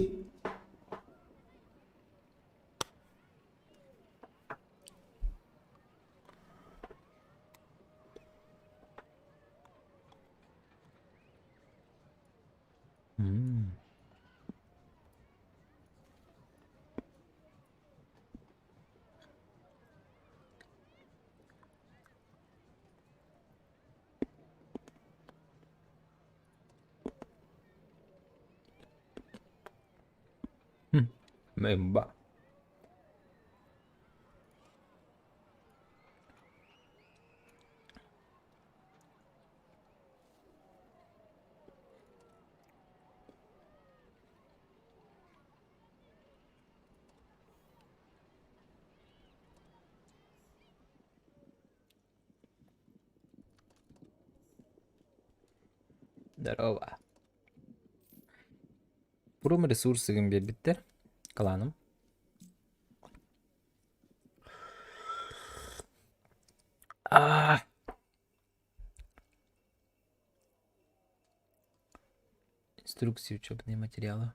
М. Мымба. Здорово. Пром ресурсыгын биэрбиттэр. Кланым. А! Инструкции, учебные материалы.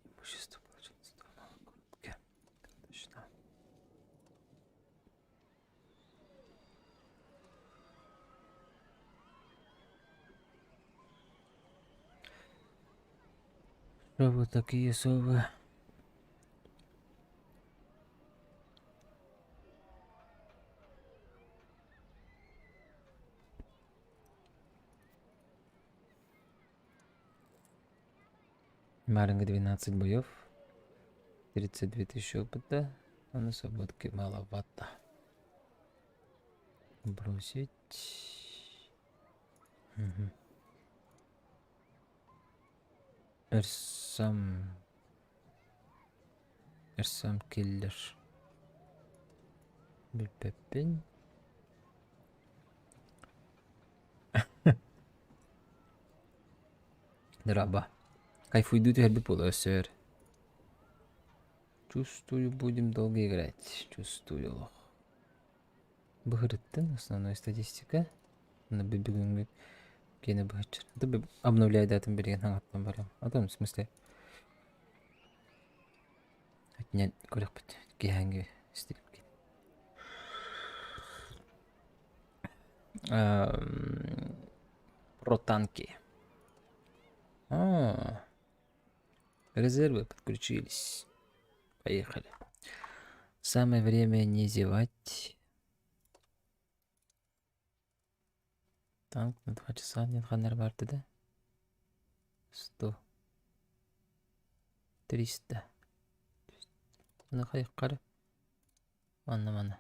Имущество получено на Точно. Что вы такие совы? Маленько 12 боев, 32 тысячи опыта, а на свободке маловато. Бросить. Угу. Эрсам. Эрсам киллер. Билбэппин. Драба. Кайфуйдуу түһэрбит буолуо өссөр. Чувствую, будем долго играть. Чувствую олох. Быһырыттын основной статистика. Аны бүгүҥҥү киэнэ быһаччы. Обновляйдаатын билигин хаҥаттан барам. А то в смысле Итинэн көрөхпүт киэһээҥҥи стримки. Про танки. А, резервы подключились. Поехали. Самое время не зевать. Танк на 2 часа диэн ханна барды да? 100. 300. Маны хайыккары? Манна мана.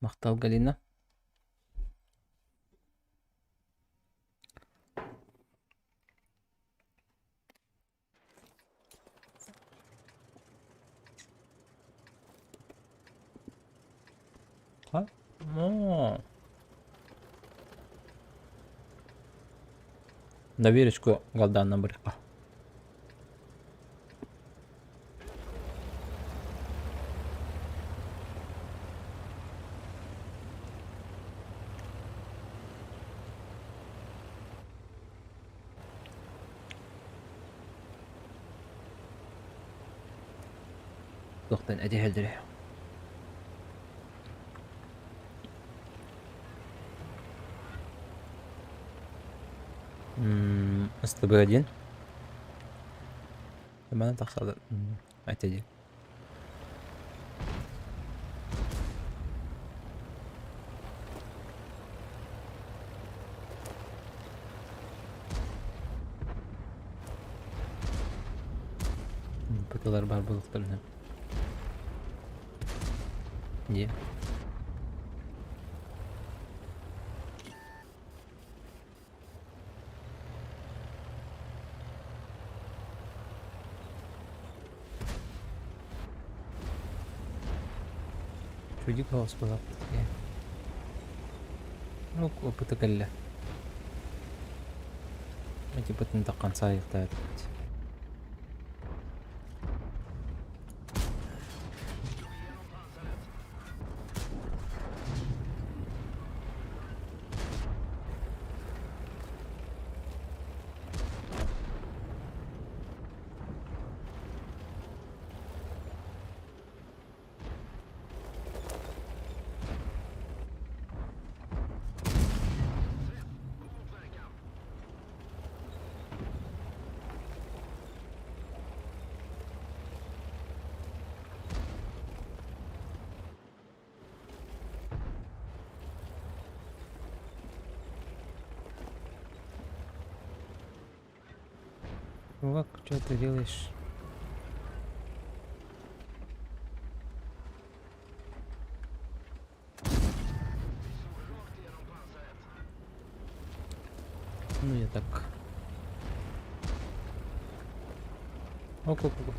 Махтал Галина. А? О. Доверочку голданна бырыққа. Туохтан этиһэллэрэ. СТБ-1. Манан тахсалар этэ дии. Пыталар баар буолуохтарын Дии. Чудик соҕус буоллахпыт дии. Ну, опыта кэллэ. Типа до конца их дать. Чувак, что ты делаешь? Ну я так. Оп, оп, оп.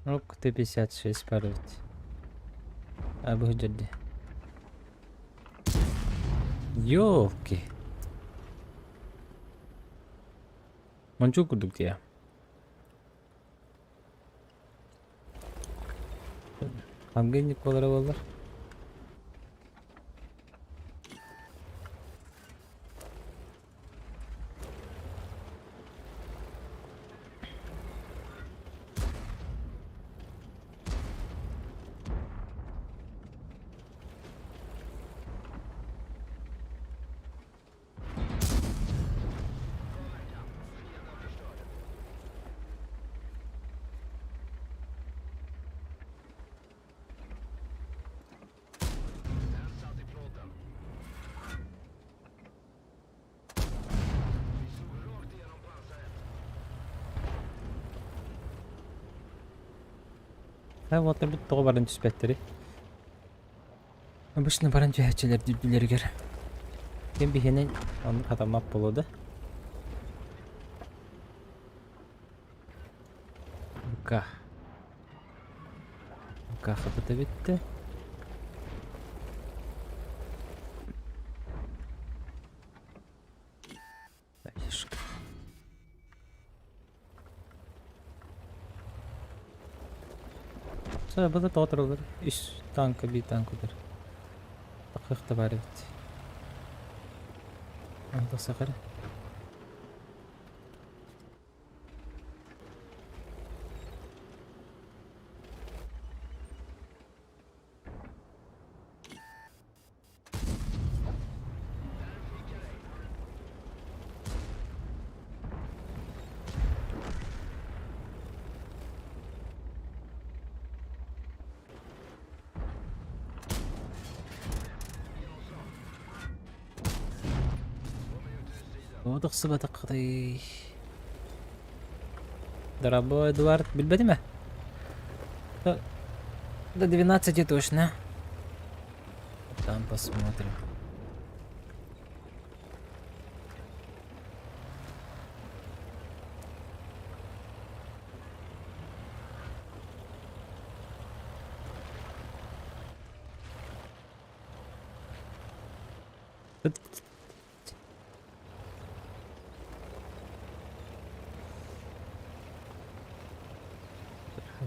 Ок, Т-56 баар эбит. А бу сылдьар дии. Ёлки. Мончуук курдук дии. Хангынник буолара буоллар. Ээ уолаттарбыт тоҕо баран түспэттэрий? Обычно баран түһээччилэр үрдүлэригэр. Ким биһиэнэ оннук хатаммат буолуо да? Бука. Бука хатата бүттэ. Фишка. Бу да тоҕо тураллар? Үс танка, биир танка утар. Тахыах да баар эбит. Тахсах эрэ. Тоҕо тахсыбатаххытый? Дорогой Эдуард, билбэтим ээ. До 12 точно. Там посмотрим.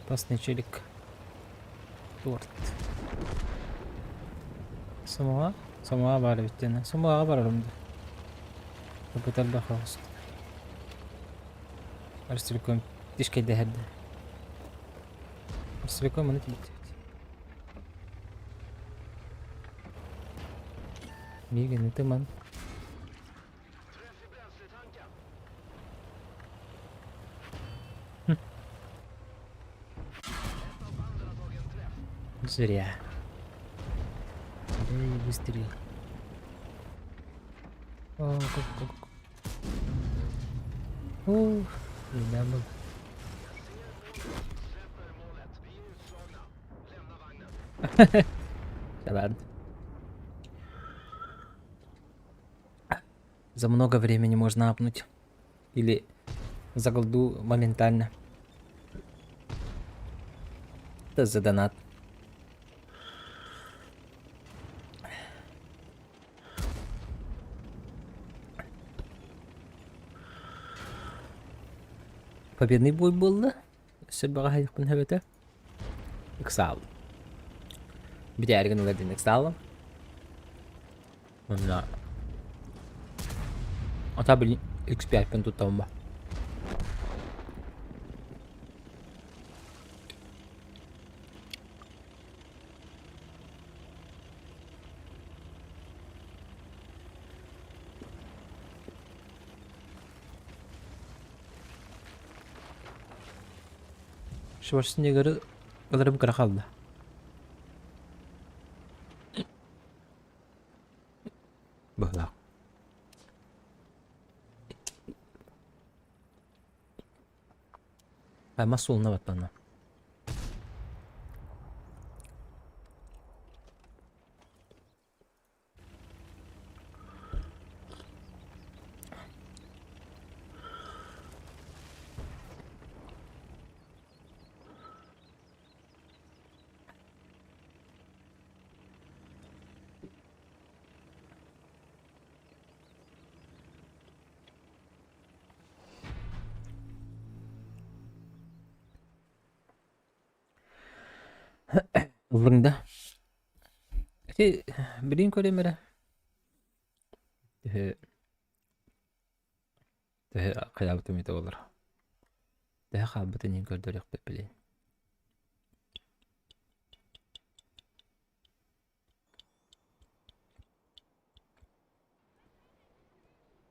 Опасный челик. Торт. Самоа? Самоа баар эбит диэн. Самоаҕа барарым да. Опыт элбэх оҕус. Арстриком тишкэйдэһэрдэ. Арстриком аны тибит. Миигин ытыман. Зря. Эй, быстрее. О, го, го, го. Ух, был. Да ладно. За много времени можно апнуть. Или за голду моментально. Это за донат. Победный бой буолла. Өссө баҕаһайыкпын хөбөтө. Ыксаалым. Бүтээригин ыла диэн ыксаалым. Онно Ата блин X5-пин туттабын ба. Шварценеггеры ыларым кыра хаалла. Быһылаах. Аймас суолуна баттанна. Ыллыҥ да? Ити билигин көрүөм эрэ. Төһө төһө хайаабытым ити буолар. Төһө хаалбытын иһин көрдөрүөхпүт билигин.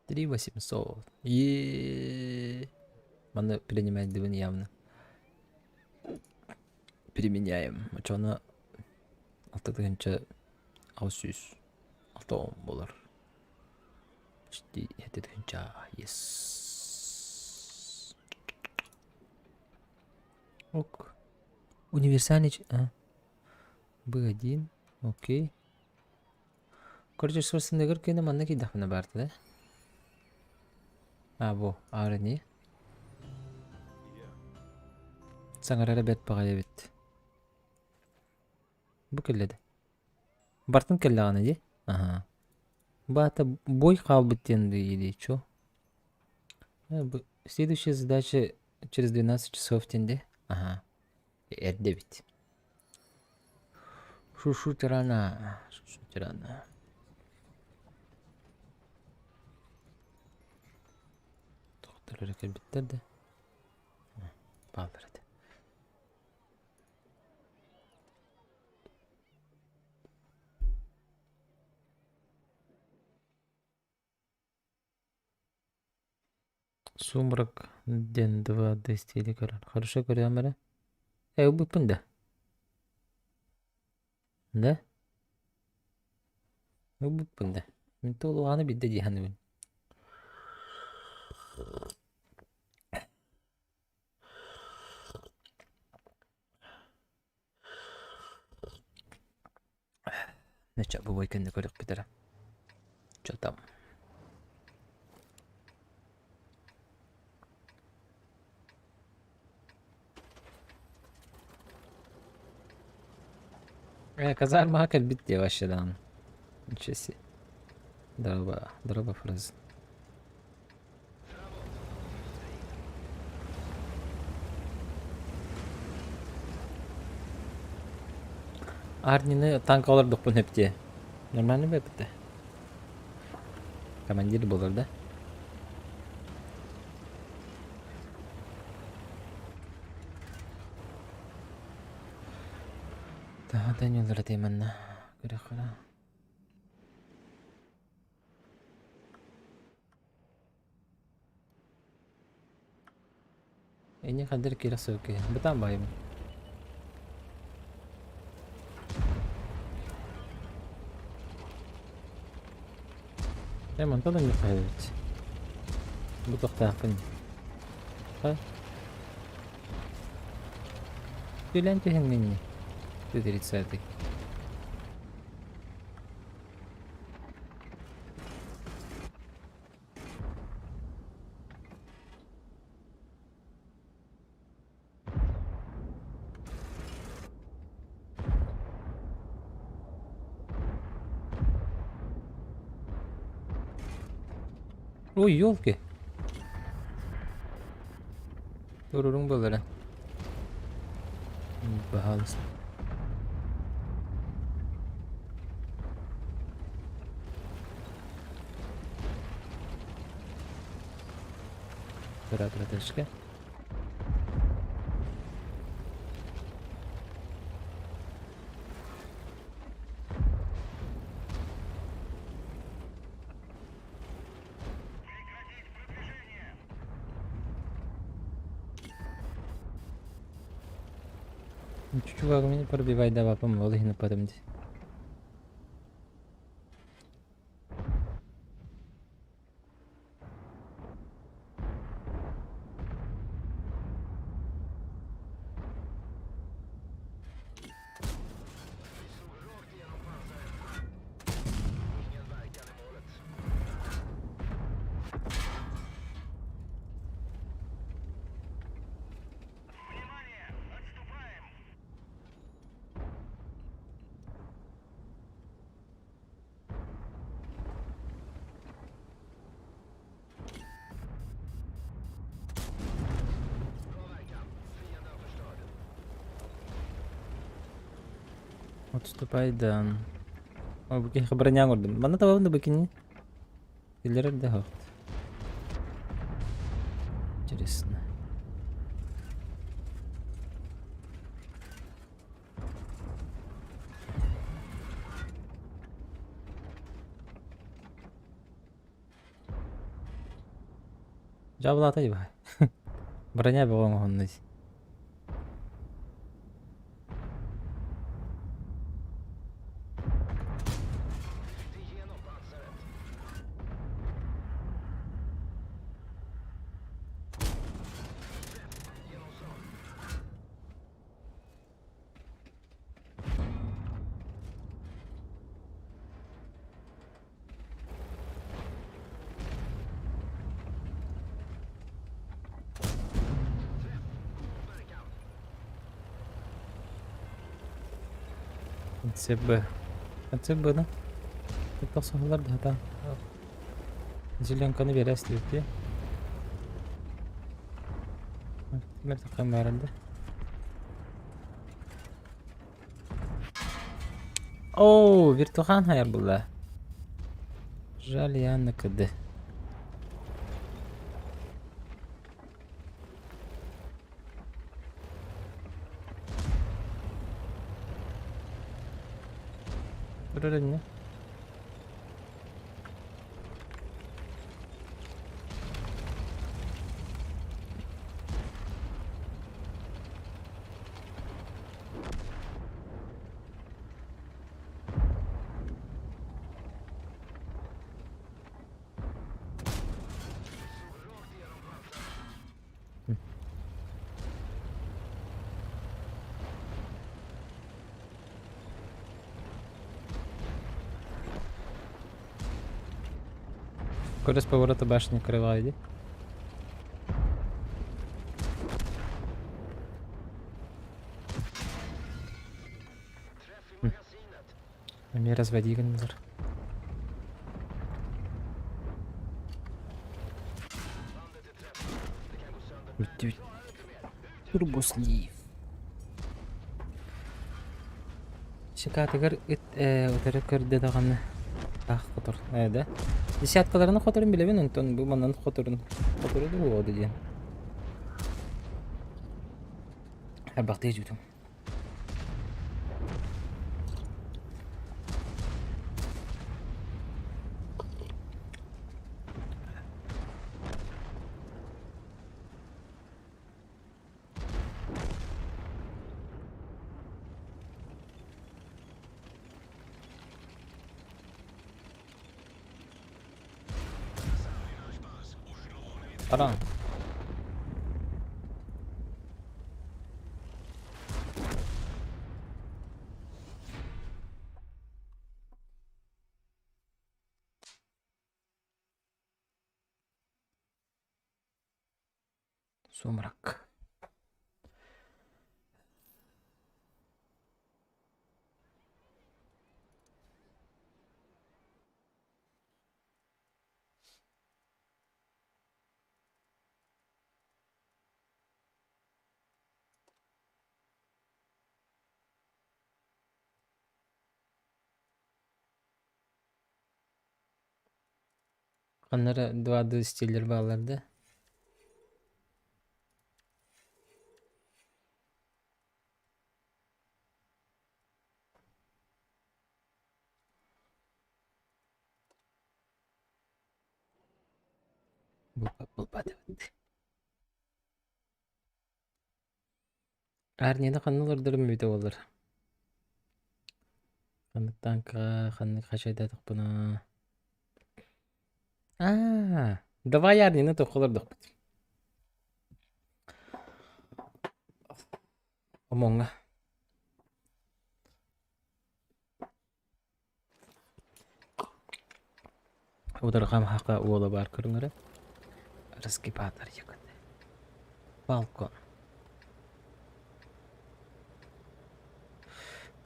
3800. Еее. Маны принимайдыбын явно. Применяем. Очону 6 тыһыынча 860 буолар. Почти 7 тыһыынча. Yes. Ок. Универсальный... А? Б1. Окей. Короче, Шварценеггер киэнэ манна киирдэхпинэ баарта да? А, бу, аара ини. Саҥарара бэрт баҕайы эбит. Бу кэллэ да. Бартын кэллэҕинэ дии. Аһаа. Баата бой хаалбыт диэн или чё? Следующая задача через 12 часов диэн дии. Аһаа. Эрдэ эбит. Шушу тирана, шушу тирана. Тохтор эрэ кэлбиттэр да. Бааллар этэ. Сумрак диэн 2D стили көрөр. Хорошо көрүөм эрэ. Э, ылбыппын да. Да? Ылбыппын да. Мин туолугааны биирдэ дии саныыбын. Нече бу кэннэ көрүөхпүт эрэ. Чё там? Э, казармаҕа кэлбит дии вообще даҕаны. Ничего себе. Дороба, дороба фраза. Арнины танка олордохпун сөп Нормально бэппитэ. Командир буолар да? Таһа ньыллара манна көрөххө. Эйиэхэ ханна киирэ охсубут киһи. Бытаан баайым. Э, мантан да эбит. Бу тохтаахпын. Ха? Түлэн түһэҥҥин 130. Ой, елки. Туруруҥ буолара. Пожалуйста. Тура тура точка. Чучугага мени пробивай давай ол иһин ыппатым дии. Отступайдан. О, бу киһи броня көрдүм. Манна табабын да бу кини. Киллэрэр да суох. Интересно. Дьаабылаата дии Броня бөҕө оҥоһунна дии. ЦБ. ЦБ да? Это сахалар да та. Зеленканы берес диэти. Мэр О, виртухан хайар была. Жаль, я на КД. Турар Коля с поворота башни крыла иди. Эмиэ разводи гыннылар. Бүттүбүт. Турбослив. Шикатыгар ыт утары көрдө даҕаны ах хотор да десяткаларын хоторун билэбин онтон бу манан хоторун хотору да буолуо диэн Арбахтыы дьүүтүм. Таран. Сумрак. Ханна эрэ 2D стиллэр бааллар да? Булбатыбыт. Армияны ханна олордорум эбитэ буоллар. Ханнык танкаҕа, ханнык хачайдаатахпына. Аа, давай армияны туохха олордохпут. Омоҥҥо. Ударҕам хака уола баар көрүҥ эрэ. Раскипатор якут. Балкон.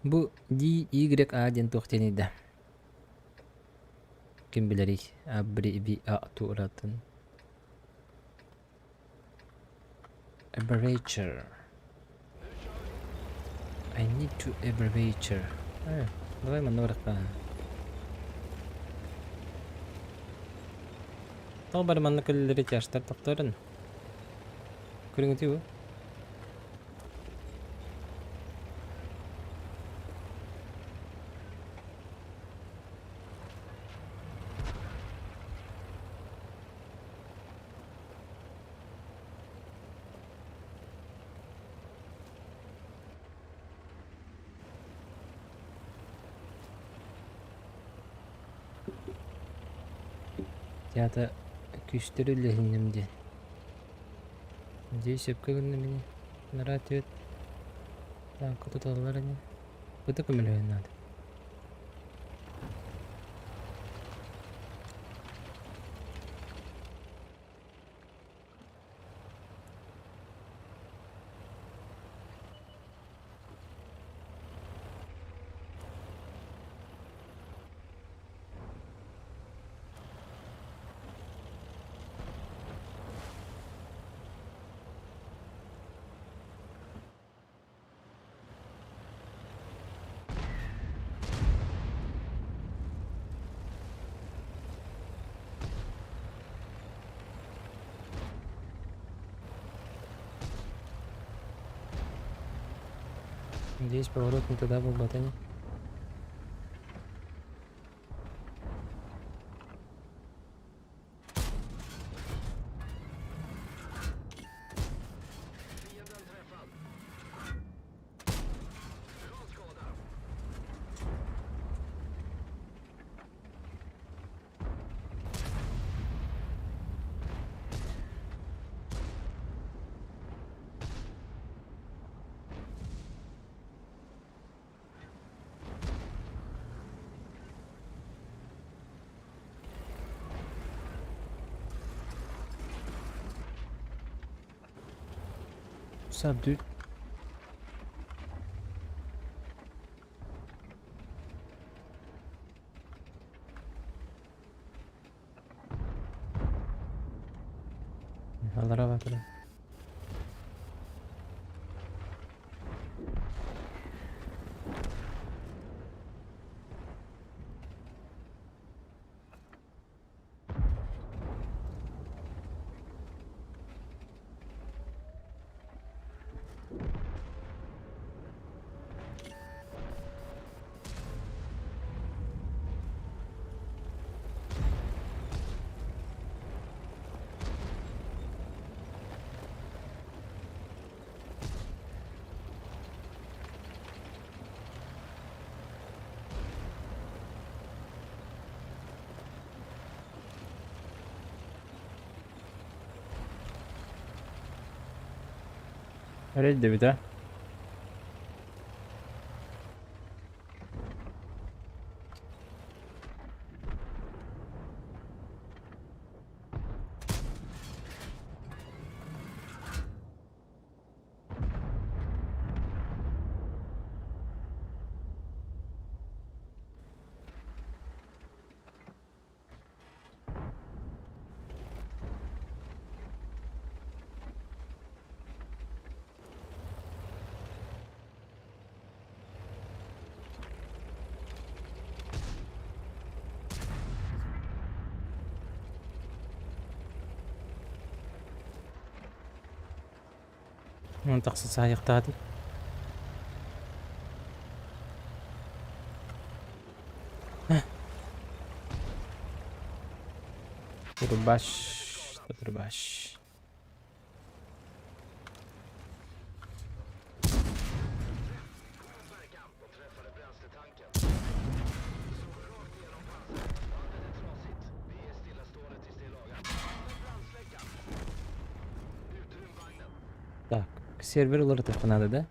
Бу DYA диэн туох диэний да? Ким билэрий? Аббревиатуратын. Abbreviature. I need to abbreviature. Давай манна барахха. Тоҕо бары манна кэлэллэри тяжтар тохторун. Көрүҥүтүй бу? Театр күүстэри үллэһинним диэн. Дии сөпкө гынным ини. Нара түөт таанка туталлар ини. Ыты көмөлөһүөн наада. Надеюсь, поворот не туда был, ботани. What's up, dude? Аллараа баар. Эрэйдэбит аа. Онон тахса саайыахтаатый. Турбаш, турбаш. Так, сервер уларытыахха наада да?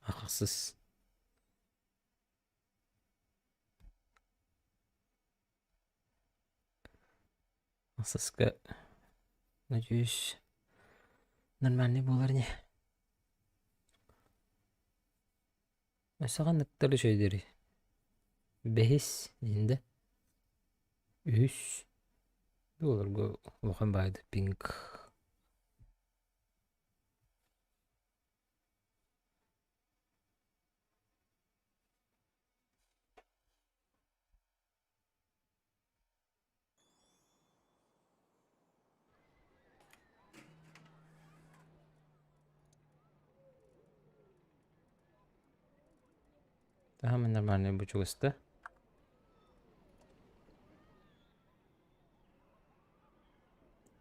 Ахсыс. Ахсыска, надеюсь, нормальный буолар ини. Өссө ханныктар үчүгэйдэрий? Бэһис диэн да? Үһүс буоларга улахан баайда пинг. Таһым нормальный бу чугаста.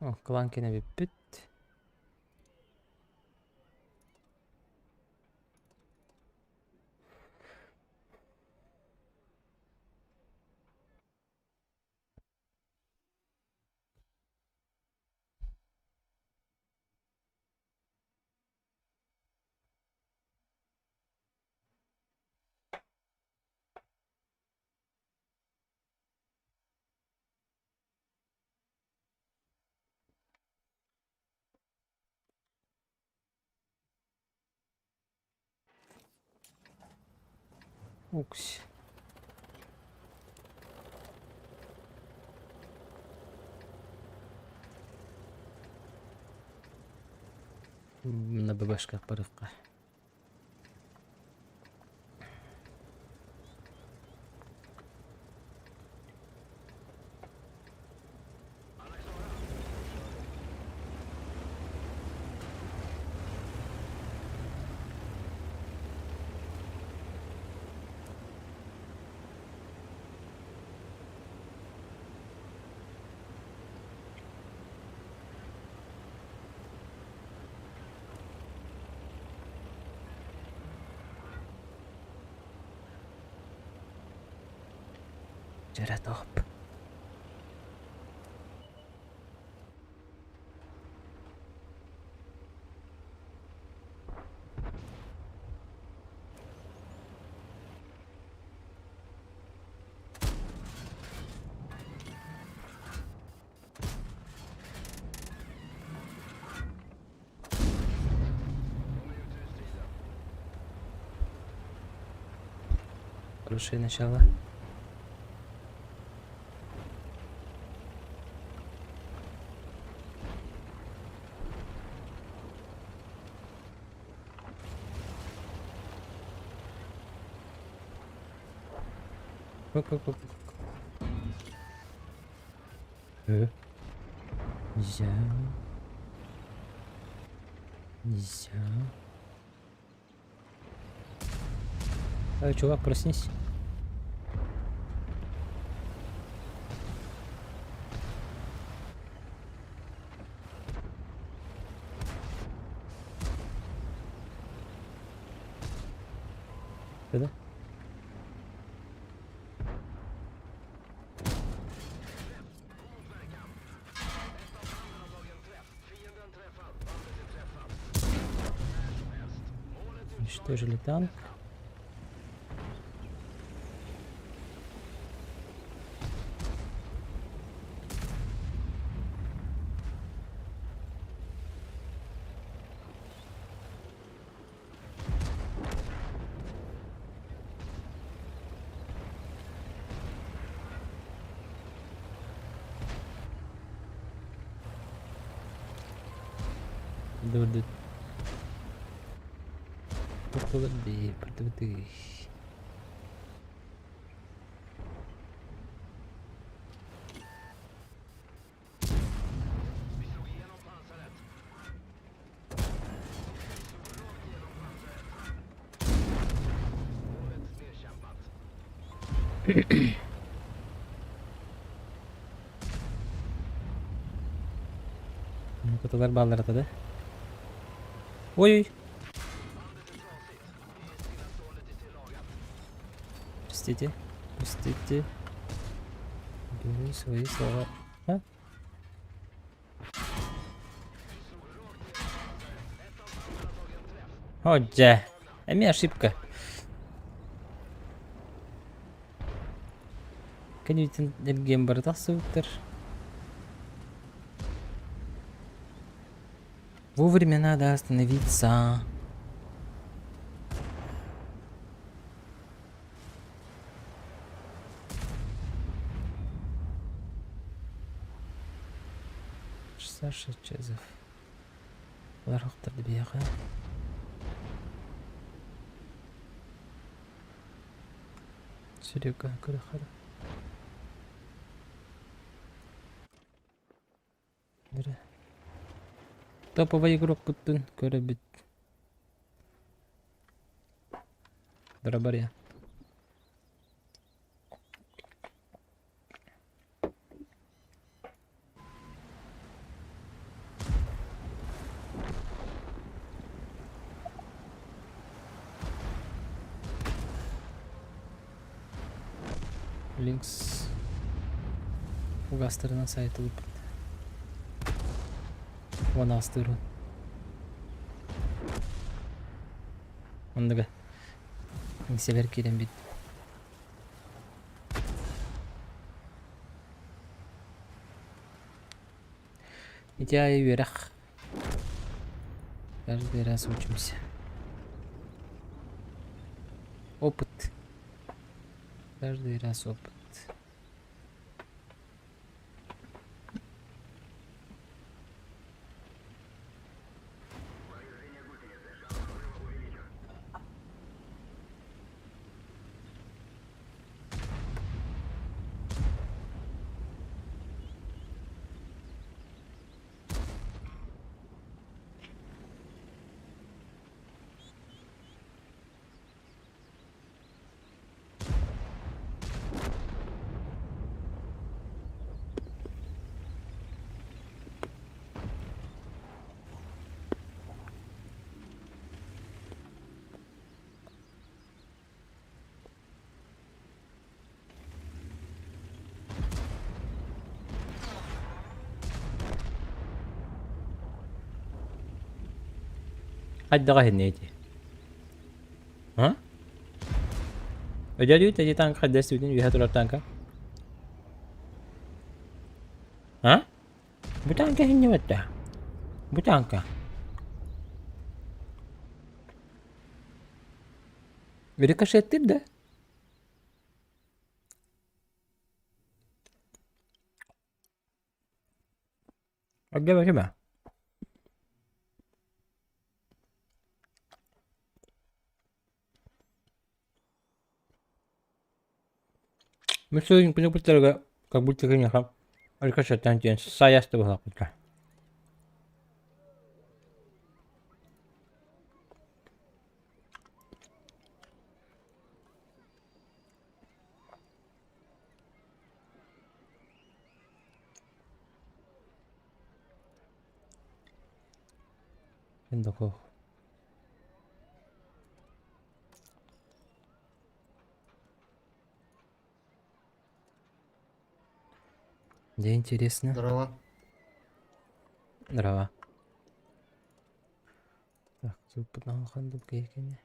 О, клан кэнэ бүппүт. Укс. На ББшках барыахха. Дьэрэ топ. Хорошее начало. Оп, оп, оп. Нельзя. Нельзя. Эй, чувак, проснись. Да? Уничтожили танк. Дурдут. Портулы. Кытылар бааллар да. Ой-ой. Простите, простите. Беру свои слова. А? О, дьэ. Эмиэ ошибка. Кэнниттэн эргиэн бары тахсыбыттар. Вовремя надо остановиться. Саша Чезов. Биһиэхэ. Серега көрөхөр. Топовый игрокпутун көрөбүт. Дорабария. Линкс угастарынан сайытылыппыт. Уон астырын. Оннуга. Иҥсэлэр киирэн бит. Ити аайы үөрэх. Каждый раз учимся. Опыт. Каждый раз опыт. Хайдаҕа иһиннэ ити? А? Өдөрүүт эти танка хайда сүтүн үөһэ турар танка? А? Бу танка иһиннибэт да? Бу танка. Рикошеттир да? Өйдөөбөтүм ээ. Мин как будто киниэхэ. Рикошеттан диэн сайаста быһалаппыта. Дохуох. Где интересно? Здорово. Здорово. Так, тут киһикини.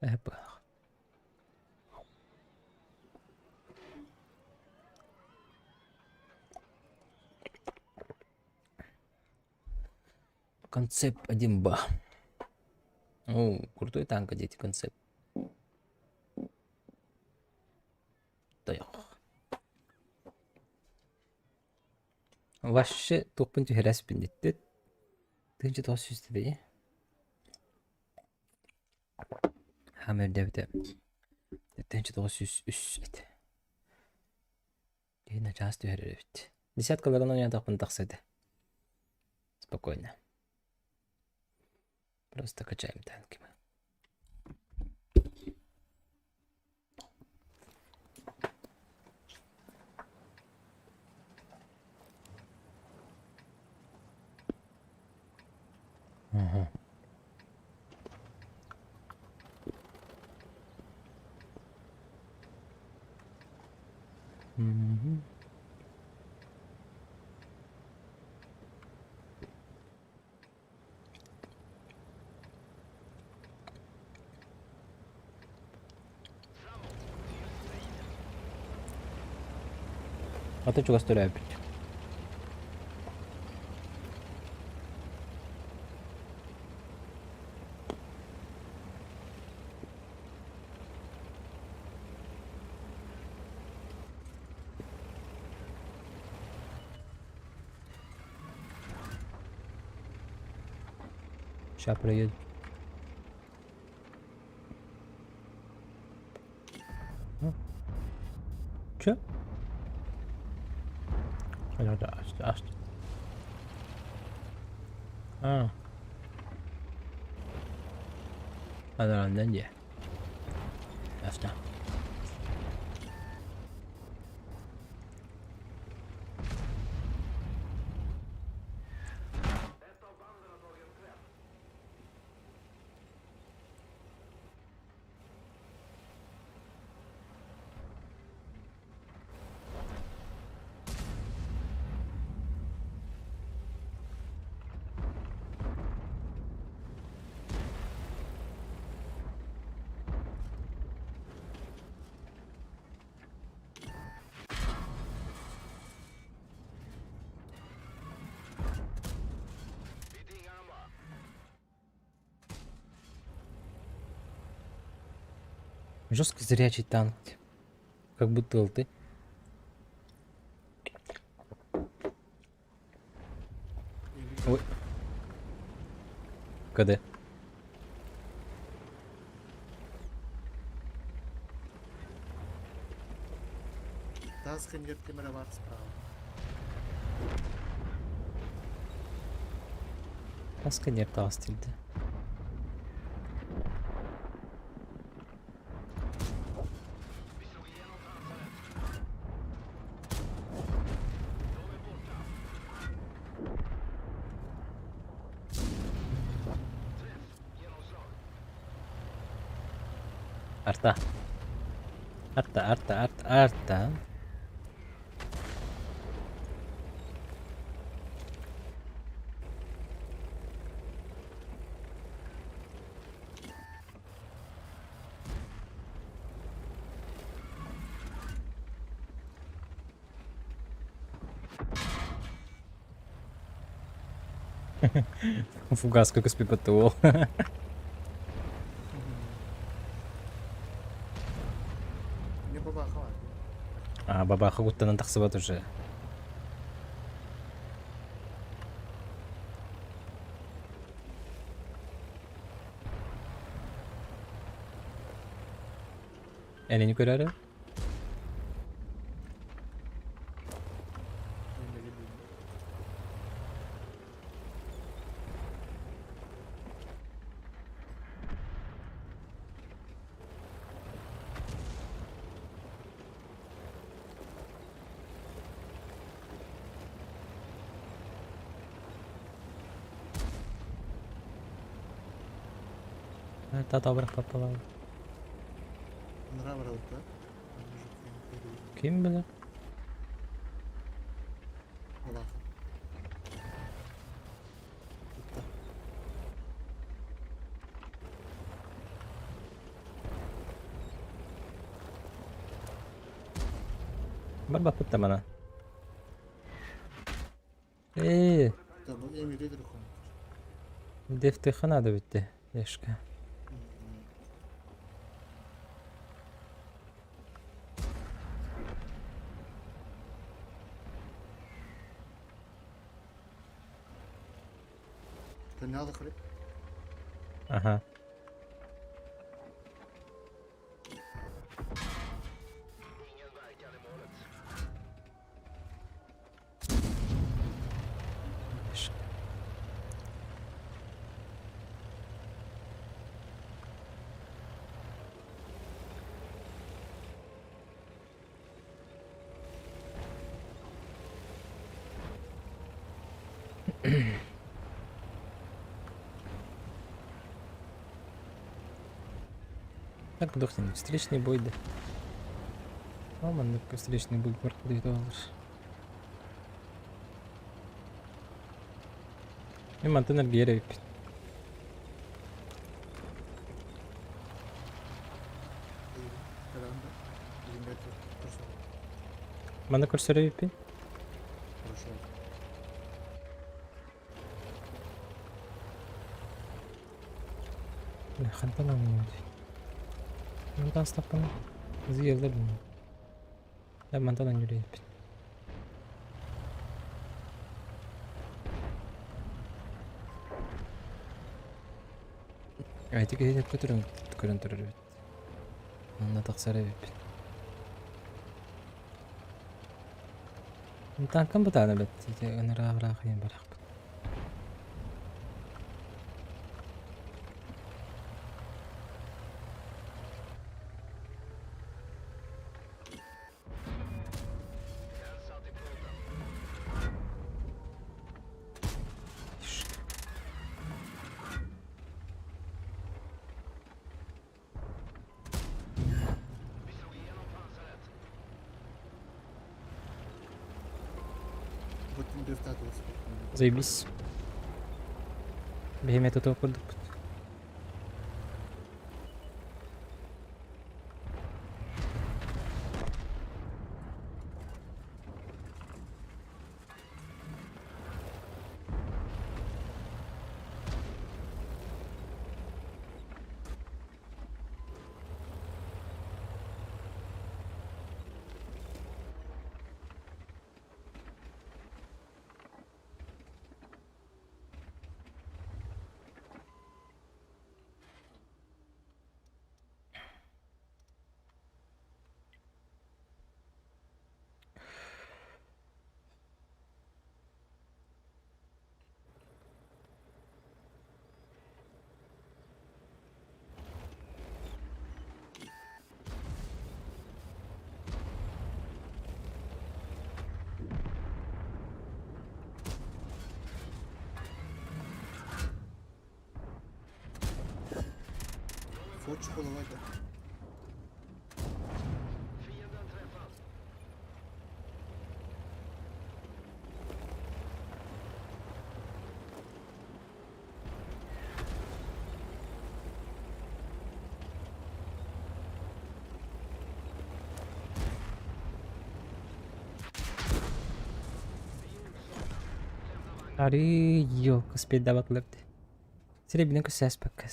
Эпах. Концепт 1Б. Ну, крутой танк, дети, концепт. Тойох. Вообще туохпун түһэрэспин диттит. Тыынча тоҕус сүүс дии. Хаама үрдээбитэ. 1903 этэ. Киһи начаас түһэрэр эбит. Десяткаларын оонньоотохпун тахса этэ. Спокойно. Просто качаем танки мы. Ага. Мгм. Ата чугас төрөөбүт. Сейчас проеду. Че? А. Адарандан дьэ. Аста. Жестко зрячий танк. Как будто ты. Ой. КД. Таас кэннигэр ким эрэ баар справа. Тас кэннигэр таҕыс тиийдэ. Арта. Арта, арта, арта, арта. Фугас как из ППТО. Эмиэ бабааха баар. А, бабаха куттанан тахсыбат уже. Энини көрөөрү? Та-та бырахпаппалаабыт. Анараа барабыт да? Ким билэр? Улахан. Тутта. Барбаппыт да мана. Ээ, Да, бу Эмили дракон. Дефтыха надо битте, Лешка. Төннөҕө да Ага. Так, дохнем, встречный бой да. О, маннык встречный бой бар доллар. Мен мантан эргийэр эбиппин. Маны көрсөр эбиппин. Хантан оонньуубут? Мантан астаппын зыйылла билмин. Мантан оонньуур эбиппин. Эти киһи сөпкө туран көрөн турар эбит. Манна тахсар эбиппин. Танкам бытаана бэт ити ыныраа ыраах иһэн барахпыт. Заебись. Биһиме тутуох курдукпут. Арыы, елка спейдабатылар дии. Сирэйбинэн көссөөспөккө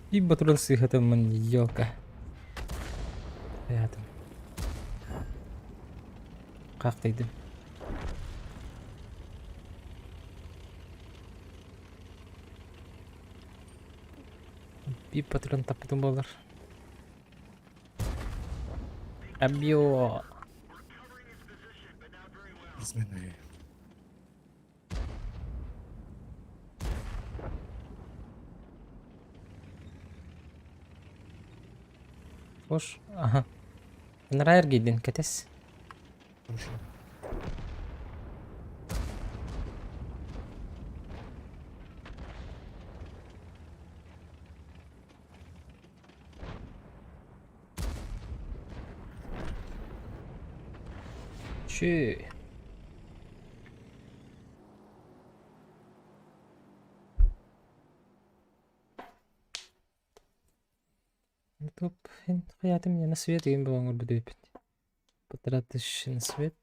И батуран сыыһатыммын елка. Хайаатым. Хаахтайдым. Биир патрон таппытым буолар. Абио. Изменяй. Хош. Аха. Ыныраа эргийдин, кэтэс. Хорошо. Үчүгэй. Топ хайаатым на свет игин буолан көрбүт Полтора тысячи на свет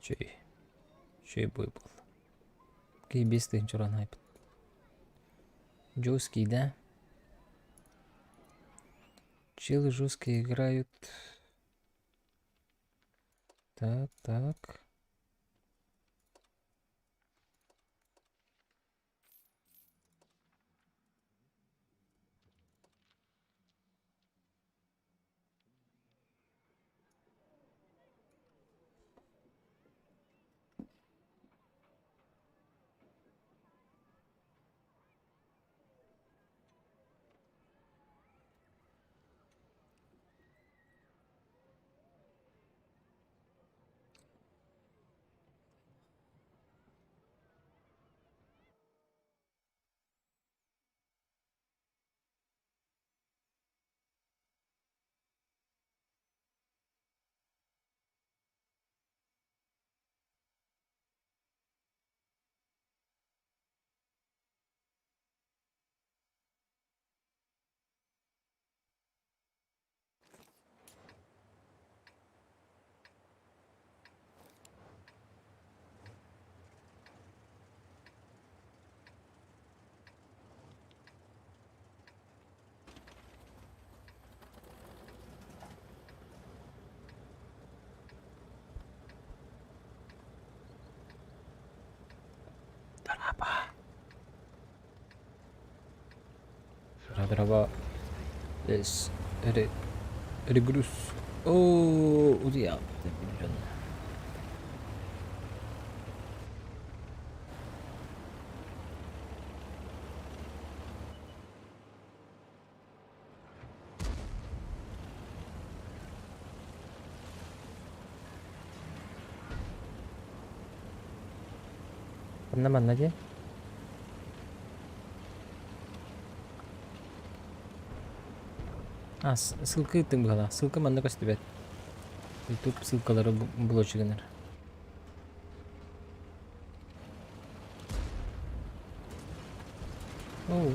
Үчүгэй. Үчүгэй бой буолла. Киһи 5000 уран айбыт. Жесткий, да? Челы жесткие играют. Так, так. Дороба. Дороба. Здесь регрузс. Оо, утуйа. Ханна манна дии? А, ссылка ыыттыҥ быһалаах. Ссылка манна көстүбэт. Ютуб ссылкалары блочу гынар. Оо,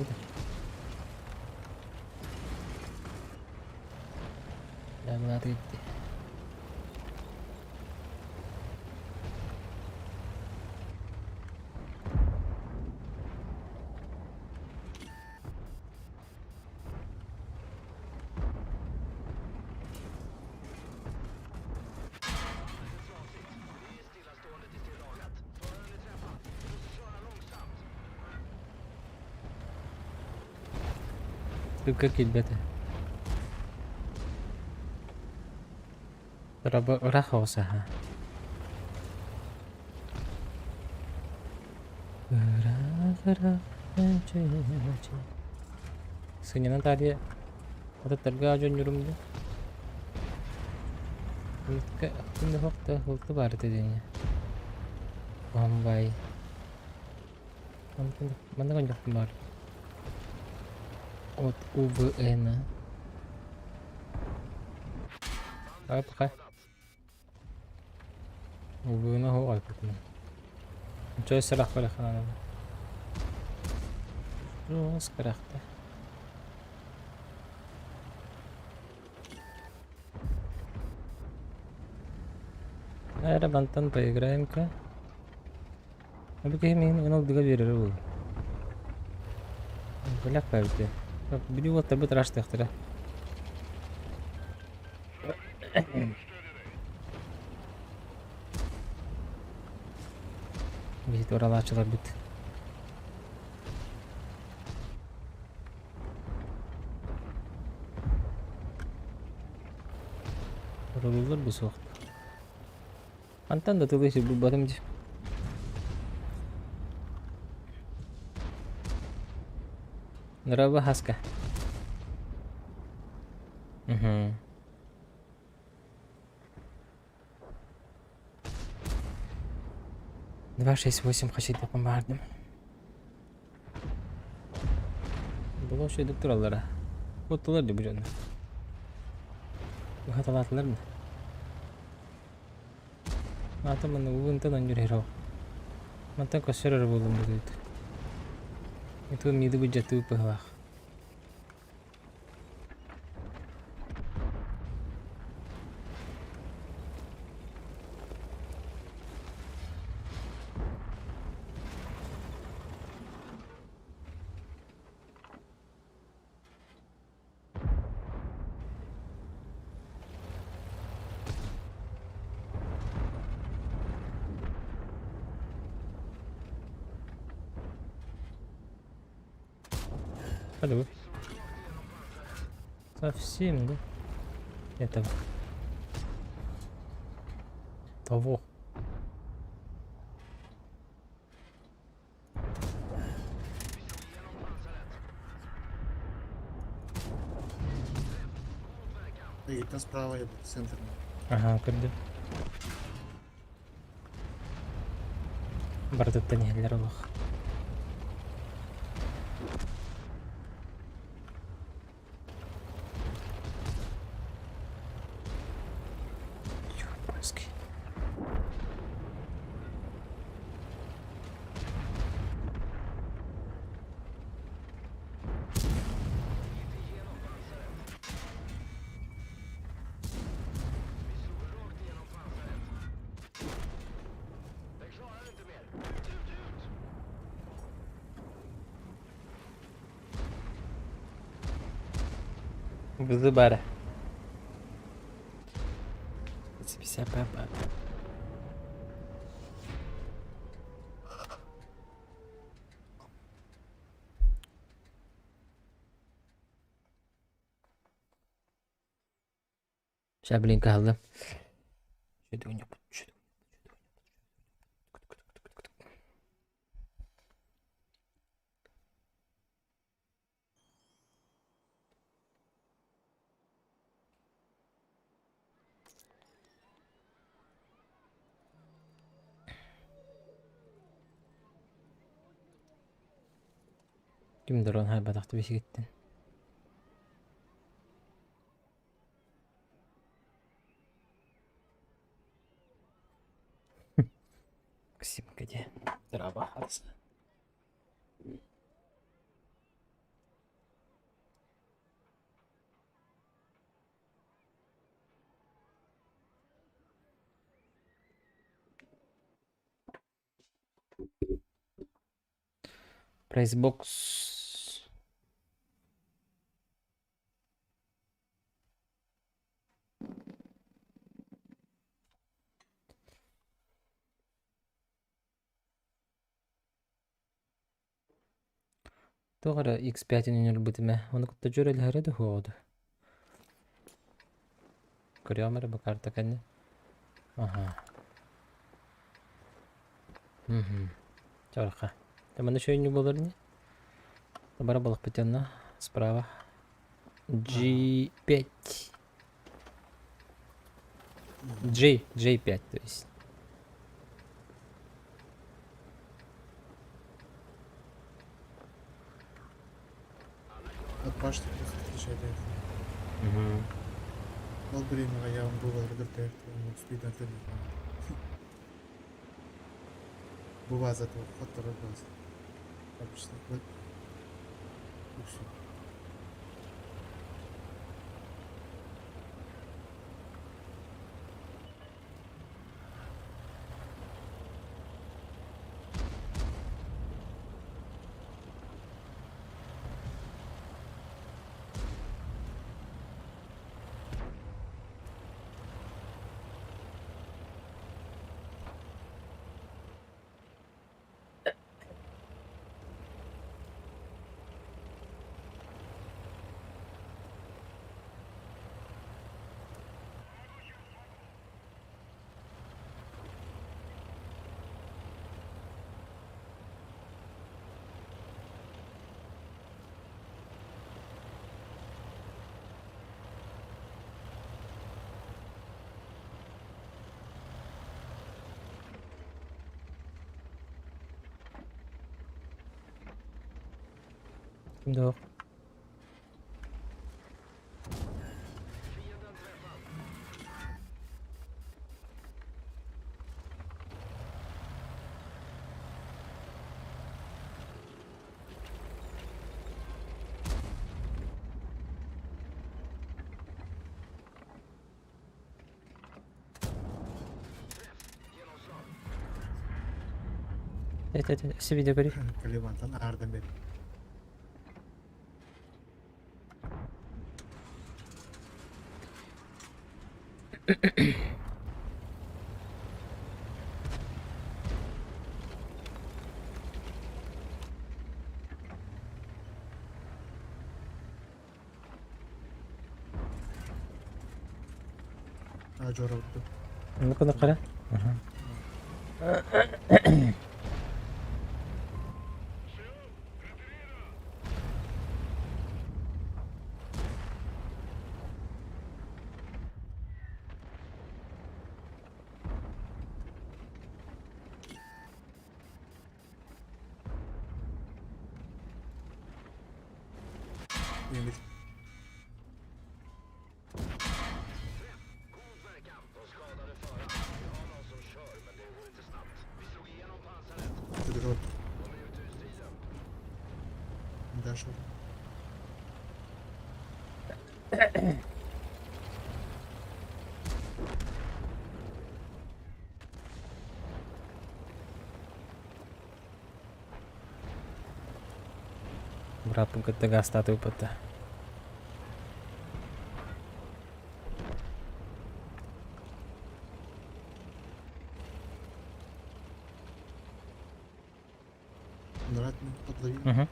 Да, gitti. Ссылка киирбэтэ. Ыраах оҕус аһа. Ыраах ыраах Сынньанан таарыйа атыттарга дьонньурум дуу. Ылка да ылка баар этэ диэҥҥэ. Бамбай. Манна коньякпын баар. От УВН. Давай пока. УВН хоҕой кутун. Чой сарах барахана. Скарахта. Наверное, мантан поиграем-ка. Бу киһи миигин гына ылдыга биэрэрэ буолуо. Бэлэх бэйбитэ. Били уоттарбыт ыраастыахтара. Биһи туралааччыларбыт. Оролуллар бу суох. Антан да тылы булбатым дии. Дороба, Хаска. Угу. 2, 6, 8 хачыйдахпын баҕардым. Булуох үчүгэйдик тураллара. Куоттулар дии бу дьоннор. Быһаталаатылар да. Аата манна уунтан онньур Мантан көссөр эрэ буоллум быһыыт. Иту миды быдьатыы быһылаах. Hadi. Совсем, да? Этого. Того. Эйгиттэн справа я центр. Ага, көрдүм. Барытыттан иһэллэр олох. Польский. Вызыбара. Сейчас, блин, каһыллым. Ким дрон хайбатахты бисигиттен. Максим, где? Дрова. Прайсбокс. Тоҕо эрэ X5 өлбүтүмэ, ону кытта дьүөрэлэһэрэ да суоҕа дуу. Көрүөм эрэ бу карта кэннэ. Аха. Мгм. Чорха. Манна үчүгэй буолар ини. Бара буолахпыт онно справа. G5. G, J5, то есть. От башни плохо отличает. Угу. Ол времяҕа я бу баларгар успейдан Бу база хотторор база. Обычно. Үксүн. Ким да Это, это, все видео говори. Калимантан аардан бер. Аа дьоробутtu. Ну-ка, ну-ка. Ага. Эмил. Дрот. Дальше. Братым кытта гастаты ыппыта. Нрат подлови. Угу.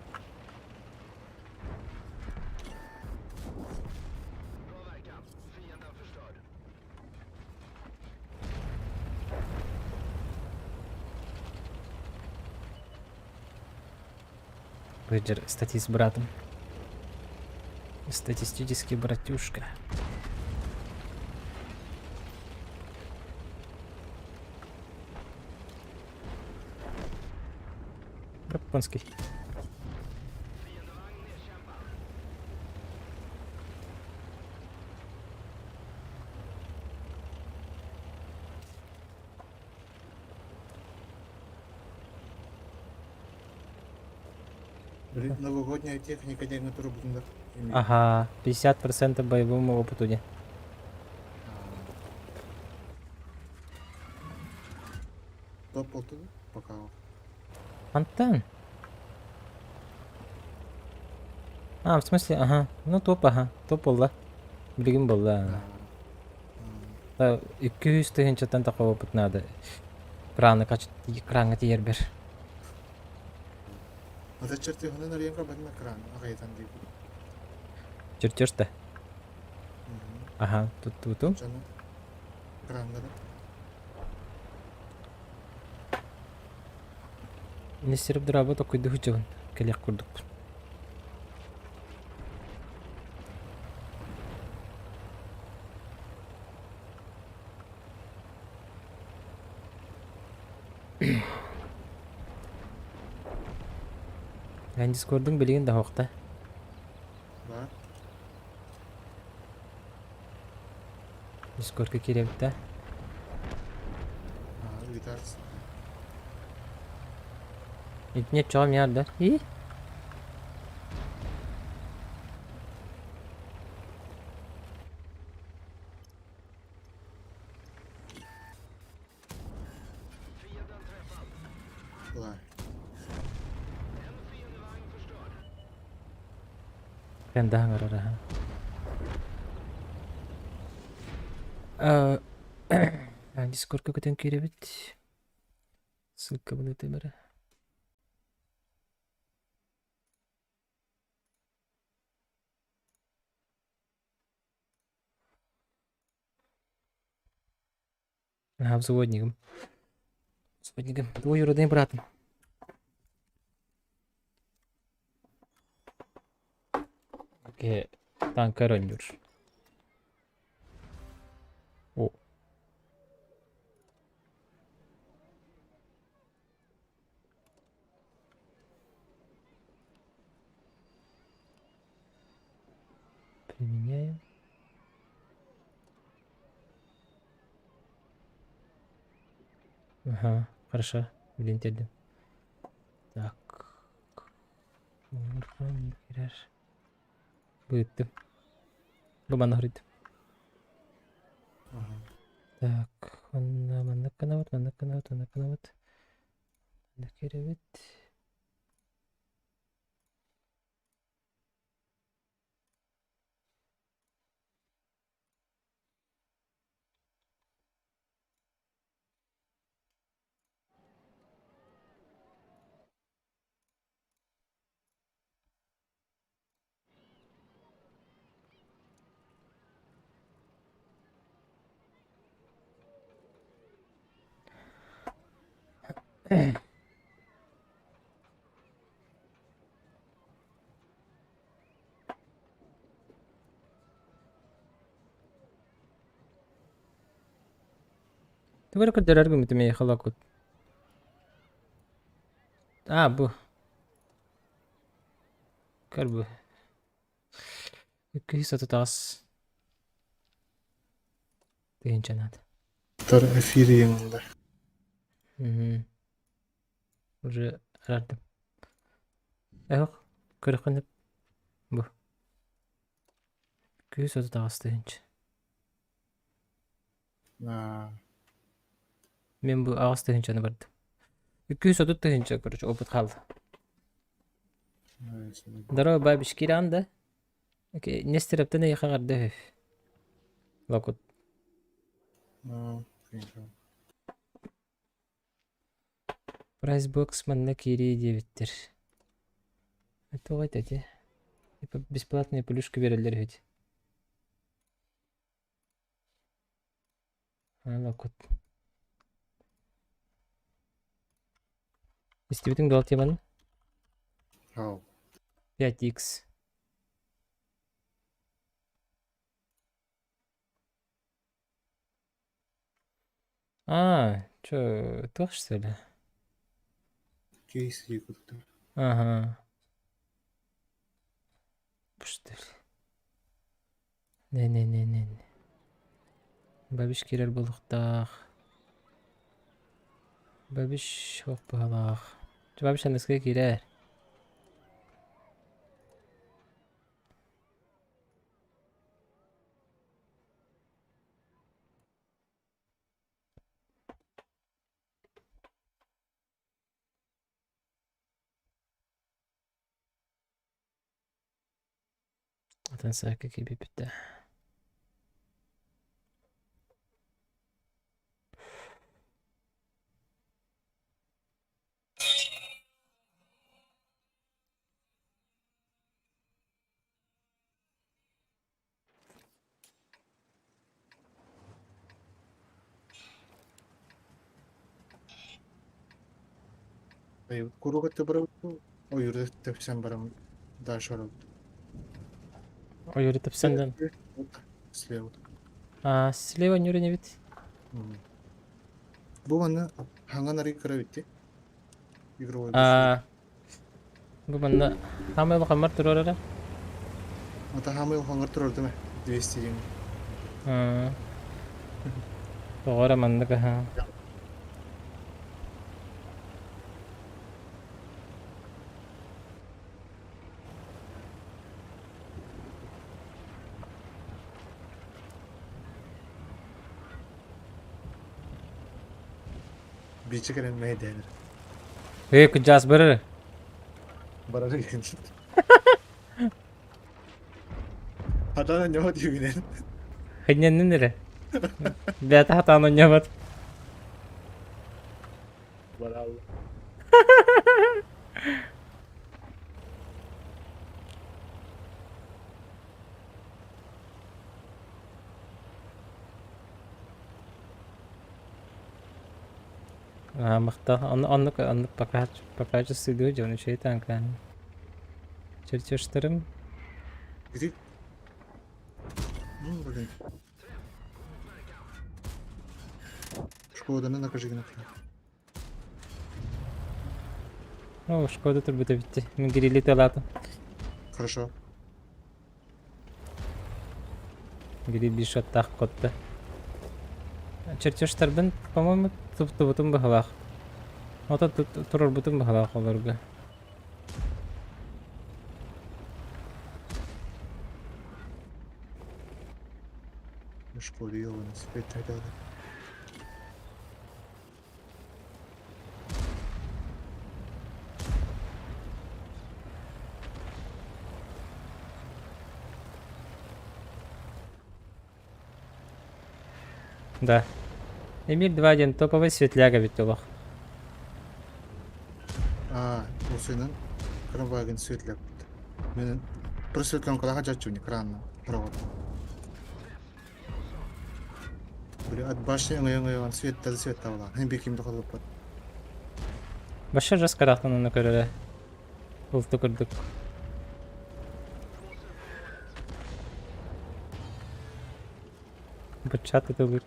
Бриджер, статист братом. Статистический братюшка. Японский. Блин, новогодняя техника диэн турбутундар. Эмил. Ага, 50% боевому опыту не. Топ полтуду пока. Антон. А, в смысле, ага. Ну топ, ага. Топ буолла. Билигин буолла. 200 тыһыынчаттан тахса опыт надо. Краны краҥҥа тиийэрбэр. Ата чертежынан арыйан көрбөтүм экран аҕыйатан диибин. Чертеж да. Ага, тут тут. Дьону экраҥҥа да. Министр драба токуйду сылдьабын. Кэлиэх курдукпун. Эн Дискордуҥ билигин да оһохто. Баар. Дискордка киирэбит да? Аа, ыытаарс. Итини оччоҕо эмиэ ардар. И? Былай. Прям да ыҥырар аһа. Дискордка көтөн киирэбит. Ссылкабын ыытыым эрэ. Ага, взводником. Взводником. Двоюродным братом. Окей, танк оронньуур. О. Применяем. Ага, хорошо. Блин, тердим. Так. Быыттым. Бу манна хоруйдум. Так, онно маннык гынабыт, маннык гынабыт, маннык гынабыт. Маннык киирэбит. Тугу эрэ көрдөрөр гыммытым эйиэхэ локут. Аа бу. Көр бу. 238 тыһыынча наада. Тар эфириҥ да. Мгм. Уже арардым. Эһох, көрөххүн бу. 238 тыһыынча. Аа, Мин бу аҕыс тыһыынчаны бардым. 230 тыһыынча, короче, опыт хаалла. Здорово, бабич, киирэн да? Окей, Нестерептен эйиэхэ эҕэрдэ үһү. Локут. Аа, Прайсбокс манна киирии диэбиттэр. Туох этэ ити? Типа бесплатные плюшки берэллэр үһү. Локут. Истибитиҥ дуо теманы? Ау. 5x. А, чё, туох что ли? Кейс курдук. Ага. Что ли? Не-не-не-не. Бабиш киирэр буолуохтаах. Бабиш суох быһалаах. Бабиш аныска киирээр. Атын саакка киирбиппит да. Куруук өттө барабыт ойууру тэпсэн баран дальше барабыт. Ойууру тэпсэн да. Слева. А, слева нюрин эбит. Бу манна хаҥан арый кыра эбит игровой. А, бу манна хаамай улахаммар туруорара. Ата хаамай улахаҥҥар туруордум ээ 200 диэн. Тоҕо эрэ маннык аһаа. Биичэ кэлэн мэһэйдээнэр. Ээ, кыдьаас барар. Барар игин. Хатан онньоҕо диибинэн. Хынньаннын эрэ. Бэйэтэ хатаан онньообот. Баралла. Аа, махтал. Онно оннук оннук пока пока сыдыы дьон үчүгэй таҥкаан. Чертежтарым. Ити Ну, блин. Шкоданы накажи О, Шкода турбута битти. Мин гирили талаатым. Хорошо. Гриль биир шоттаах котта. Чертежтарбын, по-моему, туттубутум быһалаах. Ото турарбытым быһалаах олорго. Шкода ёбаный свет тогда. Да. Эмир 2 диэн топовый светляк эбит олох. А, усынан Кроваген светляк. Мен просветленкалаха дьаччуни кранна провод. Били от башни ыңый-ыңый светтер свет табылан. Хин бир кимди холлоппот. Баша жас карахтан оны көрөрө. Улту курдук. Бычат ытылыр.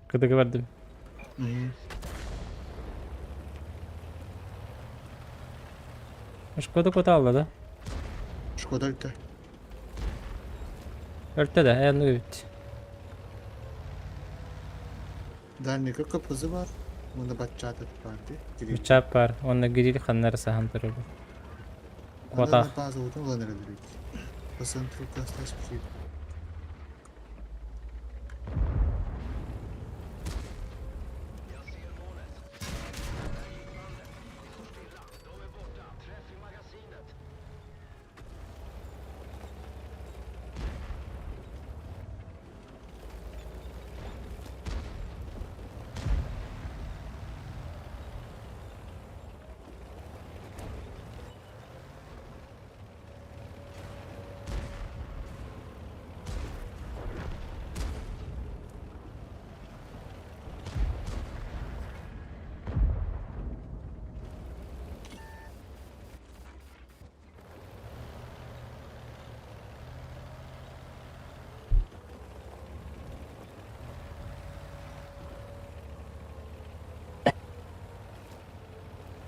Кыдыгы бардым. Шкода кота алла да? Шкода өлтө. Өлтө да, эн үт. Дальника кыпызы бар. Мында баччаат бар ди. Бычаап бар. Онна гриль ханнары сахан турар. Куотаах. База утун улан эрэллэр По центру красной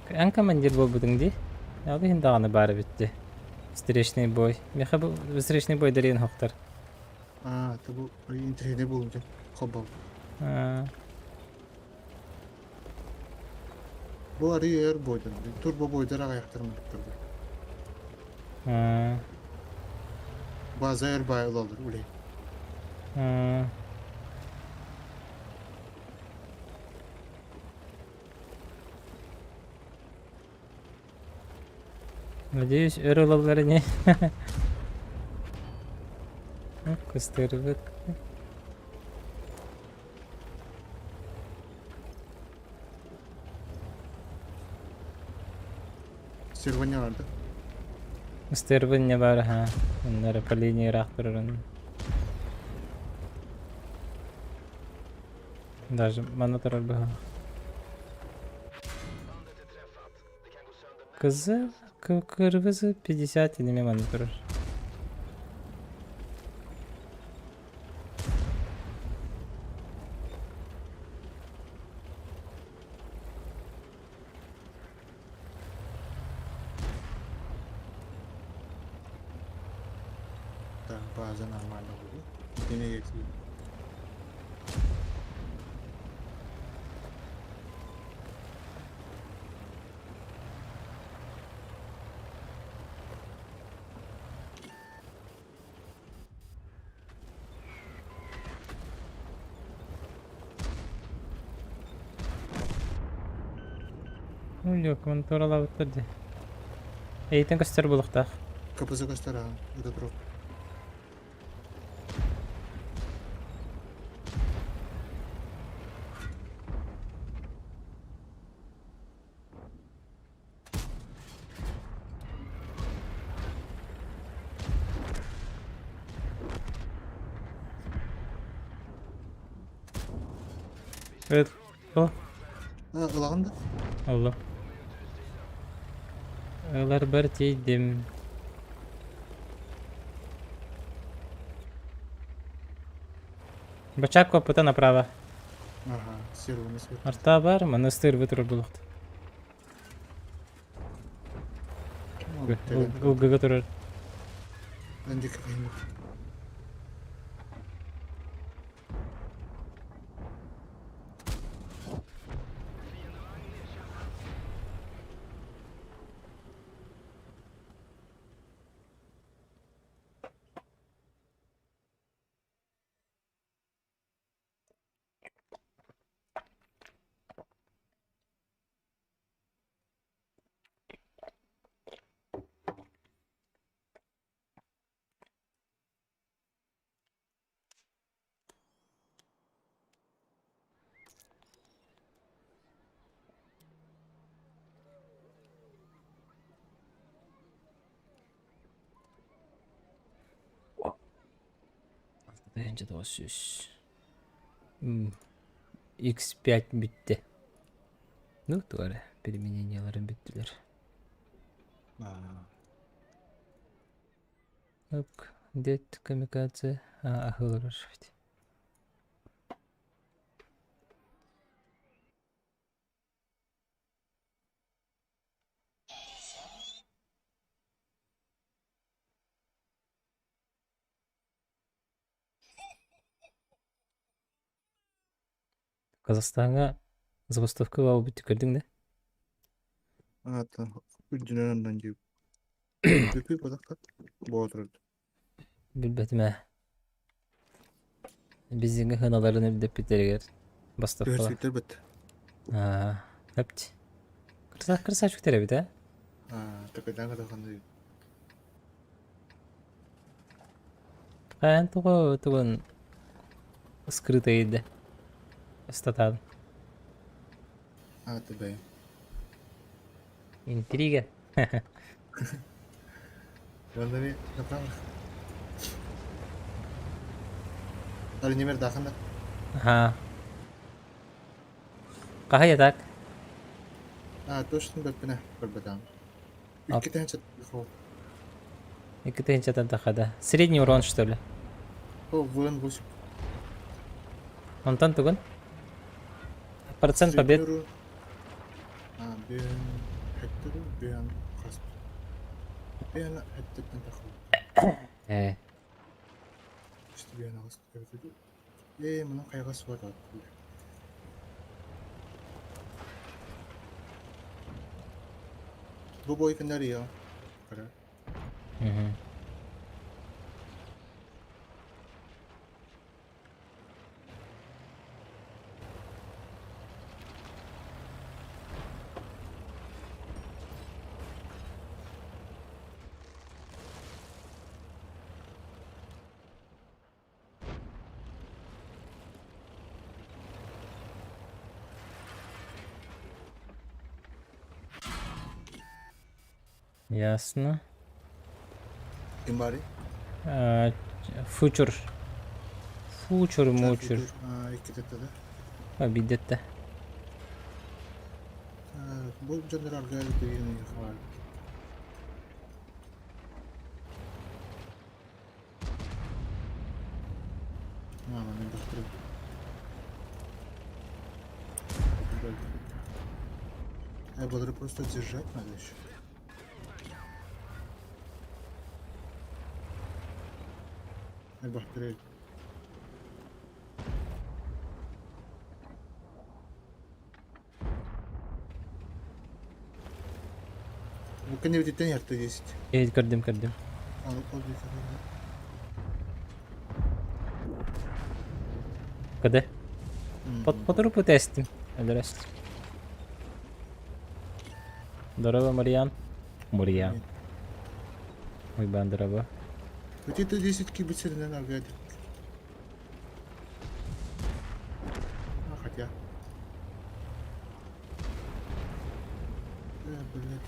Эн командир буолбутуҥ дии. Ол иһин даҕаны баара бүттэ. Встречный бой. Миэхэ бу встречный бой дэрийэн оһохтор. Аа, это бу интриги булдum. Хоббол. Аа, Бу арый өр бойдар. Турбо бойдар аҕыйахтарын турбо. аа, База өр бай олалар улей. аа. Надеюсь, өр ылаллар ини. Кыстырбыт. Сирваня vardı. Ыстырбын не бар ха. Оннары по линии ыраах турарын. Даже манна турар быһа. Кызы кыргызы 50 неме манна турар. Так, база нормально oldu. Yine yetiyor. Yok, монтуоралаабыттар дии. Эйтэн көстөр булуктаах. КПЗ көстөр аҕа, это турук. Evet. О, А, ылаҕын да? Алло. Ыларбар тиийдим. Бачак копыта направо. Ага, серваны свет. Арта бар, монастырь вытурар булуохт. Ылгыга турар. Эндики кыһын. 900. X5 бүттэ. Ну, туора применениелары бүттүлэр. Ок, дед камикадзе аһылырар. Казахстаҥҥа забастовка баабыт көрдүҥ да? Аата үрдүнэн аннан диэбит. Бүпүү бодохтор боотурут. Билбэтим ээ. Бензиҥҥэ сыаналарын үрдэппиттэригэр бастакылар. Түһэрсиктэр быт. Аа, эпт. Красавчиктар эбит ээ. Аа, такайдаан катаханды. Хаан тоҕо тугун скрытый да ыстатаан. Аата бэйэм. Интрига. Уонна направо. Алинимер дахан да. Ага. Хаһай так? А, точно бэппинэ көрбөтөм. Икки тыһыынча Икки тыһыынчаттан тахада. Средний урон, что ли? О, ВН 8. Онтон тугун? Процент побед. А, бен хэттеру, бен хас. Бен хэттеттен тахал. Э. Işte бен ағыс Э, мұның қайғасы бар. Бу бой күннәр я. Кара. Угу. Ясно. Ким баарый? Фучур. Фучур, мучур. Икки да. Обидетте. Бу дьоннор арга деген бар. Мама, мен бахтырып. А благодаря просто держать надо еще. Бахтырып. Бу кэннибититтэн ярты 10. Э, көрдүм, көрдүм. Кыды. Потору путестим. Өлөрөст. Здорово, Марьян. Марьян. Ой, бандраба. Где-то 10 кибицеринен аргайды. А, хотя. Э, блядь,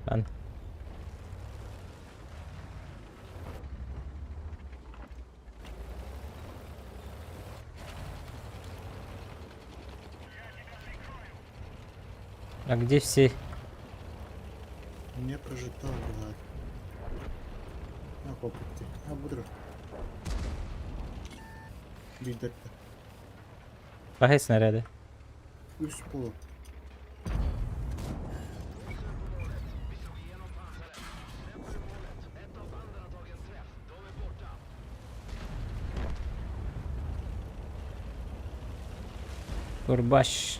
Ан. А где все? Не прожитал, блядь. А, попытки. А, буду. Билдерді. Хаһай снаряды? Үс полу. Курбаш.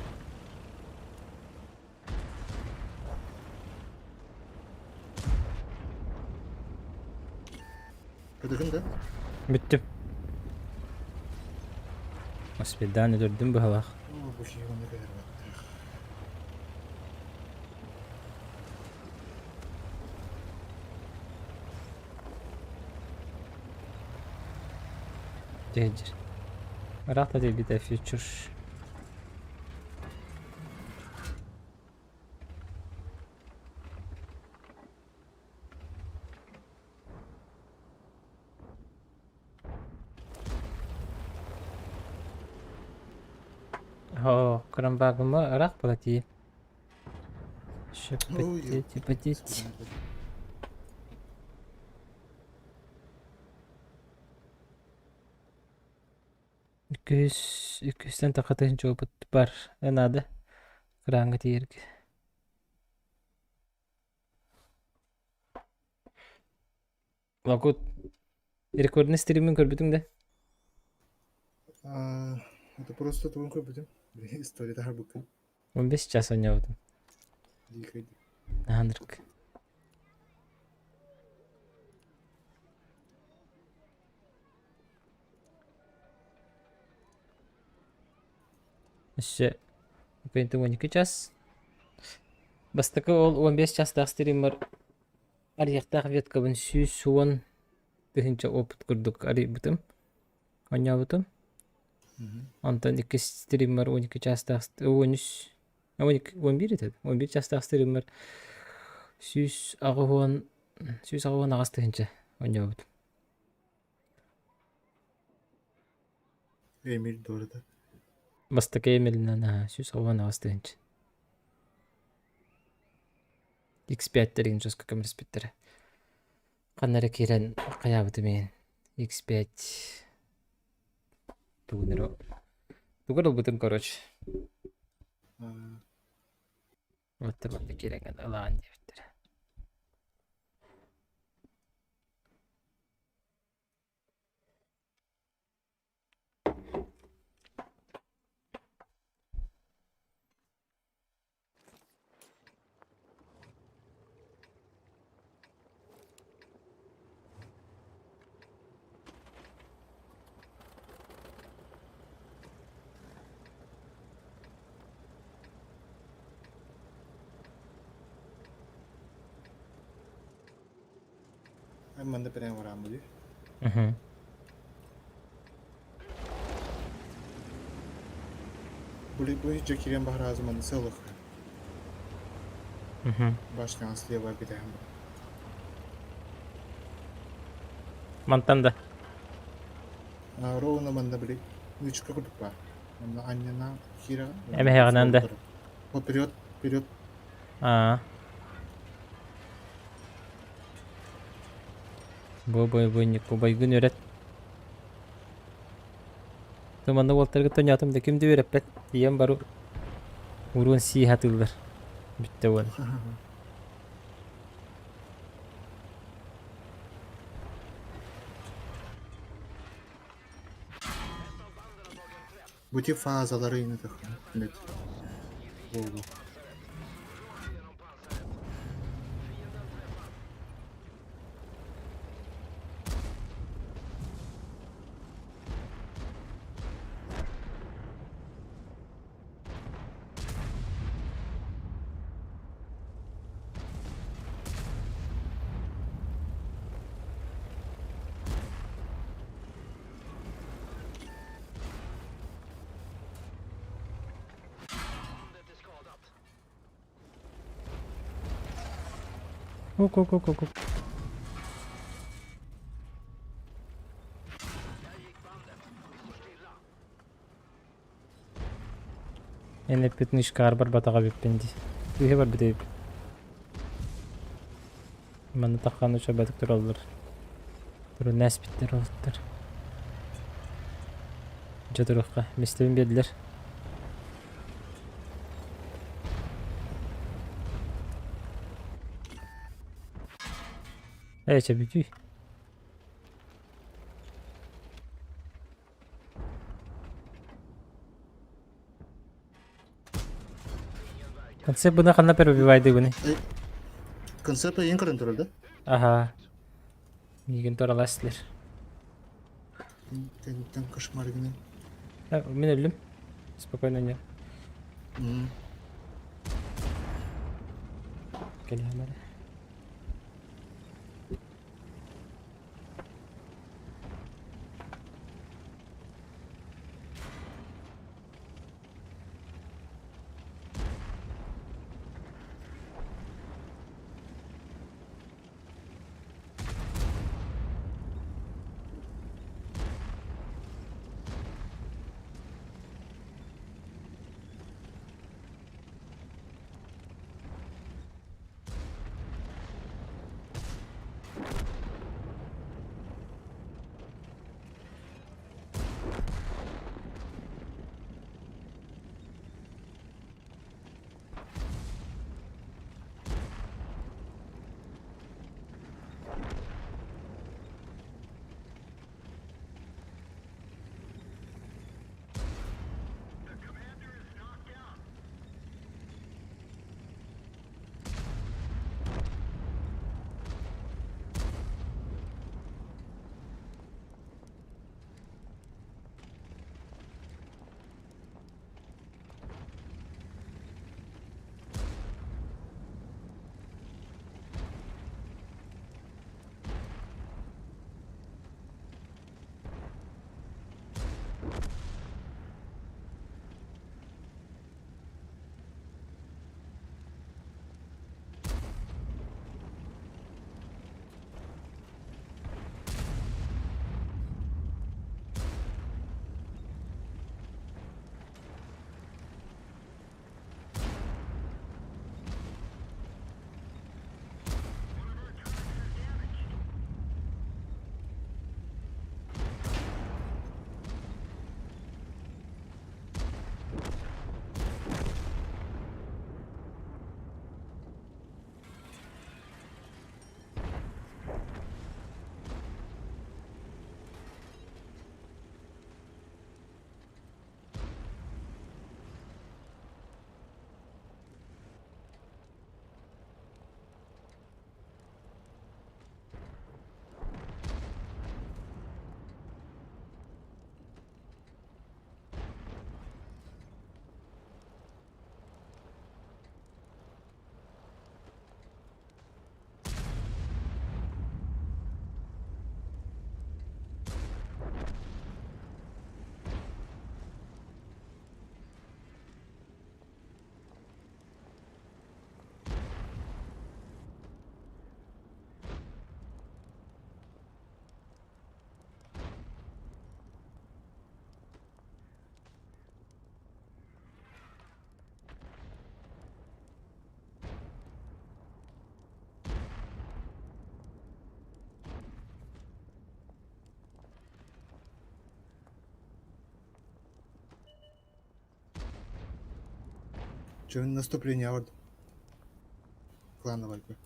Көтөкүн да? Бүттүм. Господи, өлөрдүм быһалаах. О, бу киһи онно кэлэр баттах. Дьэ Ыраах да тиийбитэ фьючер. Оо, кырамбаагыма ыраах була тиий. Ой, Шөппөттү типотить. Үкүс үкүстэн тахатын чуопут бар наада кырааҥҥа тиийэргэ. Лакут рекордный стримин көрбүтүҥ да? А, это просто тугун көрбүтүм. История таһарбыккын. 15 час оонньообутум. Дикой. Наһаанырк. Өссө 12 час. Бастакы ол 15 частаах стриммар арыйахтаах веткабын 110 тыһыынча опыт курдук арыйбытым. Оонньообутум. Онтон иккис стриммар 12 чаастаах 13 11 этэ 11 чаастаах стриммар 180 188 тыһыынча оонньообутум. Эмиль Дорда. Бастакы Эмилинэн аһа 188 тыһыынча. X5-тэрин жестко көмөлөспүттэрэ. Ханна эрэ киирэн хайаабытым иһин X5 тугун эрэ тугу эрэ ылбытым короче. Оттон манна киирэн ылаан диэбиттэрэ. Манна прямо рамы Мгм. Бу кирен баһаразыманы сылых. Башнян слева битэһэн бар. Мантан да. Ровно манна били нычка курдук бар. Манна анньана кира. Эмэһэҕинэн да. Вперед, вперед. Аа. Бу бу бу Никубайгын үөрэт. Манна уолтарга тоньоотум да ким да үөрэппэт. Тиийэн бару уруон сии сатыыллар. Бүттэ уон. Бу фазалары инытых. Нет. Болду. Ок, ок, ок, ок, ок. Эн эппитин ишкаар барбатаҕа эбиппин дии. Үһэ барбыт эбиппин. Манна таххан учебатык тураллар. Турун ээспиттэр уолаттар. Дьэ туруохха, мистэбин биэрдилэр. Ээ, чэ бүтүй. Концепт бына ханна перебивайдыгыный? Концепт ең көрөн турар да? Аха. Миигин туралас силер. Кэнниттэн кошмар гынан. Мин өллүм. Спокойно не. Кэлиһэм эрэ. Короче, наступление бардым. Клановайга.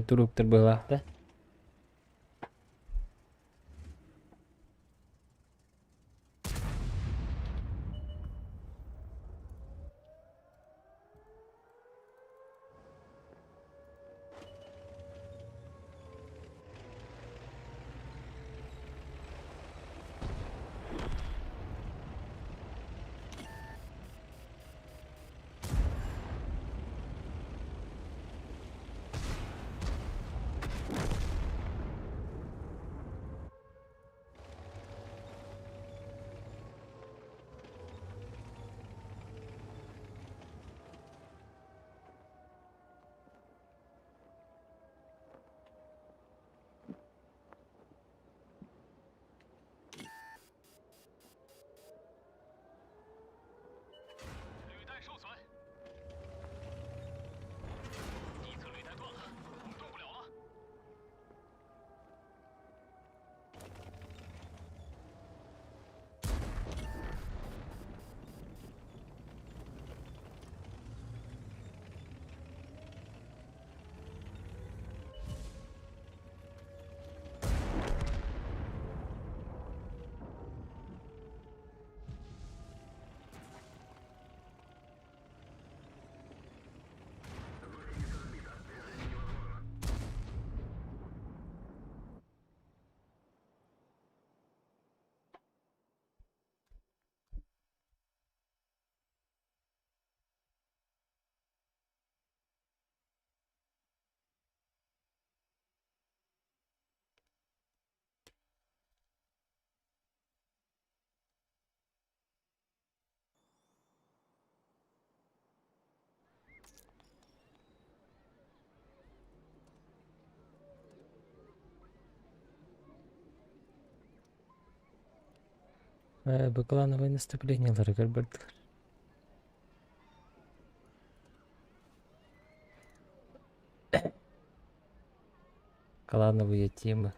Туруктар быһалаах да? Бу клановое наступлениеларыгар бардылар. Клановые темы.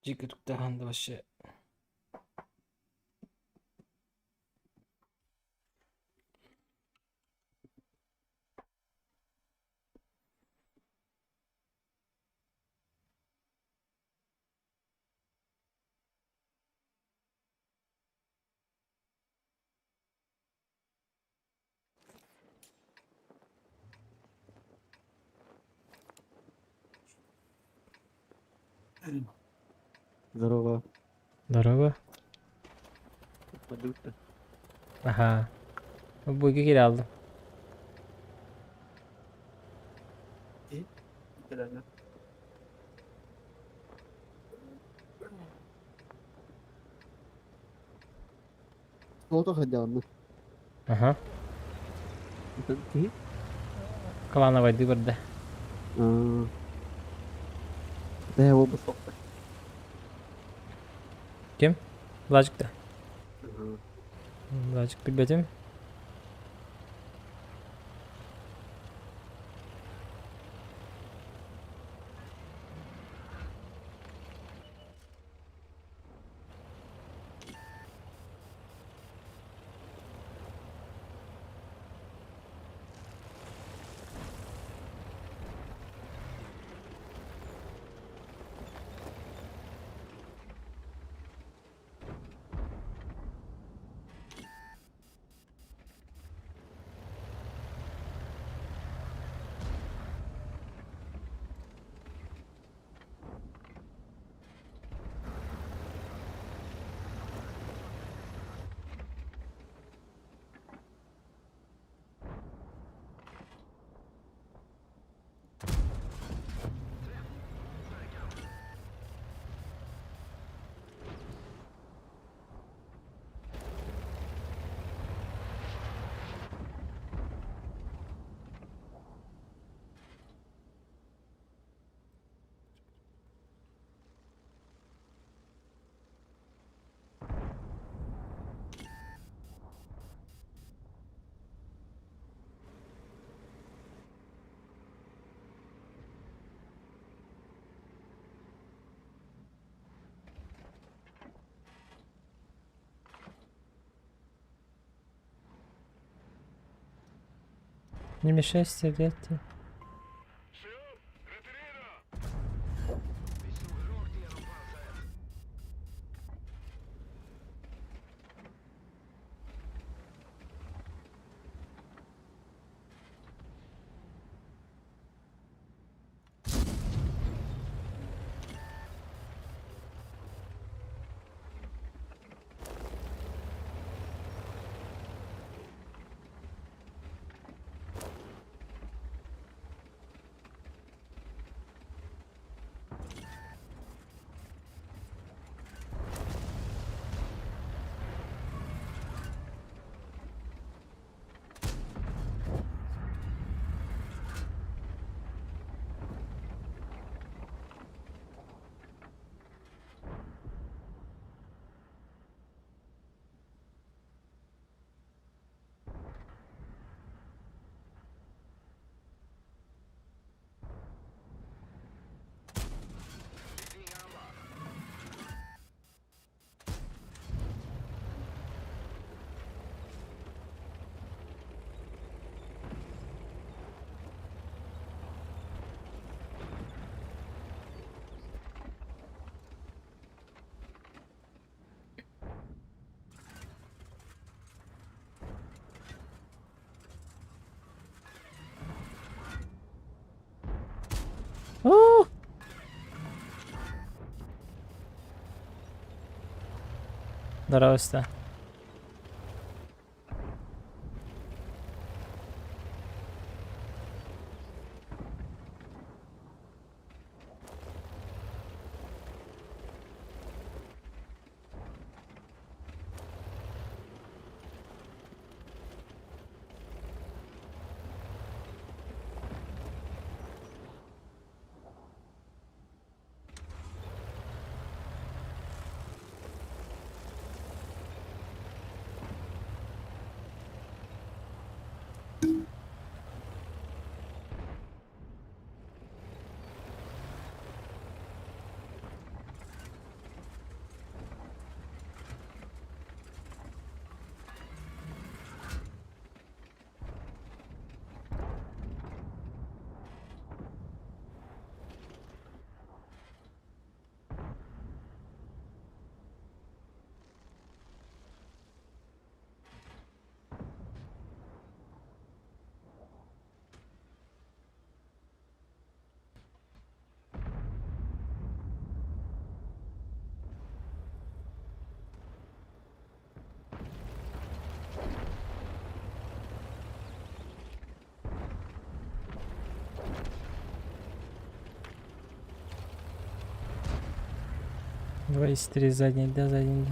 Дьиэ да вообще. Здорово. Здорово. Подушка. Ага. Бу кире алдым. Да. Фото ходян. Ага. Киһи? Клановайды барда. Да, оба соқта. Ким? Владик да. Владик билбэтим. Не мешай стрелять. Оо! Здравствуйте. Два из три задний, да, задний.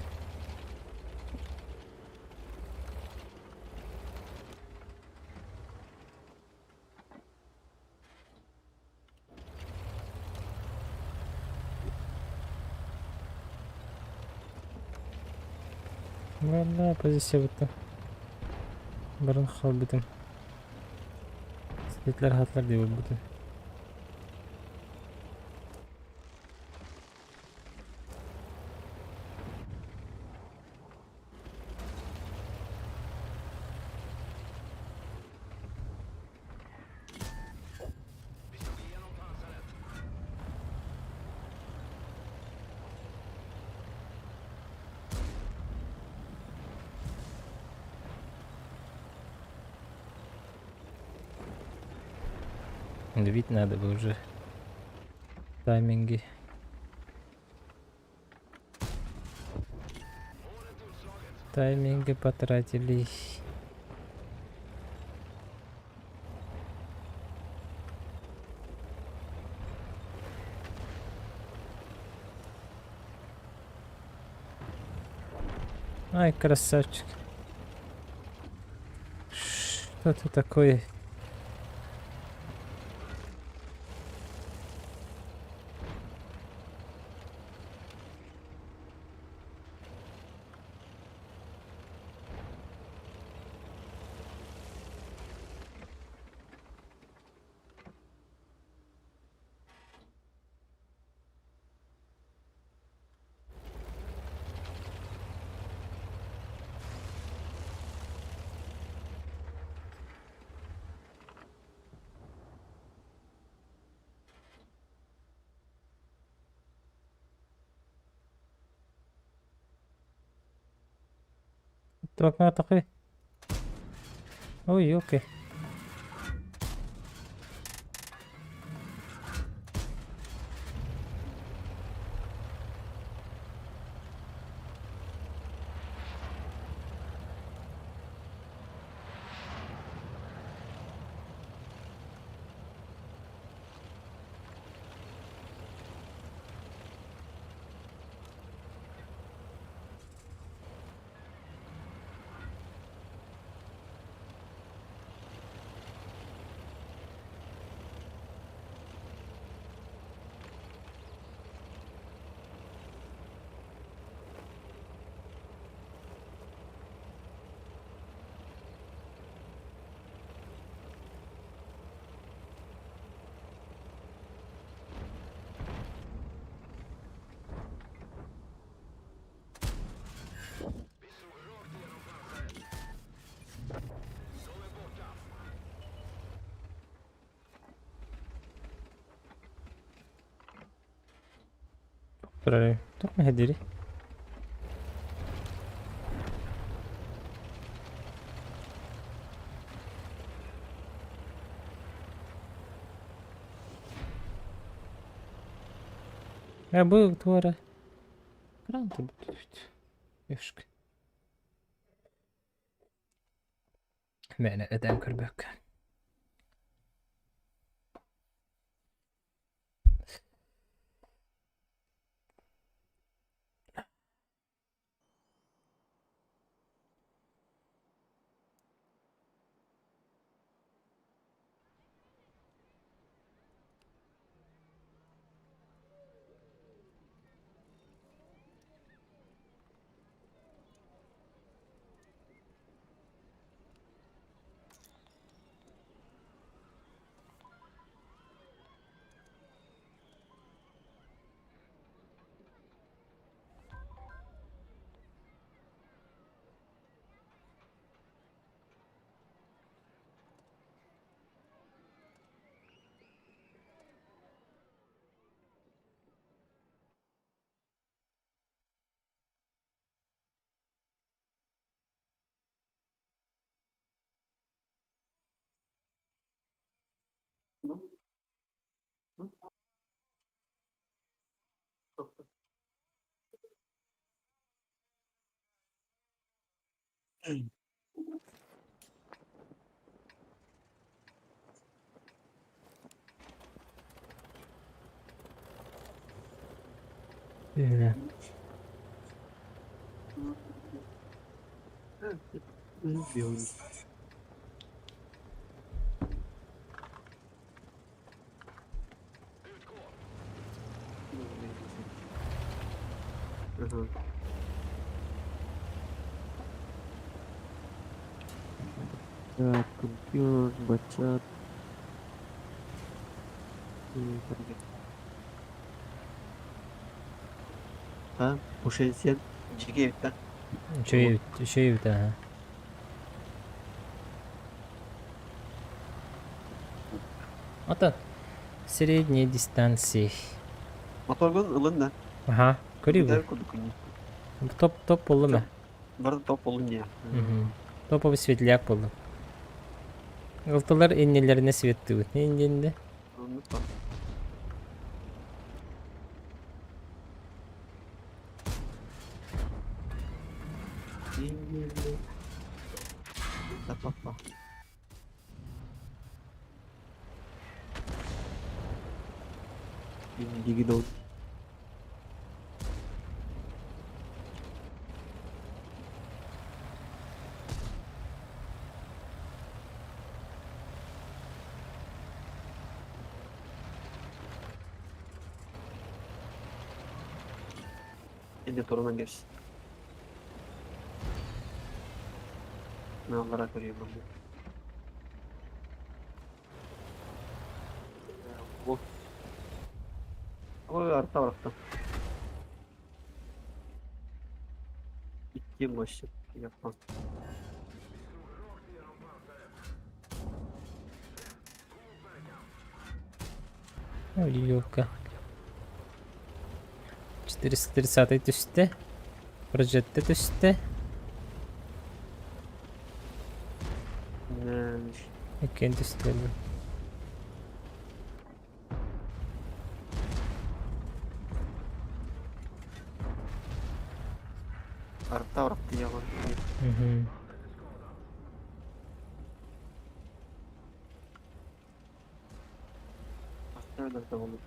Ладно, позиция бутта. Баран хаалбытым. Светлер хатлар диye бута. Давить надо бы уже. Тайминги. Тайминги потратили. Ай, красавчик. Что это такое? Туохха Ой, окей. Турар туох мэһэйдиирий? Ээ бу туора Кран турбут Ёшка. Мээнэ өтөөн көрбөккө. Ээ. Так, компьютер, бачат. А, Ушенсен, Жигевта. Үчүгэй эбит, үчүгэй эбит аа. Ото средней дистанции. Моторгун ылын да. Аха, көрүү Бүтэр курдук ини. Топ топ буолла ма? Бары топ болун дии. Топовый светляк буолла. Ылтылар иннилэринэ светтыбыт. Иннинде. Оннук ба. Папа. Дигидон. Инде турунан кэбис. Аллара көрүөм онно. Бу. Ой, арта барахта. Икки мощь. Япон. Ой, 430 түстэ. Прожетте түстэ. Иккиэн түстүлэр. Арта ураттыйаҕын. Мгм. Арта өлөрдө буолук.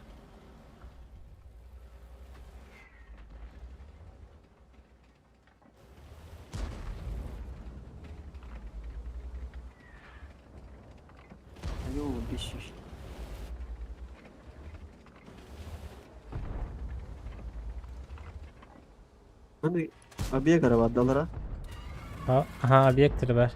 Аю, бесишь. Hani abiye garaba dalara. Aha, объекттэр бар.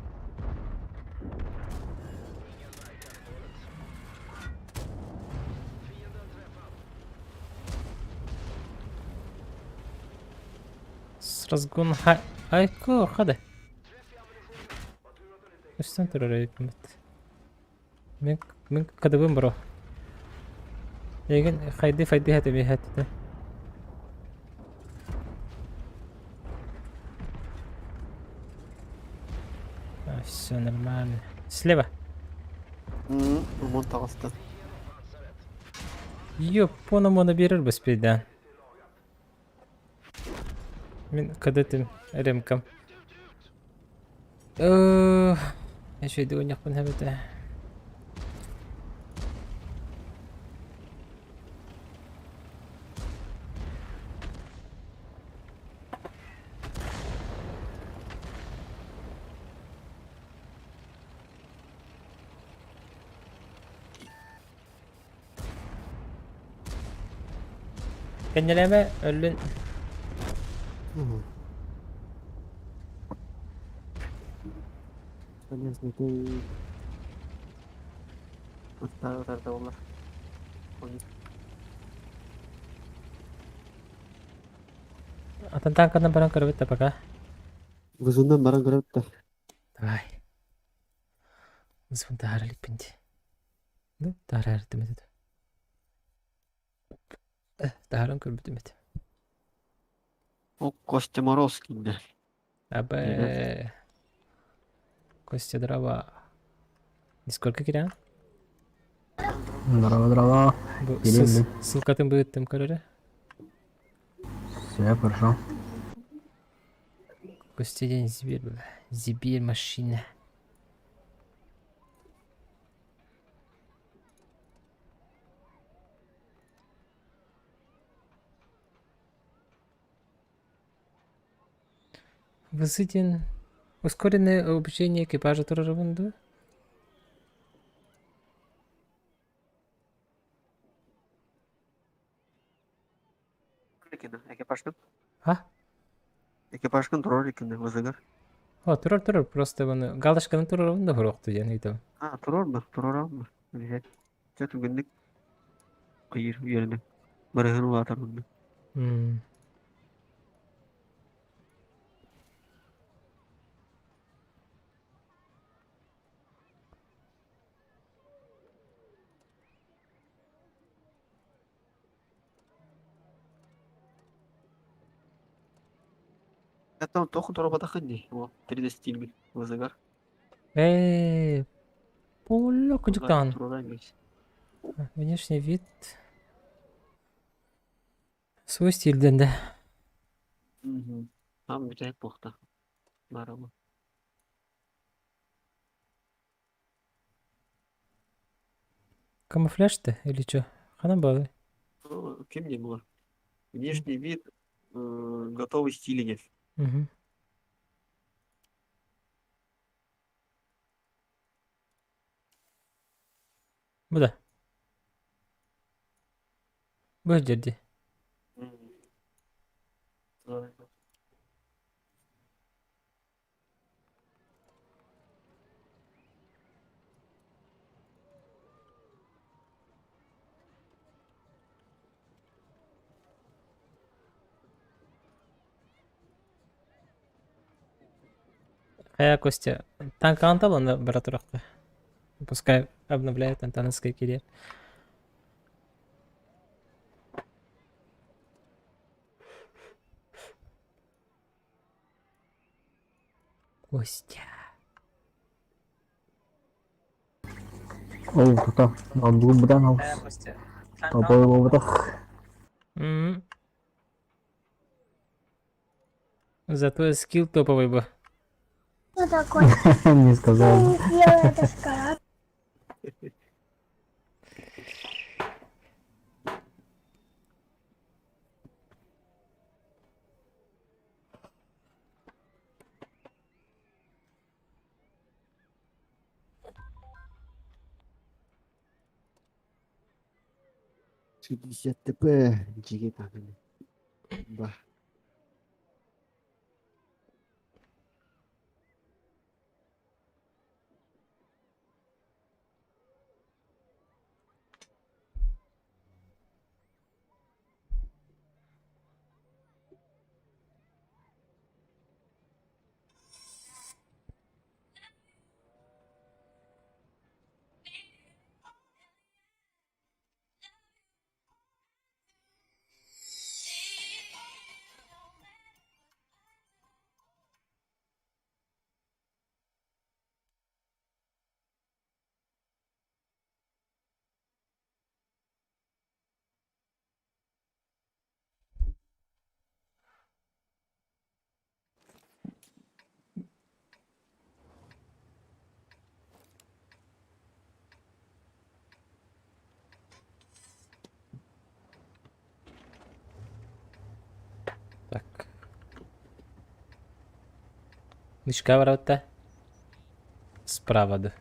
С разгон хайко хада. Үстэн турар эбиппит. Мин мин кадыбын бро. Эгин хайды файды хэтэ хэтэ. Все нормально. Слева. Умон таҕыста. Ёпона мона берер беспейден. Мин кадетим ремкам. Эшейди ойнахпын хэбэтэ. Кэннилээмэ өллүн Аттары болар. Атын танканан баран көрөбүт да пока. Вызундан баран көрөбүт да. Давай. Вызовын таһара иликпин дии. Ну, таһара этэ. Таһаран көрбүтүм этэ. О, Костя Мороз киирдэ. Абэ. Костя дрова. Нисколько киря? Здорово, здорово. Бу Кирилл. ссылкатын быыттым көрөрө. Все, хорошо. Костя день Зибирь, бля. Зибирь машина. Высытен. Ускоренное обучение экипажа турарабын Экипажкын. А? Экипажкын турар экен вызыгар. О, турар турар просто оны галочканы турарабын да хурукту диэн ыйтабын. А, турар бы, турар бы. Билет. Чө түгенник кыйыр yerine. Барыһын улаатар онно. Это тоху турабатахын ди. О, 3D стиль вызыгар. Э, поло кудюктан. Турар эмес. Внешний вид. Свой стиль да. Там бүтәйт бохта. Барабы. Камуфляж-то или чё? Хана балы. Ким не было? Внешний вид готовый стиль. Угу. Бу да. Бу жерди. Хая Костя, танк антал бара турахта. Пускай обновляет антановская кире. Костя. Ол тута ноутбугум быдан алыс. Тобой буолбатах. Зато скилл топовый был. Что такое? Не сказал. Не съела это шоколад. 60 ТП жиги тагын. Ба. Так. Мишка ворота. Справа, да.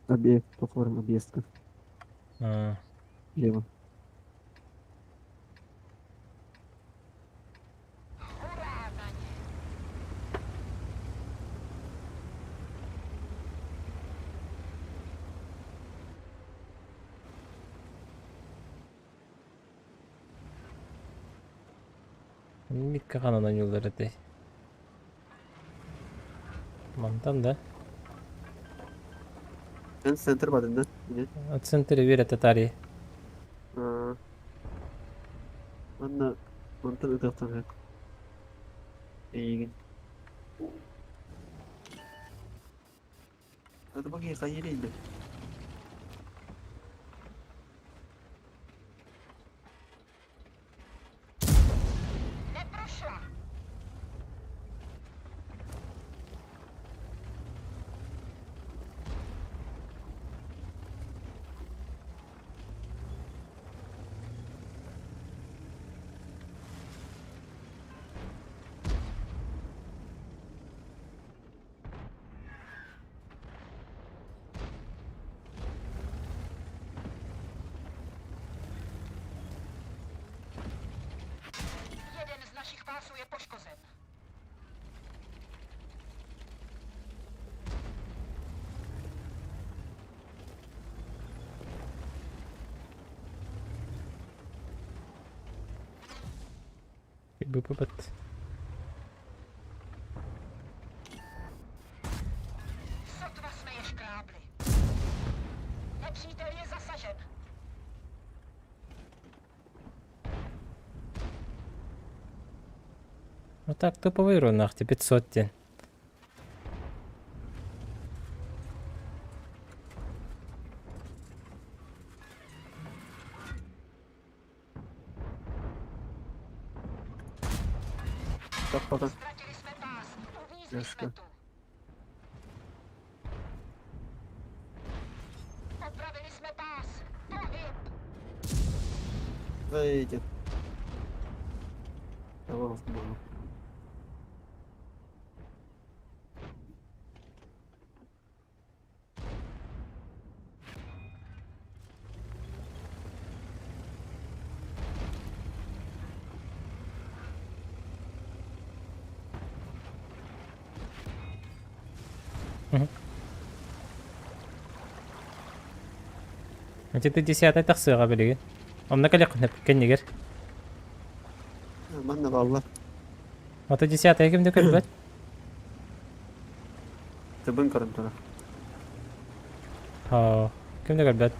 Объект, по форме объездка. А. Лево. Микка ханан ойуулар этэй. Мантан да. Эн центр бадын да? Нет. Центр үөрэтэ таарыйа. Манна мантан ытыахтан сөп. Эйигин. Это баки хайыр Быппыт. Ну так топовый рунах, 500 диэн. Таппата. Яшка. Зайдет. Давай, было. Ити ты десятый тахсыаҕа билигин. Онно кэлиэххин кэннигэр. Манна балла. Ото десятый ким да көрбөт. Тыбын көрөн турар. Оо, ким да көрбөт.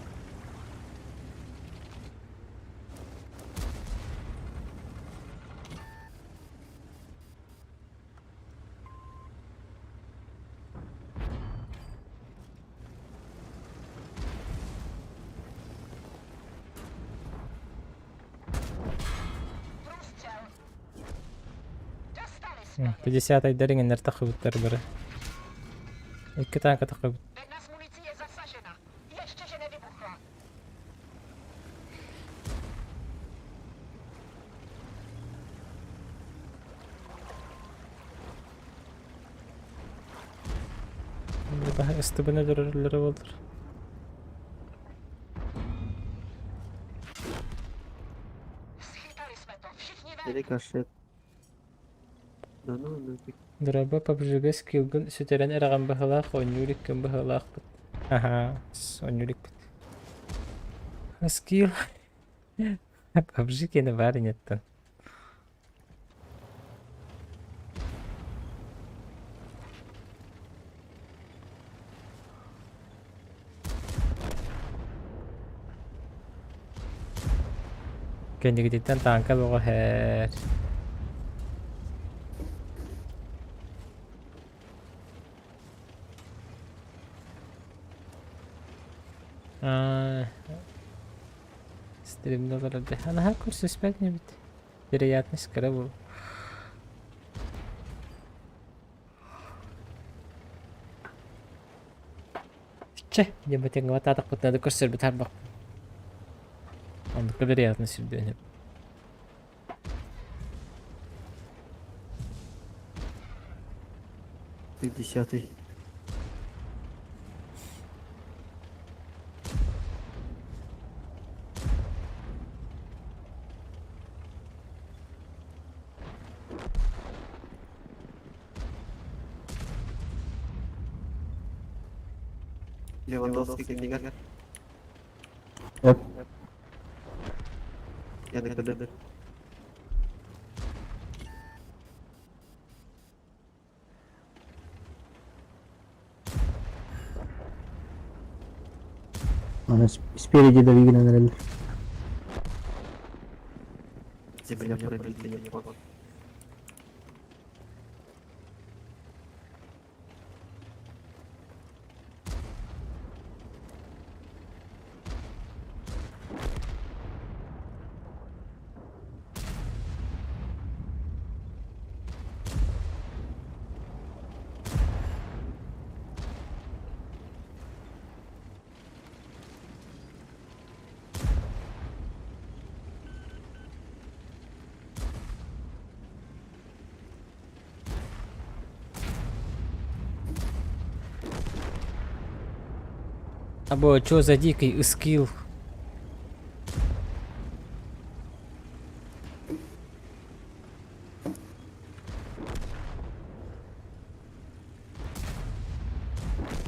50-айдар иҥэннэр таххыбыттар бары. Икки танка таххыбыт. Ыстыбын өлөрөллөрө буоллар. Рикошет. Да ну нафиг. Дорообо, PUBG-га скиллгын сүтэрэн эрэҕин быһыылаах, оонньуур иккин быһыылаахпыт. Аһаа, оонньуур икпит. Скилл. PUBG киэнэ баар инеттэн. Кэннигититтэн тааҥка бөҕө иһэр. Аа, стримде олорор дии. Наһаа көрсүспэт инибит. Вероятность кыра буолуо. Чэ, диэн батаатахпытына да көрсөрбүт харбах. Оннукка вероятность үрдүөн сөп. 50-й. Левандовский кэннигэр. Эп. Я на КД. Аны спереди да гынан эрэллэр. Земля пробита, я не могу. Або чё за дикий скилл?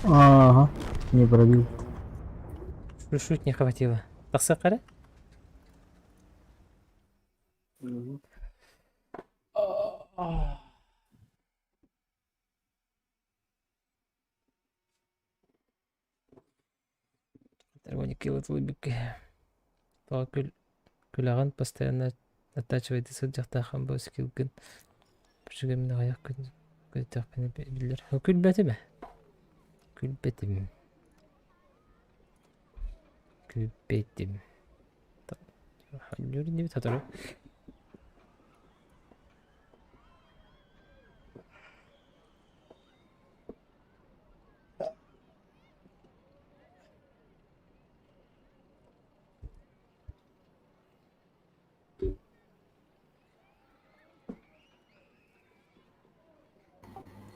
Ага, не пробил. Чуть-чуть не хватило. Тахса Мгм. Термоникилы Тоҕо күл күлэҕин постоянно оттачивайды сылдьахтааххын бу скиллгын үчүгэй аҕыйах күн көтөхпүнэ биллэр. Күлбэтим ээ. Күлбэтим. Күлбэтим. Оонньуур инибит сотору.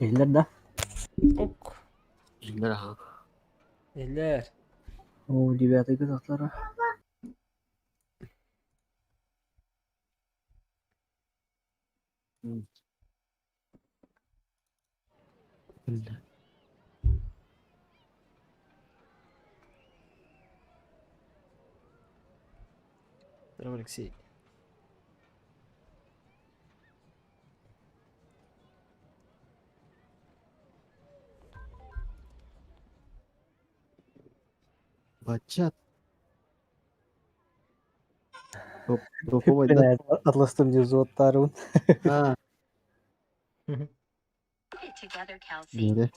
Иһиллэр да? Ок. Иһиллэр аха. Иһиллэр. О, девятый тахсара. Биллэ. Здорово, Алексей. Бачат. Топовай да? Атластым внизу оттарун. А, биирэ.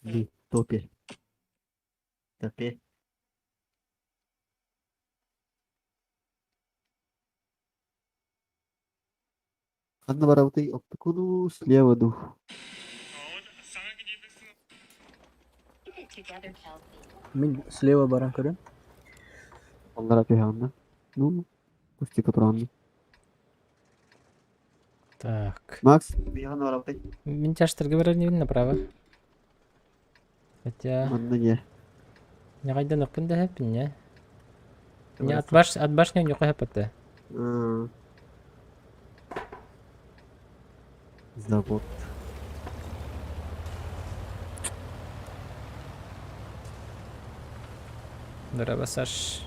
Би, топе. Топе. Ханна барабытый оптукуну слева дуу. Мин слева баран көрөн. Аллара түһэҕиннэ. Ну, кустика тураҕын. Так. Макс, биһиэхэ барабытый? Мин чаштарга барар инибин направо. Хотя... Манна не. Ньаҕайданыахпын да эһэппин не. Не от, баш, от башни ньуха эһэппэтэ. Завод. Здорово, Саш.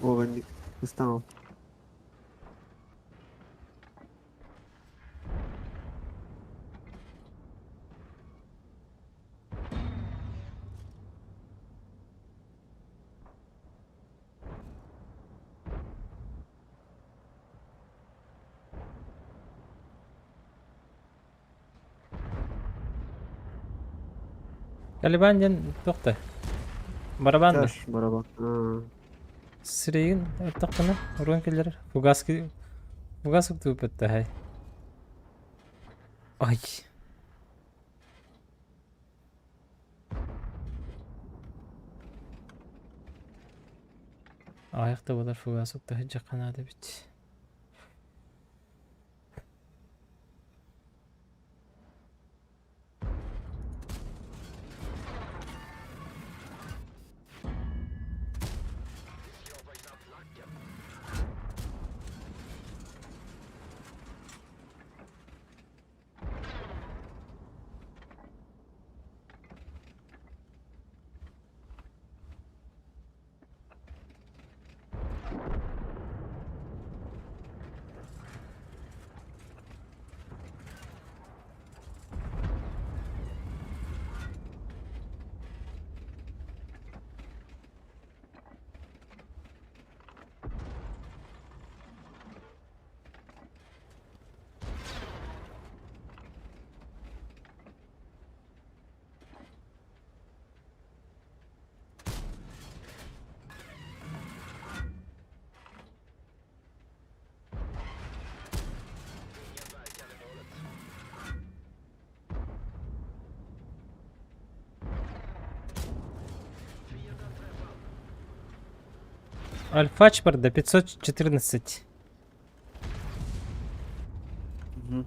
О, Венник, ыстаҥал. Талибан диэн туох да? Барабан да? Чаш барабан. Аа. Сирэйин аттаххына уруон киллэрэр. Фугаски фугас уктууппаттаһай. Ай. Аҕыйах да буолар фугас укта сылдьыахха наада эбит. Альфач барда 514. Мгм.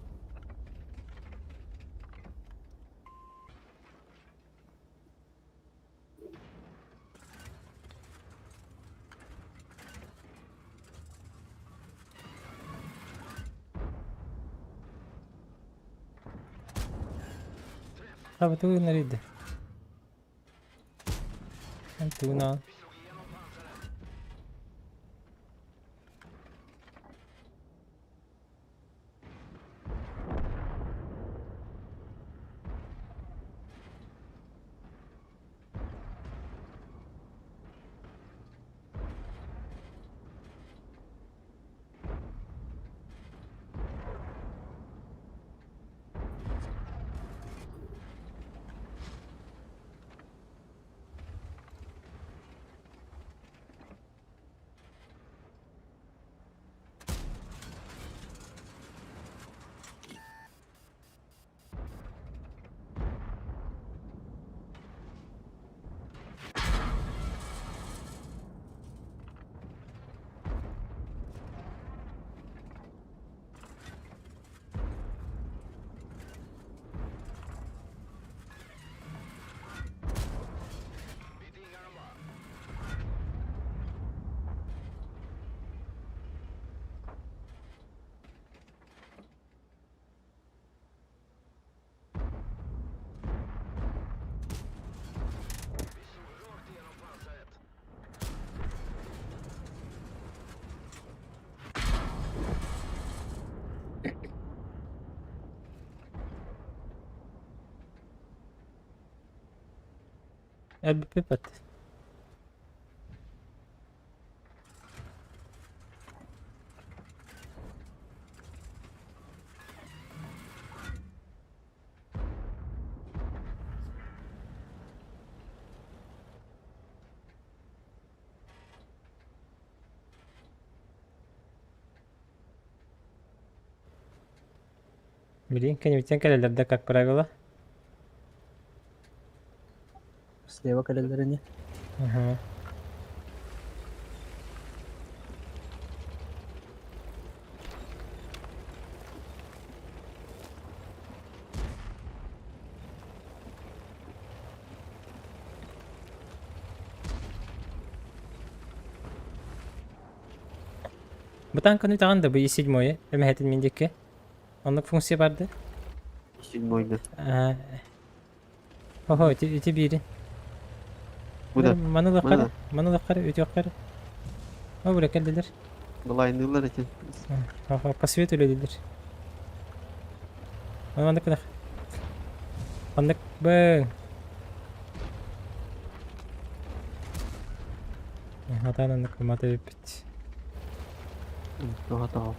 Хабы тугун эрийдэ. Эн тугун Өлбүппүт. Билигин кэннибиттэн кэлэллэр да, как правило. Слева кэлэллэр ини. Ага. Бу танканы таҕан да бу И-седьмое эмэһэтин мин диэки. Оннук функция барды. Седьмой да. Охо, ити, ити биири. Бу да. Маны ылыаххара, маны ылыаххара, үтүөххара. О, бу кэллилэр. Былайныылар эти. Охо, по свету үлэлииллэр. Маннык гынах. Маннык бың. Хатаан аннык мата эбиппит. Тоҕо тоҕо.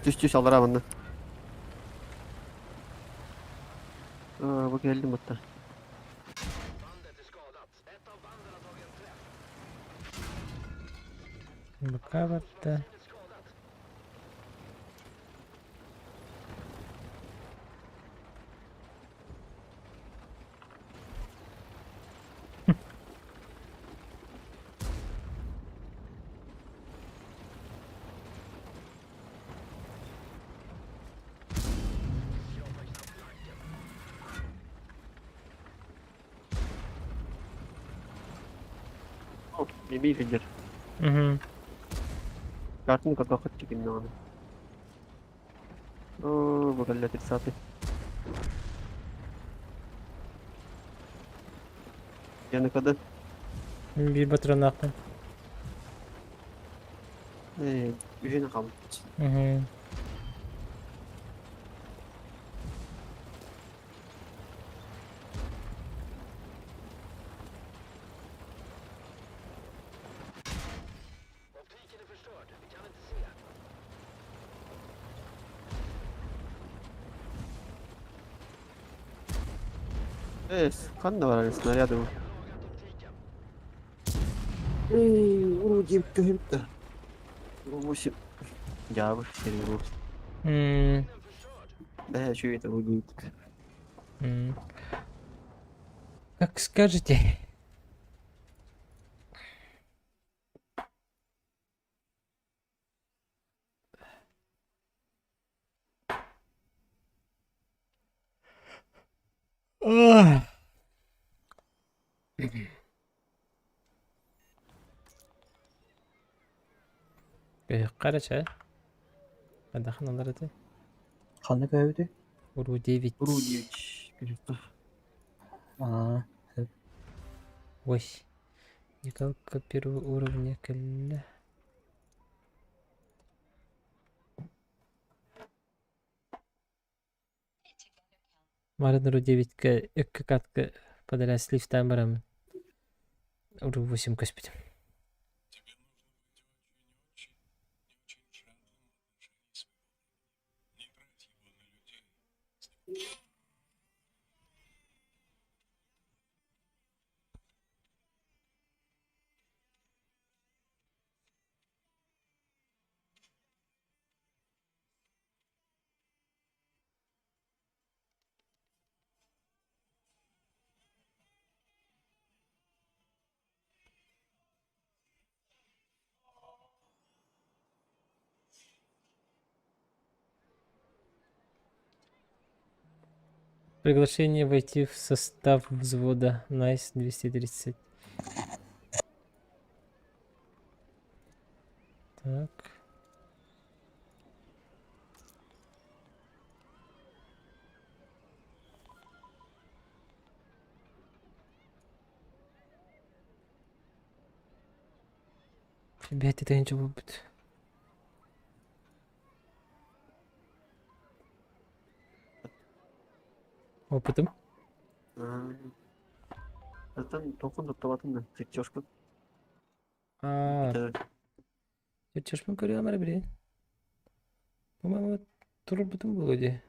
Түс түс аллараа манна. Аа, бу кэллим отта. Бука барда. Мимии сылдьар. Картын көрдөххө чигиннэҕинэ. Оо, бу кэллэ 30-й. Яны кады? Биир патроннаахпын. Ээ, үһүн хаалбыт. Ээ, ханна барар снаряды бу? Эй, вроде көһүм да. 8. Дьаабы, сервер. Бээ, үчүгэй это выглядит. Как скажете. Ах. Короче, Хадахан алар этэ. Ханна көһөбүтүй? Уру 9. Уру 9. Аа, Ой. Николка первого уровня кэллэ. Марын Уру 9-ка икки катка подряд сливтаан бараммын. Уру 8 көспүтүм. Приглашение войти в состав взвода Найс 230. Так. Бэйэтэ тыһыынча буолбут. Опытым. Оттон толкун туттабатын да, чертежкун. Аа, чертежпын көрүөм эрэ билигин. По-моему, турбутум буолуо дии.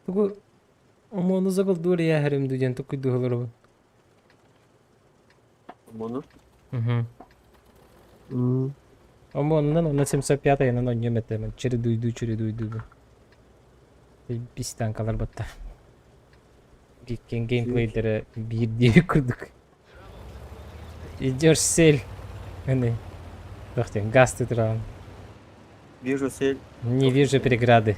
Тугу омуону загылдуур ийээһэрим дуу диэн туккуйдуу олоробун. Омону? Мгм. Омуонунан уонна 705-айынан оонньуом этэ. Чередуйдуу чередуйдуубун. Биис танкалар батта. Гиккен геймплейдері биир диэри курдук. Идешь цель. Аны. Туох диэн, газ тутураҕын. Вижу цель. Не вижу преграды.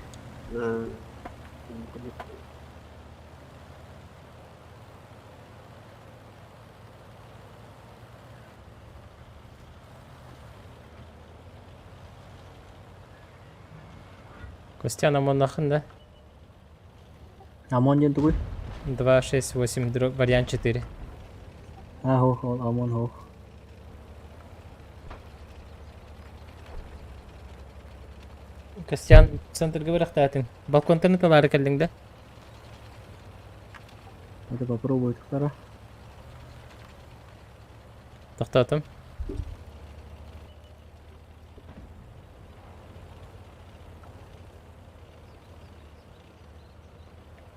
Костян ОМОНнахын да? ОМОН диэн тугуй? 2, 6, 8, вариант 4. Аа, һуох, ол ОМОН һуох. Костян центрга бырахтаатын. Балконтан ыталаары кэллиҥ да? Это попробуй тахтара. Тохтоотум.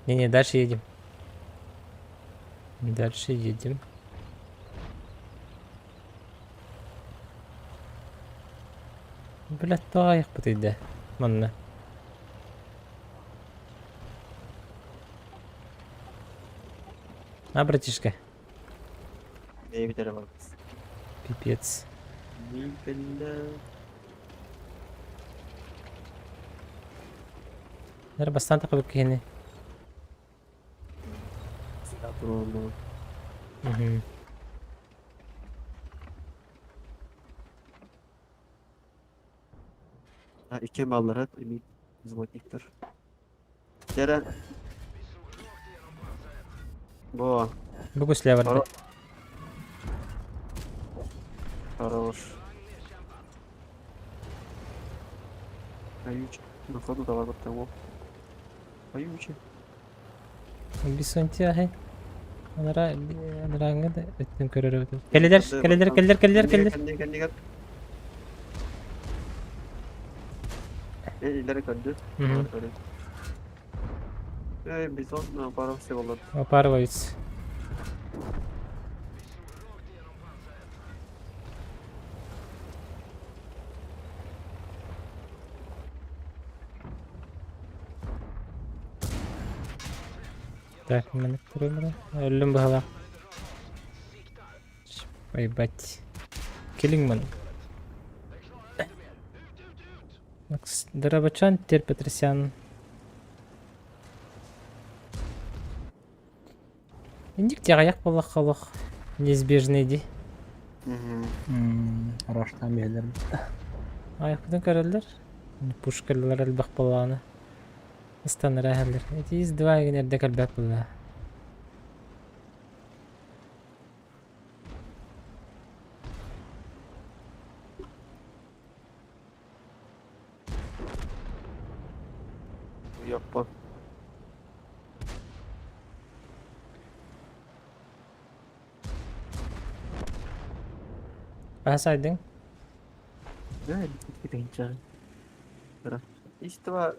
Не-не, дальше едем. Дальше едем. Блядь, таайахпыт да. Манна. А, братишка? Бэйэбит эрэ барбыт. Пипец. Нэр бастаан тахабыт киһини. Мгм. Ha, икки маллара эмиэ взводниктар. Дьэрэ. Бо. Бу гусля барда. Хорош. Аюч. На ходу давай вот того. Аюч. Бисонтиаһы. Анара анарааҥҥа да өттүн көрөр эбит. Кэллилэр, кэллилэр, кэллилэр, кэллилэр, кэллилэр. Кэннигэр, кэннигэр. Илleri көрдү. Эй, бизон, пара всего Опарываются. Так, мені второй Өллүм быһала. Ебать. Киллингман. Дарабачан Тер-Петросян. Индик тягаyak боллах олох неизбежный ди. Раштан биһэлэр. Аяқпытын көрөллөр. Пушкалар элбэх боллааны. Ыстанара иһэллэр. Ити из два игин эрдэ кэлбэт буолла. Yapma. Хаһа сайдыҥ? Ne? Истова.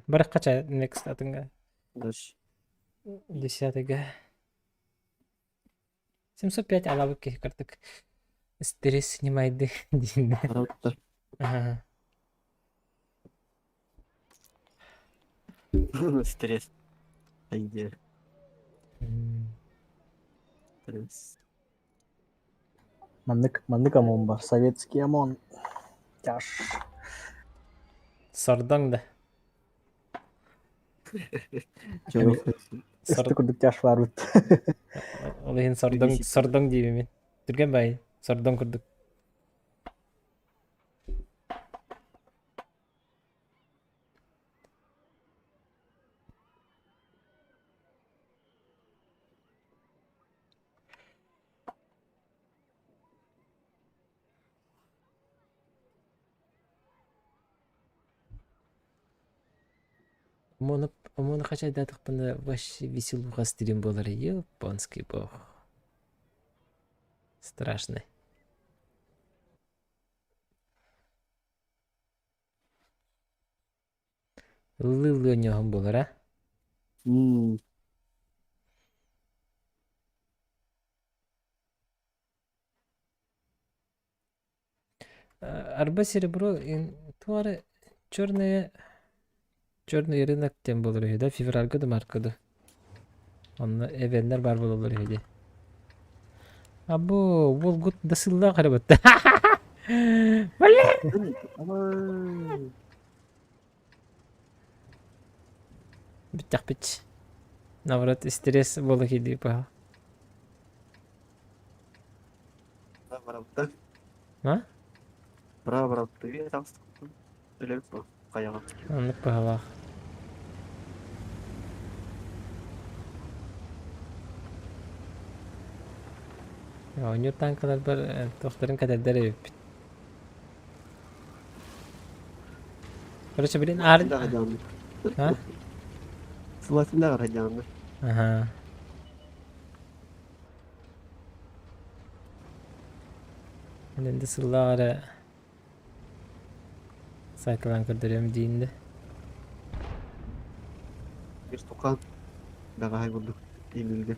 Бараххача next атынга. Дальше. Десятыга. 705 алабыт киһи кырдык. Стресс снимайды диэн. Ага. Стресс. Айде. Стресс. Маннык, маннык ОМОН бар. Советский ОМОН. Тяж. Сордоҥ да. Сор... Ыстык курдук тяжларбыт. Ол иһин сордоҥ, сордоҥ диибин мин. Түргэн баай, сордоҥ курдук. Омуону хачайдаатахпына вообще веселуха стрим буолар японский бог. Страшный. Ыллыы-ыллыы оонньооһун буолар а? Арба серебро туох эрэ черное черный рынок диэн буолар үһү да февральга да марка да онно эвеннэр баар буолаллар үһү дии Або уолгут да сыллаах эрэ батта Бүттэхпит. Наоборот, стресс буола киирдии баһа. Барабыта. А? Бра барабыта. Үйэ таҕыстым. Өлөбүт бу. Хайаҕа. Оннук быһалаах. Оонньуур танкаларбар туохтарын кэтэрдэр эбиппит. Короче, блин, аар... А? Сылатындаҕар хадьаанна. Ага. Енді сыллаах эрэ сайталаан көрдөрүөм диин да. Bir тоқан бэҕэһээ курдук иилилгэ.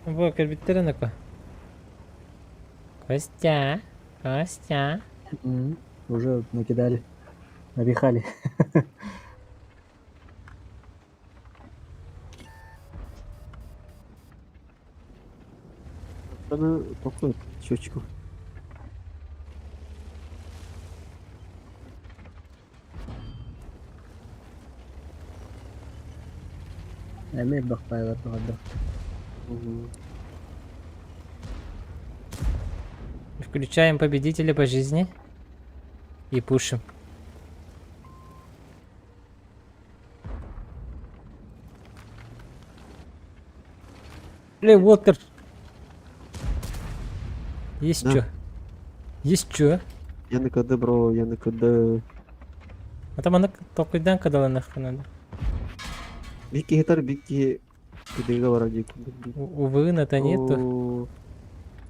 Бу кэлбиттэр анака. Костя, Костя. Уже накидали, напихали. Аны тохтоо счетчику. Эмиэ элбэх баайалар доҕордор. Включаем победителя по жизни и пушим. Бля, Уолтер. Есть Да. чё? Есть чё? Я на КД, бро, я на КД. А там ана толкуйдан кадаланах надо. Бикки хитар, бикки КДга барар дии. Увы, это нету.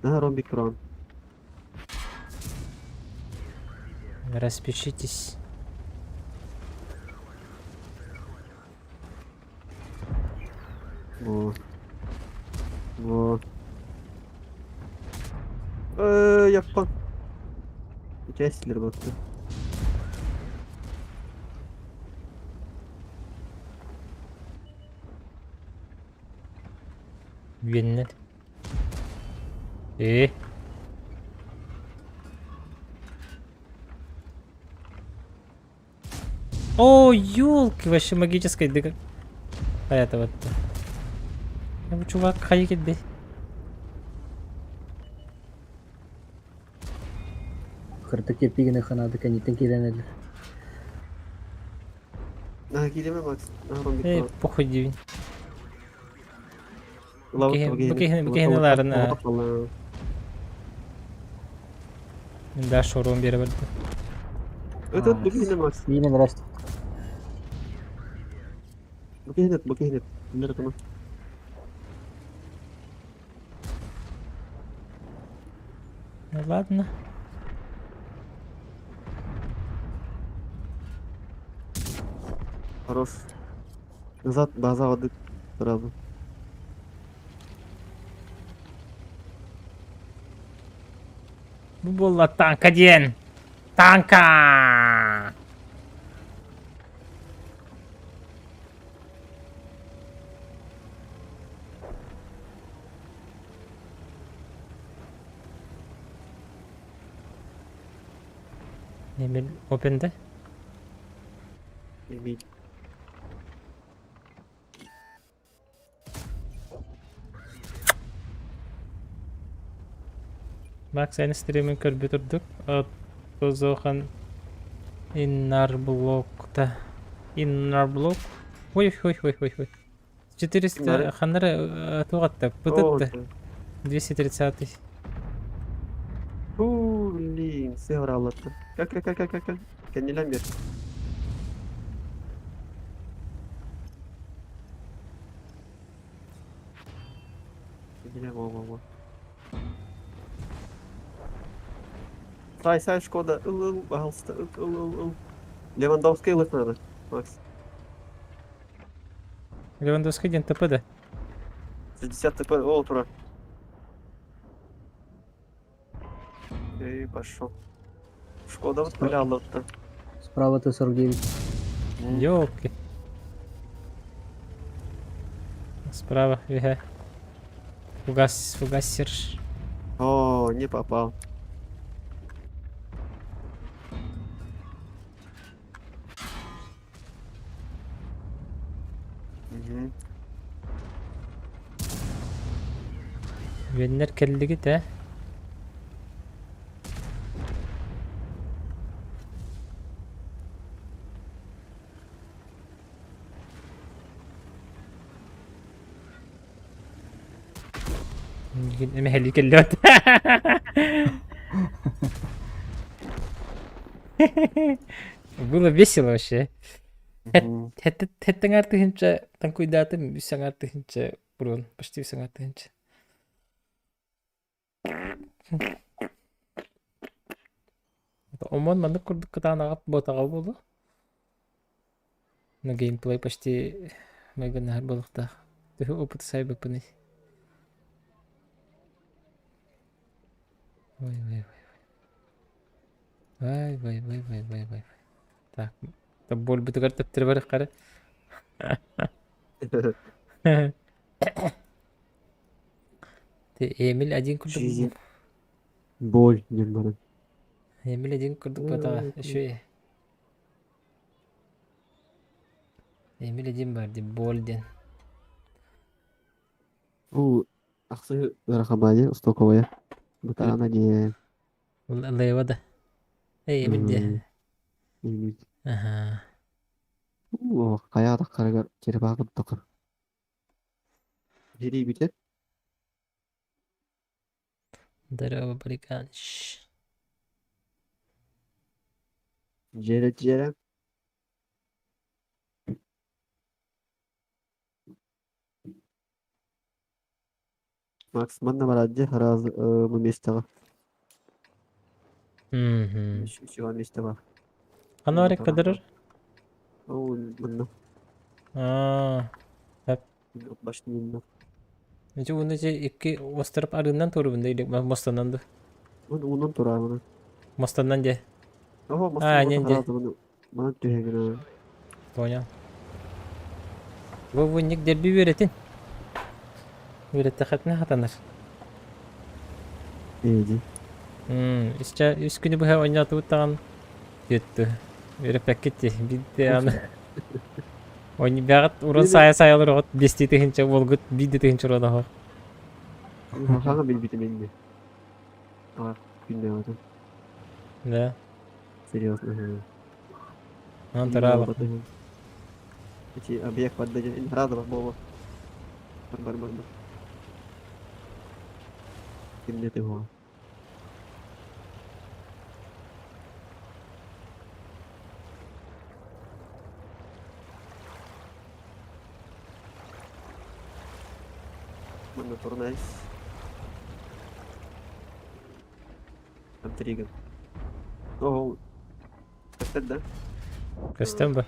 На ромбик кран. Распишитесь. Во. Во. Яппан. Участилер батты. Үөннэр. Ээ. О, елки, вообще магическая дыка. А это вот. Бу чувак хайа кэлбит. Кырдык кирпигини ханаады кэнниттэн киирэн эрэр. Наһаа кииримэ Макс. Наһаа ромбик Ээ, похуй диибин. Бу киһини бу киһини ылаарын Да, шоурум биэрэ барда. Этот бу киһини Макс. Миинэн эрэ Бу киһини бу киһини. Мир тума. Ну ладно. Хорош. Назад база воды сразу. Бу буолла танка диэн. Танка! Эмил open да? Эмиль. Макс эн стримин көрбүт ордук. Тозохан Иннарблокта. Иннарблок. Ой, ой, ой, ой, ой. 400 ханнара туох атта? Пытытты. 230. Фу, блин, сыграл это. Как, как, как, как, как? Кэннилэн бер. Кэннилэн, во, во, во. Сай, сай, Шкода, ыл, ыл, пожалуйста, ыл, ыл, ыл, ыл. Левандовский ылык надо, Макс. Левандовский диэн ТП да? 60 ТП, ол тура. И пошел. Шкода вот то. Справа Т-49. Ёлки. Справа, виһэ. Фугас, фугасер. О, не попал. Угу. Үөннэр кэллигит ээ? Эмэһэлии кэллэбит. Было весело вообще. Хэттэн тыһынча таҥкуйдаатым, үс аҥаар тыһынча урон, почти үс аҥаар тыһынча. Омон маннык курдук кытаанаҕа буотаҕа буолуо. Но геймплей почти майгыннаһар буолуохтаах. Төһө опыт сайбыппыный? Ой, ой, ой. Вай, вай, вай, вай, вай, вай. Так, буолбутугар төптөрү барыххары. Эмил один курдук. Жизнь. Боль диэн баран. Эмил один курдук буотаҕа. Үчүгэй. Эмил один бар дии, боль диэн. Бу ахсы ыарахабаайы стоковая. Бытаана диэн. Лева да. Эй, Эмил диэ. Эмил. Аха. Хайа атаххарыгар черепаха курдук. Дьири бүтэр. Здорово, Бариканыч. Дьиэрэ дьиэрэ. Макс манна бараат дьэ араас бу миэстэҕэ. Мгм. Үчүгэй миэстэ баар. Ханна барык көрдөрөр? Ол манна. Аа, сөп. Башнинна. Ити уну же икки остров арыынан турубун да или мостанан ду? Унун тураабына. Мостанан же. Ого, А, не де. Манан түһэгин. Понял. Бу вунник дерби үөрэтин. Үөрэттэхэтинэ хатанар. Эди. Үс үс күнү быһа оонньоотубут даҕаны түөттү. Үөрэппэккит дии. Биирдэ аны Ойньубэҕит уран саайа-саайа олороҕут биэстии тыһыынча уолгут биир да тыһыынча уран оһох. Хаҥа билбитим инни. А, күннээҕитин. Да. Серьезно. Онон тураабах. Эти объект поддаден. Радова буолуо. Бар бар бар бар. Кимне ты го? Манна турнайс. Интрига. О, көстөр да? Көстөн бу.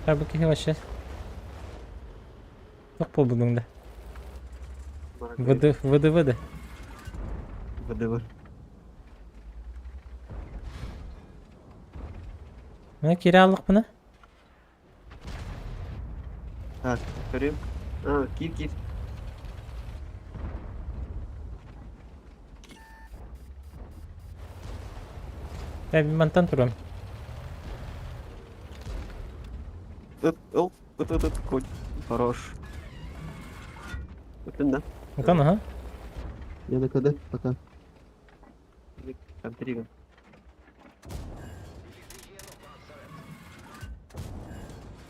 А бу киһи вообще туох буолбутуҥ да? ВД, ВДВ да? ВДВ. Мына киирэ ааллахпына? Так, көрүм. А, киир киир. Э, мантан турам. Ыт, ыл, ыт, ыт, ыт, конь. Хорош. Ыттын да? Ытан, аха. Я на КД, пока. Контрига.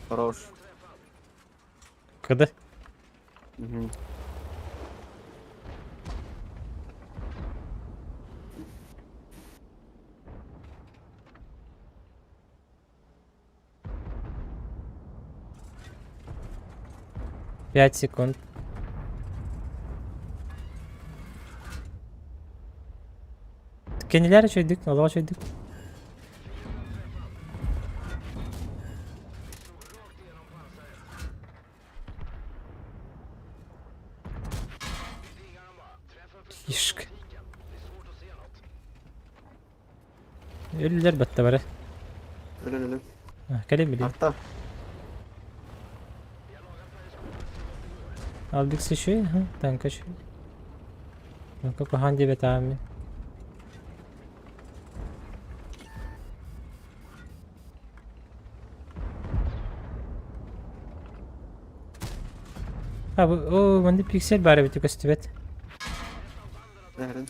Хорош. КД. Угу. 5 секунд. Кенилер үчүйдүк, олоҕо үчүйдүк. Ишк. Өлүлэр батта бары. Өлөн өлөн. Кэлин билин. Арта. Албик еще, танка еще. Танка куһаан диэбэтээҕим мин. А, бу, о, манна пиксель баар эбит көстүбэт. Эһэрин.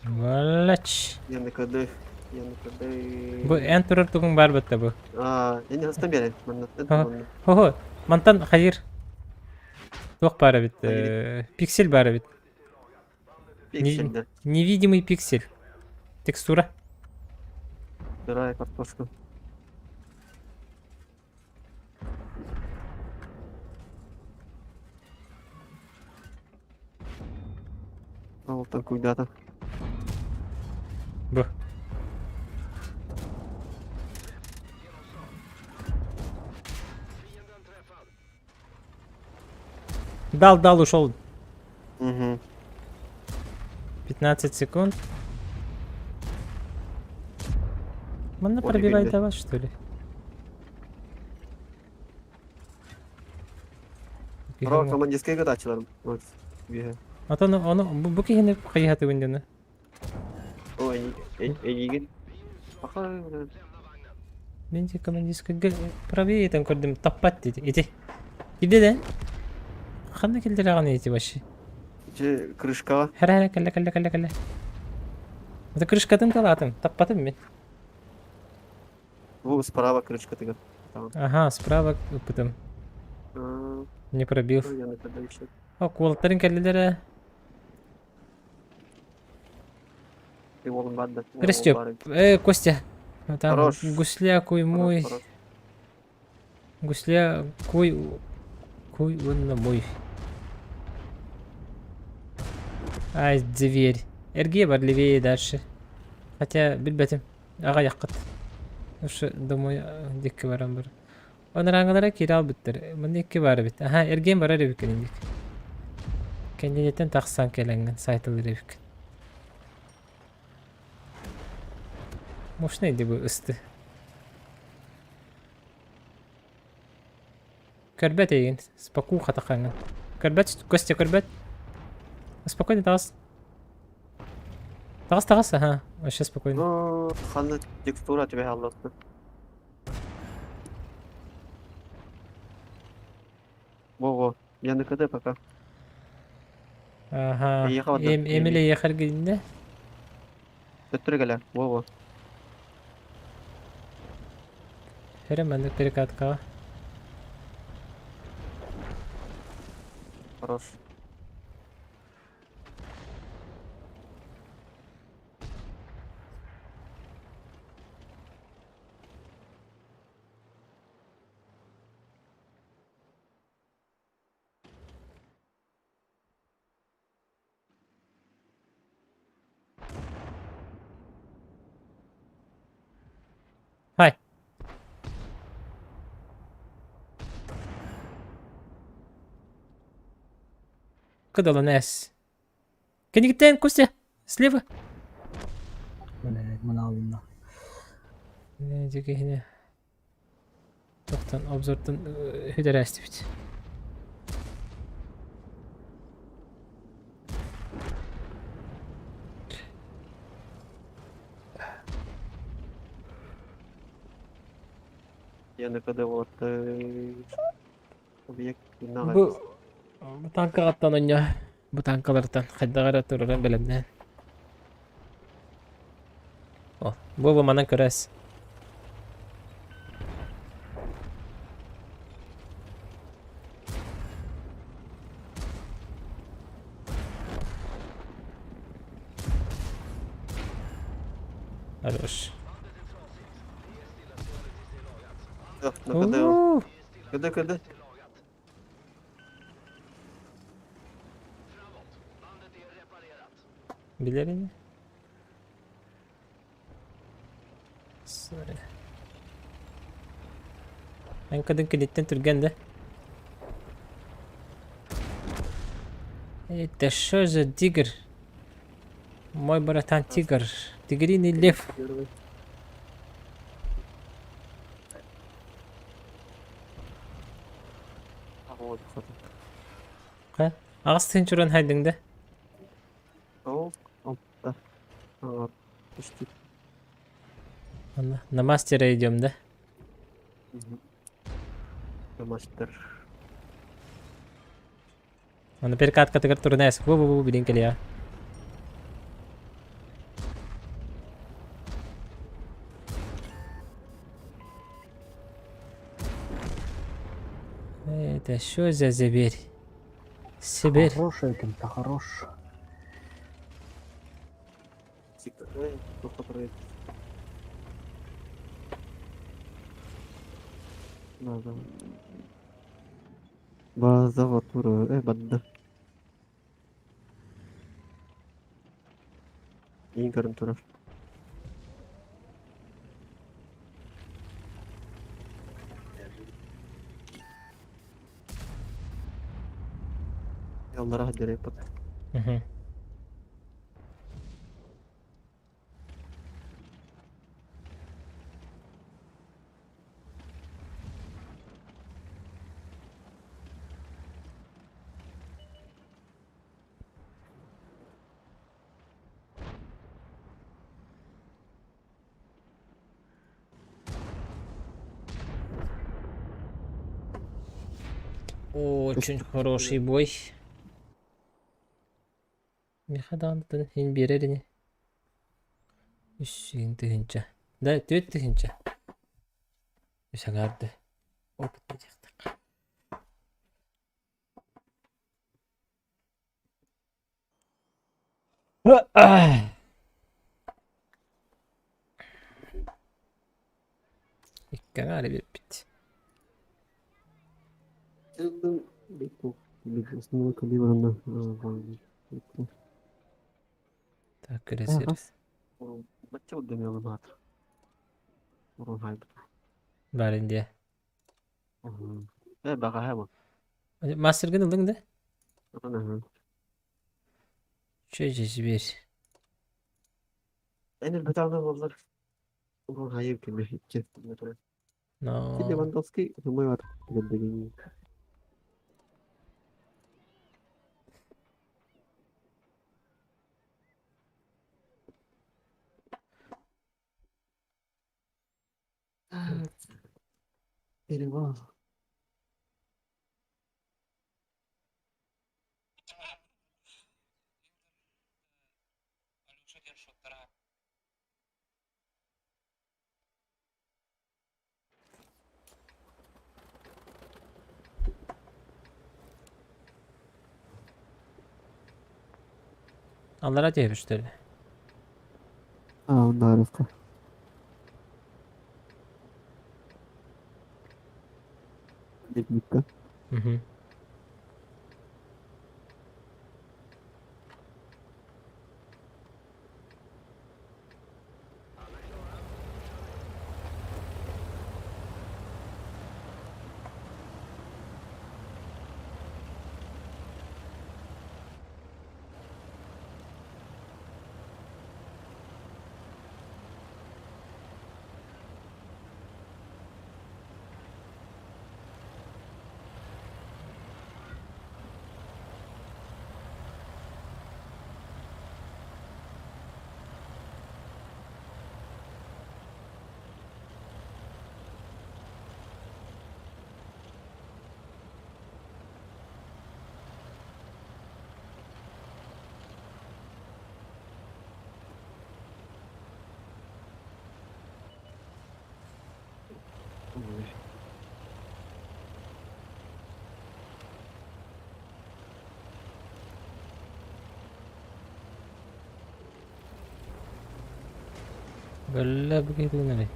Валач. Я на КД. Я на КД. Бу эн турар тугуҥ баар батта бу. А, я не хастан биэрэн. Манна. Ха. Манна. Хо-хо, мантан хайыр. Туох баар эбит, Хайыр. пиксель баар эбит. Пиксель, да. Невидимый пиксель. Текстура. Сырая картошка. Ол куйдата. Бу. Дал, дал, ушел. Угу. 15 секунд. Манна Ой, пробивай биллэ. до вас, что ли? Ро командирскай гатачыларым. Вот. Биһэ. А то ону бу бу киһини хайыһатыбын дьону. О, эйигин. Аха. Мен же командирскайга правее там көрдүм таппат диди. Ити. Кирди да? Ханна кэллэрэҕин ити вообще? Же крышка. Хара хара кэллэ кэллэ кэллэ кэллэ. Это крышкатын талаатым, таппатым мин. Бу справа крышка тыгар. Там. Ага, справа ыппытым. А, Не пробил. я на КД еще. О, куолаттарын кэллилэр. Ты волын банда. Растёп. Костя. Там Хорош. гусля куй мой. Гусля куй куй он мой. Ай, дверь. Эргие бар левее дальше. Хотя билбэтим. Аҕа яккыт. Ушу домой дикки баран бар. Онарааҥылара киирэ албыттар. Манна икки баар эбит. Аха, эргиэн барар эбиккин инник. Кэнниниттэн тахсан кэлэҥҥин сайтылыр эбиккин. Мощный бу ысты. Көрбөт эйигин. Спокуха тахаҥҥын. Көрбөт, Костя көрбөт. Спокойно таҕыс. Таҕыс таҕыс, ага. Вообще спокойно. Ну, ханна текстура тебе аллатты. Во-во, я на КД пока. Ага. Эйиэхэ барда. Эмили ехар гинне. Төттөрү кэлэ. Во-во. Херэ маннык перекаткаҕа. Хорош. Хай. Кыдаланес. Кэнигиттэн Костя, слева. Блядь, мынаалынна. Дьэ киһини тохтон обзортан хүдэрээстибит. Я на КД вот объект Бу бу танкаҕыттан онньо бу танкалартан хайдах эрэ турарын бэлэмнээн. О, бу манан көрөөс. Хорош. На КД. У-у-у. КД, КД. Билэр ини. Sorry. Эн кадын киниттэн түргэн да? Это что за тигр? Мой братан тигр. Тигриный лев. Первый. Аҕыс тыһыынча хайдыҥ да? Ол, алта. Почти. На мастера идем, да? На мастер. Аны перекаткатыгар турунаас. Бу-бу-бу билин кэлиэ. Это что за зверь? Сибирь. Хорошая кем-то, хорош. Базаҕа турар э барда. Иин көрөн турар. Аллара дьарыйбыт. Мгм. Очень хороший бой. Миэхэ даҕаны иһин биэрэр ини. Үс тыһыынча. Да, түөрт тыһыынча. Үс аҥаарды. Опыт диэхтэх. Икки аҥаары биэрбит. Так, көрөсөр. Барын диэ. Мастергын ыллыҥ да? Чё здесь Но... Аллара түһэбит что ли? Угу. Бэллэ бу киһи тугун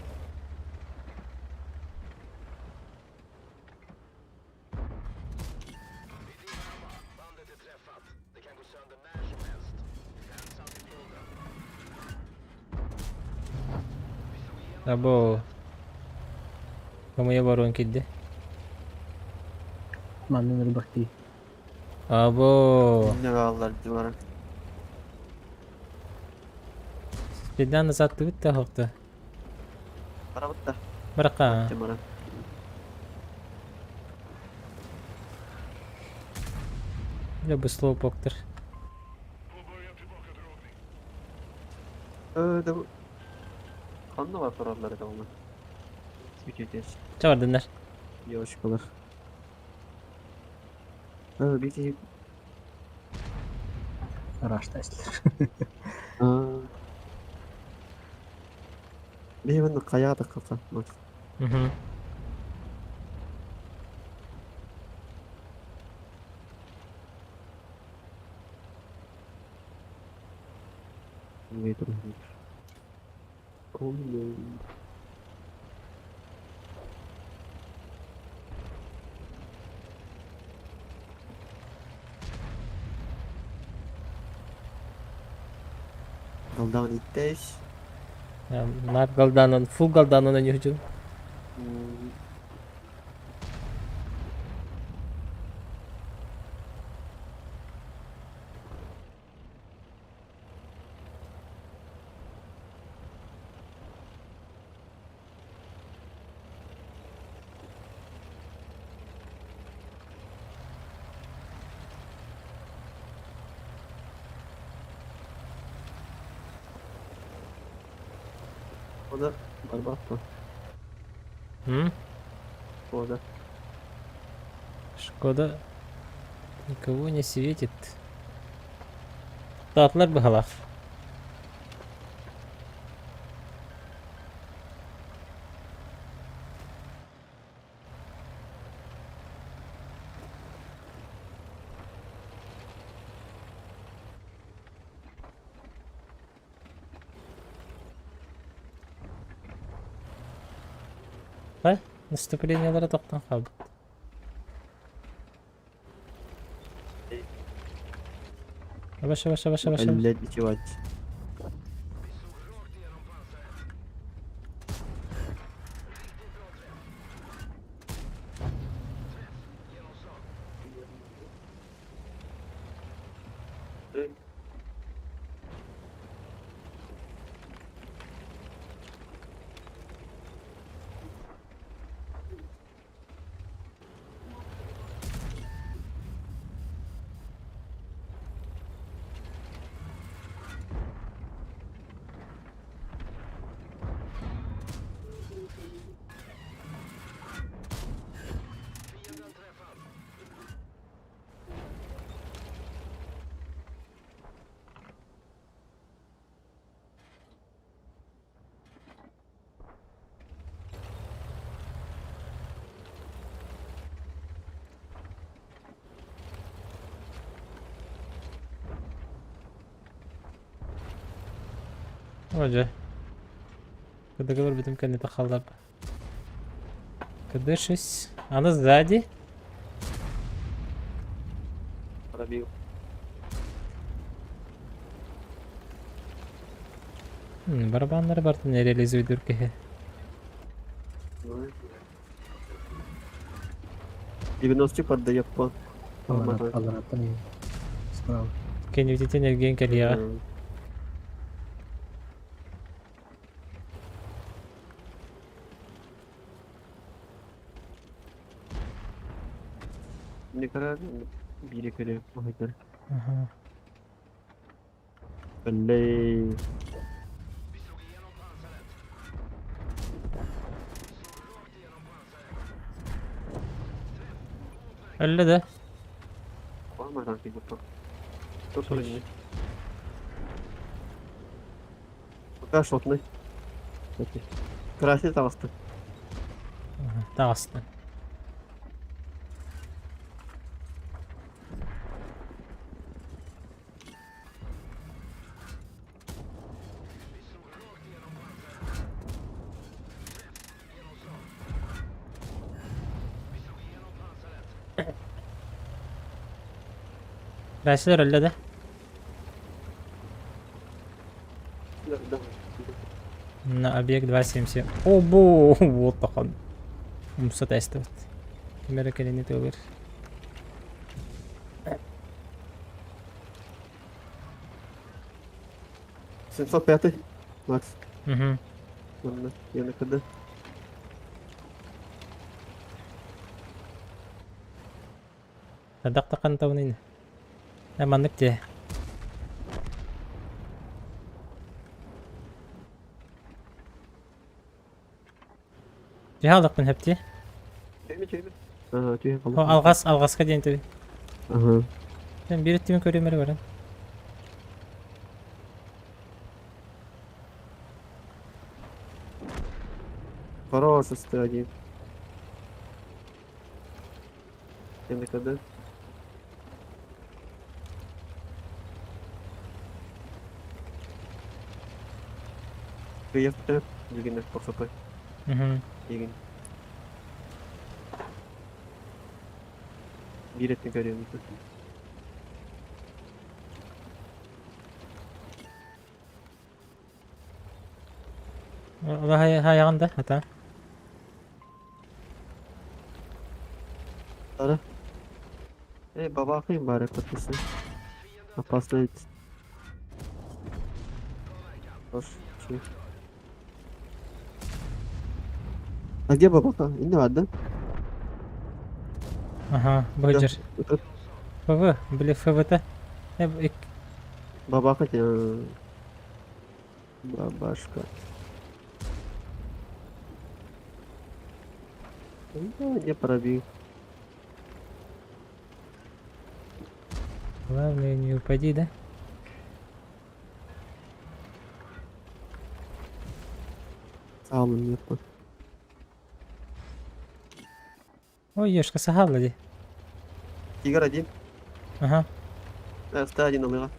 Або Хамыйа баруон киирдэ. Манна ырбахтыы. Або Инне бааллар дьулара. Спиддан назад да хохто. Барабыт да. Барака. Баран. Я бы слово поктор. Э, да ханна бар тураллар это оны. Үтүтес. Чабардыннар. Девушкалар. Э, бити. Араштайсылар. Бейбен каяда калса. Угу. Голдан иттеш. Нар голданон, фул голданон они hücum. O da barbat mı? М? O da. Шкода никого не светит. Татлар быһалах. Ха? Наступлениелара тоқтан қалды. Yavaş yavaş yavaş yavaş. yavaş. Блядь, ничего. Отже. Договор бітім кәне тақалдап. Кыдышись. Аны сзади. Пробил. Барабаннары бар не реализуйдур кеһе. 90 поддает по. Алараттан справа. Кеневтетен эрген кэлиэҕэ. Не kadar biri kere mahitler. Аха. Блин. Әллә да. Var mı ranking burada? Dur sorayım. Пока шотный. Красный таласты. Аха. Таҕыстым. Бэсилэр өллө да? На объект 277. О, вот тахан. Умса тестовать. Кимere кэлини тылыр. 705 Макс. Угу. Ладно, я на КД. Хайдах да хантабыный? Э, маннык дии. Дьиһэ аллахпын хэптии. Түһүмэ түһүмэ. Ага, түһэн О, қалып. алҕас, алҕаска диэн тэбин. Ага. Мен биир өттүбүн көрүөм эрэ баран. Хорош, СТ1. Я на КД. Приехали. Дигин ПХП. Мгм. Дигин. Биир өттүн көрүөм. Ола хайаҕын да, хата. Ара. Эй, бабахайым бары подписан. Опасно ведь. Хорош, чё. А где бабаха? Не ладно. Ага, быдьар. ФВ, били ФВТ. Э, Бабаха тебе. Бабашка. Ну, не пробил. Главное не упади, да? Сам нет. Ой, ешка сахалла дии. Тигр один. Ага. СТ-1 ылыга.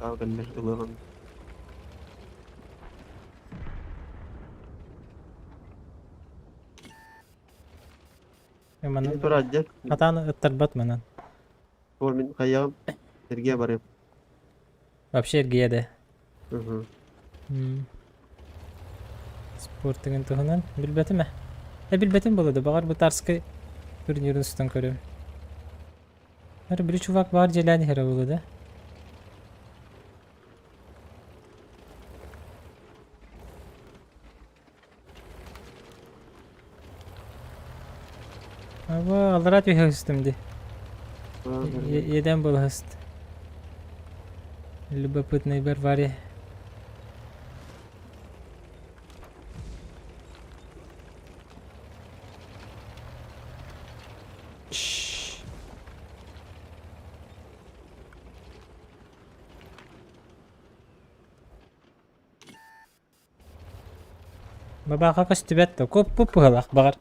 Калганнар ылыган. Манан Тура дьэ. Хатаан ыттарбат манан. Ол мин хайаҕым эргиэ барыам. Вообще эргийэ да. Угу. Спортыгын туһунан билбэтим ээ. Э билбэтим буолуо да, баҕар бытарскай турнирын устан көрүөм. Эр били чувак баар дьиэлээн иһэрэ буолуо да. Аба, аллараа түһэ сыстым дии. Иэдээн буола сыст. Любопытный Варваре. Бабааха көстүбэт да, куоппут быһалаах баҕар.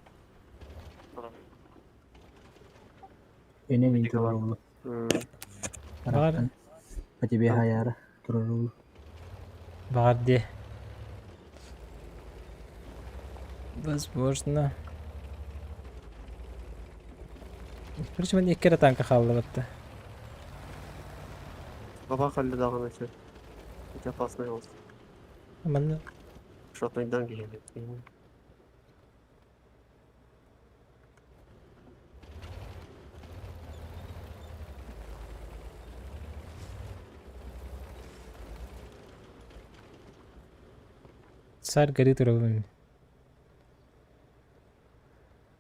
Эне мин турар уулу. Баҕар По тебе хаяра турар уулу. Баҕар дии. Возможно. Короче, мен икки эрэ танка хааллыбатта. Баба халли даҕаны этэ. Ити опасный ол. Манна Шатайдан киһи. Царь горит ровами.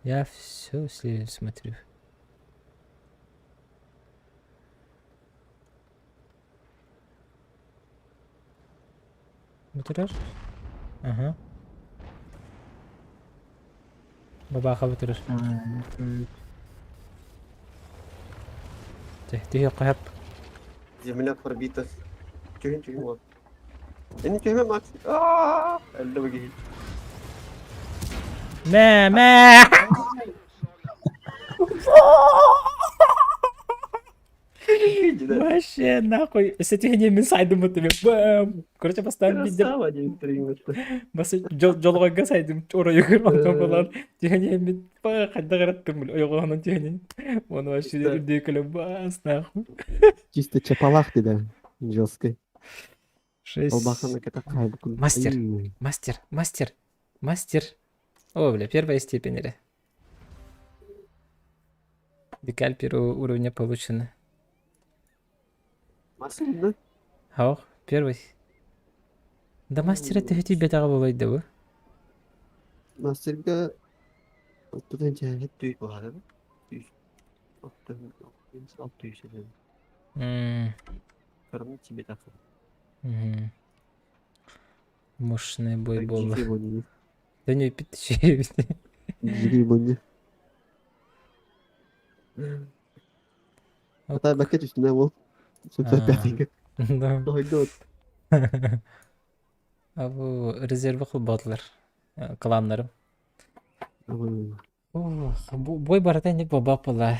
Я все смотрю. Бүтэрэр. Аһа. Бабааха бүтэрэр. Чэ, түһүөххэ сөп. Земля пробита. Түһүн түһүн уол. Эни түһүмэ Макс. Аа! Өллө бу киһи. Мэ, мэ! Вообще, нахуй. Сэтиһини мин сайдым бутта бам. Короче, бастаан видео Красава диэн стриммытта. Бас дьолҕойго сайдым оройугар онтон булан түһэни мин хайдах эраттым ойоҕоһунан түһэнин уонна вообще үрдүө кэлэн бас нахуй. Чисто чапалах дедэ жесткий. Шесть. Олбаханы кэтэх хаайбыккын. Мастер. Мастер, мастер, мастер. О, бля, первая степень эрэ. Декаль первого уровня получена. Мастер да? Ох, первый. Да мастера төһө тиийбэтэҕэ буолуой да бу? Мастерга оттотон чээһит түй буһара Түй. Оттон алты жүз М, Кырым тибетах. мгм. Мощный бой буолла. Дикий бонни. Төнүйпүт үчүгэйбит. Дикий бонни. Ата бакка түстүнэ ол. Супер пятый. Да. Дойду. А бу резервы холбоотулар кланнарым. Ох, бой барыта инник бобап була.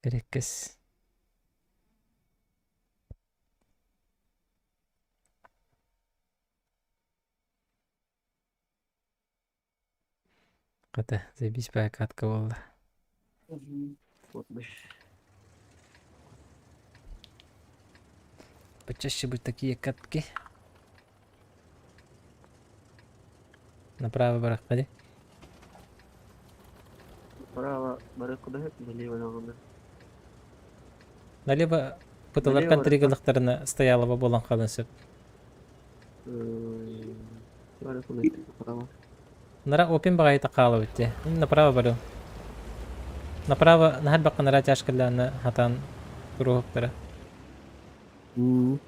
Эрэккэс. Хата, заебись катка буолла. Почаще бы такие катки. Направо барахха дии. Право барыахха да налево даҕаны. Налево пыталарган тригалыктарына стоялова буолан хаалан сөп. Право. Нара опин баҕайыта хаалабыт дии. Направо барыам. Направо наһар бакка тяжкалааны хатаан туруоһуктара. Бу.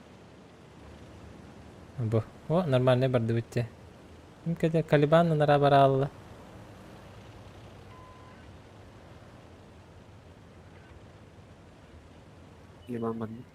О, нормальный бардыбыт дии. Кэдэ Калибан нара бараалла. Калибан барбыт.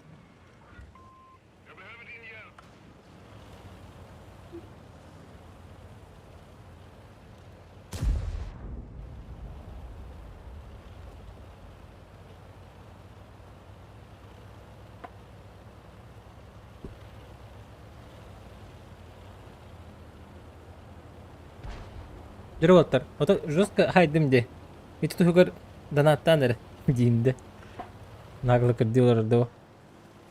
Дьоруоттар, ото жестко хайдым де. Ити туһугар донаттаан эрэ диим де. Нагло кырдыылар доо.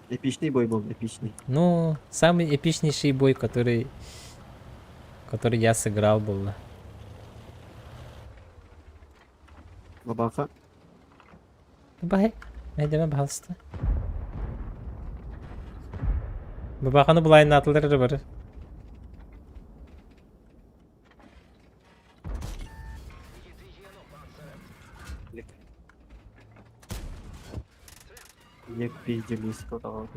Эпичный бой был, эпичный. Ну, самый эпичнейший бой, который я сыграл был. Бабаха. Бай, Найдеме пожалуйста. Бабаханы булайын атылар бар. Не пиздили сказал.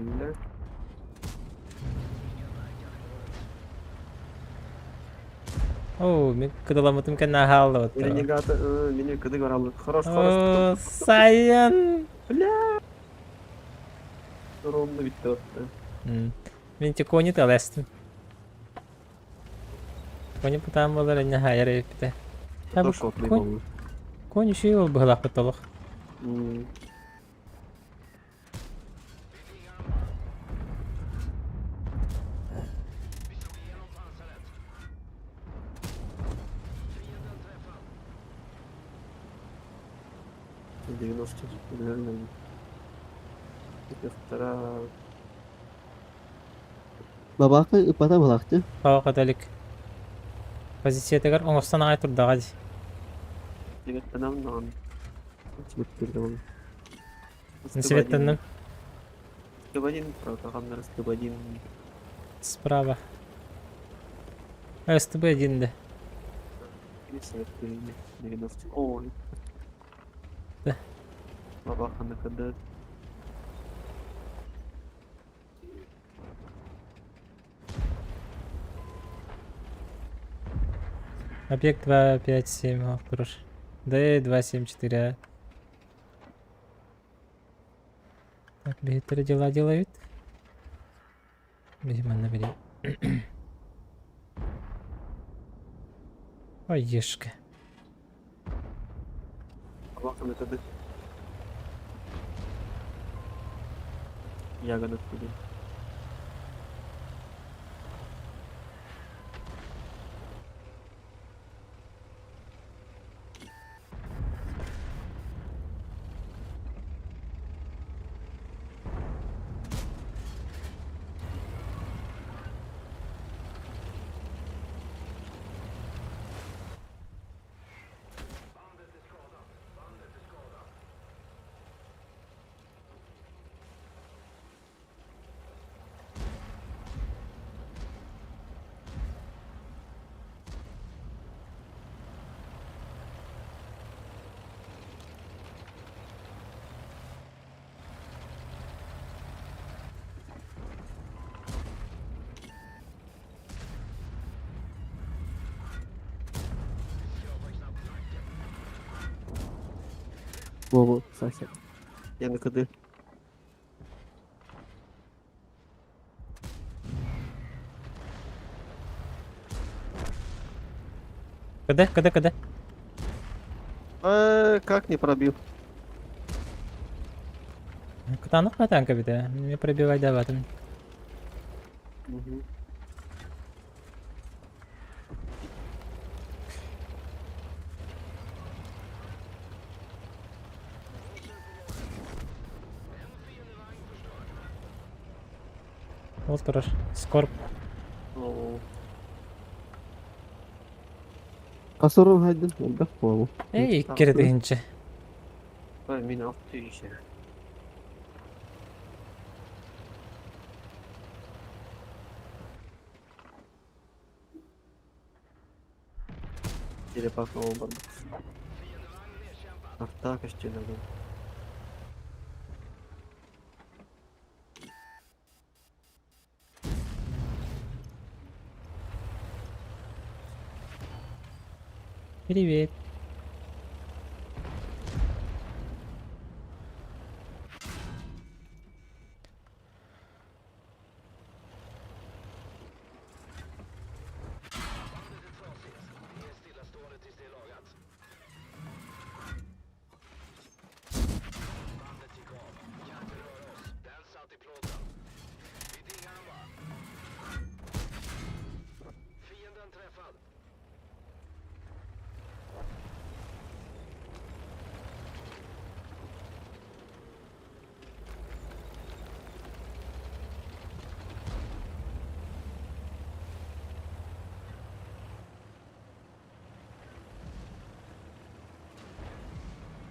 Оо, мин кыдаламмытым кэннэ аһааллыбыт. Ренегата, мени кыды бараллы. Хорош, хорош. Оо, Сайын! Бля. Ровно битте. Мин те кони таластым. Кони пытаан буолар инне хаайар эбиппитэ. Тоже Конь, конь үчүгэй ол быһылаахпыт олох. Девяносто, наверное. Втора. Бабака ыппата былаахты. Хао католик. Позициятыгар оҥостон аҕай турдаҕа дии. Сибеттанам наан. Сибеттирдем. Сибеттанным. СТБ-1, правда, СТБ-1. Справа. СТБ-1 да. 90. Ой. Да. Бабаха на КД. Объект 2, 5, 7, о, турар. Д, 2, 7, 4, А. Так, биһиттэрэ дела делают. Биһи манна били. Ой, ешка. Ягода худи. Бобу, Сася. Я на КД. КД, КД, КД. Как не пробил? Кытаанах матанка бит Мне пробивать даватым. Угу. Ол турар. Скорб. Касырын хайдын, элбэх буолу. Эй, икки тыһынча. Мин 600. Телепат ол бар. Арта көстүлөргө. Привет.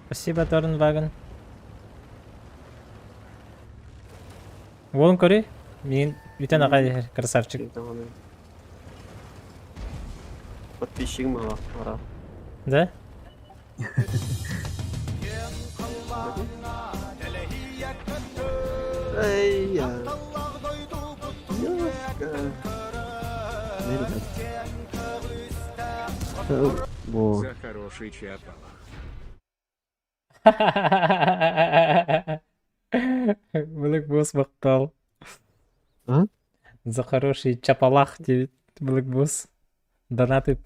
Спасибо, Торнваген. Уолун көрүй. Мин бүтэн аҕай красавчик. Подписчигим ара. Да? Эй, я. Во. За хороший чапалах. Black Boss махтал. А? За хороший чапалах диэбит Black Boss. Донаты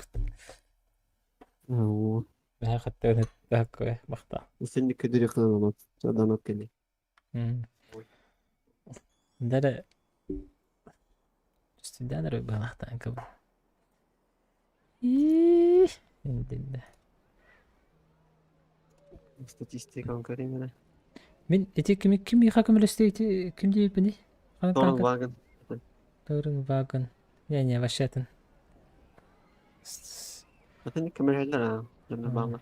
Во. такое махтал. Сен көдүрү донат кэлли. Даже Студянер балахтан каб. Индинде. Статистиканы көрейін. Мин ити кими ким миха көмөлөстө ити ким диэбини? Торн Вагон. Торн Вагон. Не-не, вообще атын. Атын көмөлөлөр а. Жана баалар.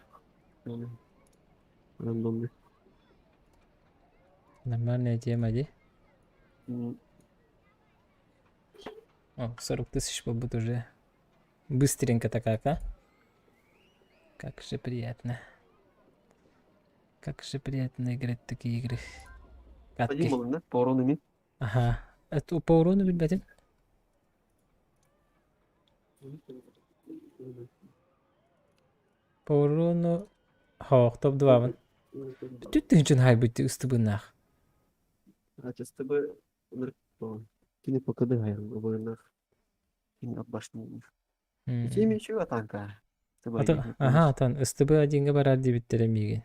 Рандомный. Нормальная тема, ди. О, 40 тысяч будет уже. Быстренько такая, а? Как же приятно. Как же приятно играть в такие игры. Один Катки. был, да? По урону ми. Ага. Это по урону билбэтим? По урону Хоох, топ-2-бын. Түт тыһыынчан хаайбыт ыстыбыннаах. Ачастыбы Кини покады хайрын Кини башни. Ити чего танка? Аха, атан ыстыбы одинга барар диэбиттэрэ миигин.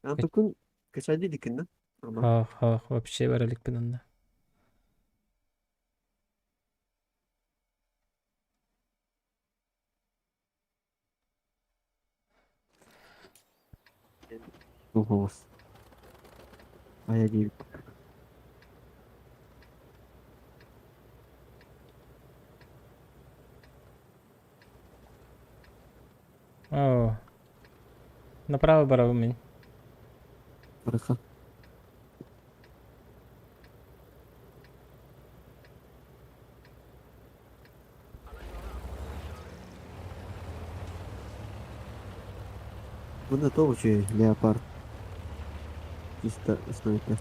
Антукун качайди дикин Хоох, хоох, вообще бара иликпин онно. Голос. А я 9. О, направо барабын мин. Хорошо. Бу то үчүгэй леопард. Чисто снайпер.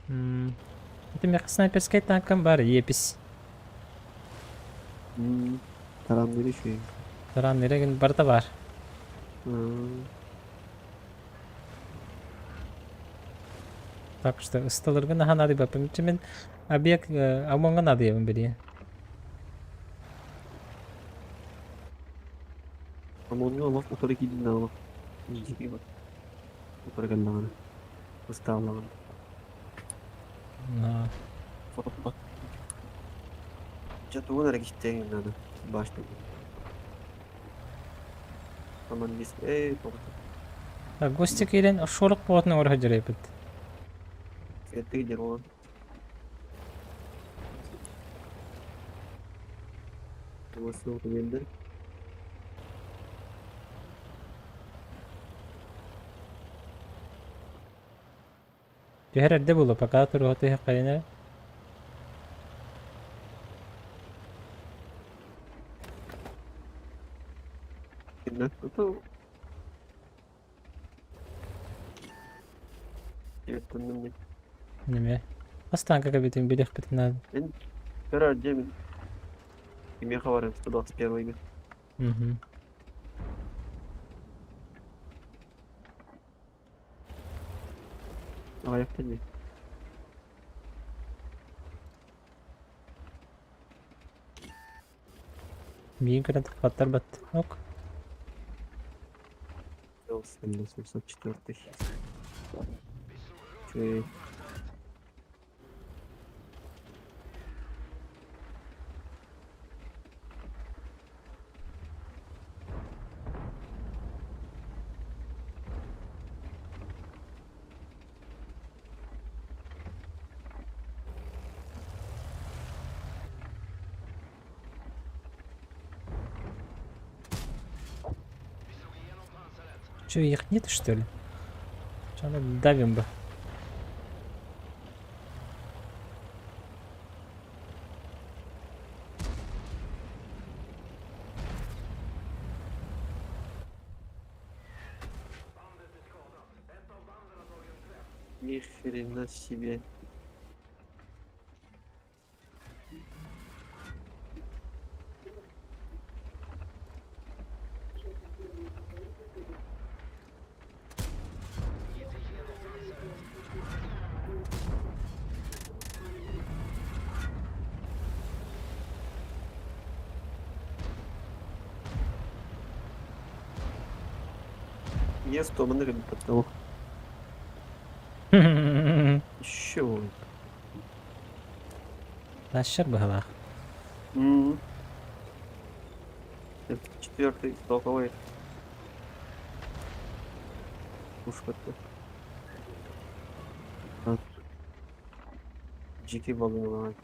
Ити миэхэ снайперскай танкам баар епис. Таранныыр үчүгэй. Таранныыра гин барыта баар. Так что ысталарга наһаа наадыйбаппын. Мин объект ОМОН-ҥа наадыйабын билигин. ОМОН-ҥа олох утары киирдин олох дьиби бар. Утары кэллэҕинэ. Ыстааллаҕына. Фотоппат. Дьэ тугун эрэ кистээн надо. Башня. Командист. Эй, тоҕо. Гостя киирэн шорох буотун оҥоро сылдьар эбит. Кэттик дьоруон. Түһэр эрдэ буолуо, пока туруга түһүөххэ эрэ. Неме. Хас танка кэбитин билиэхпитин наада. Мин көрөр дьиэбин. Кимиэхэ барыам 121-га. Мгм. Аҕыйахта дии. Миигин көрөн тахпаттар бат. Ок. 704. Үчүгэй. Че, их нет, что ли? Че, давим бы. Ни хрена себе. Место маннык эбит Еще. Тащар быһалаах. Четвертый столковый. Пушка-то. Дикий баган.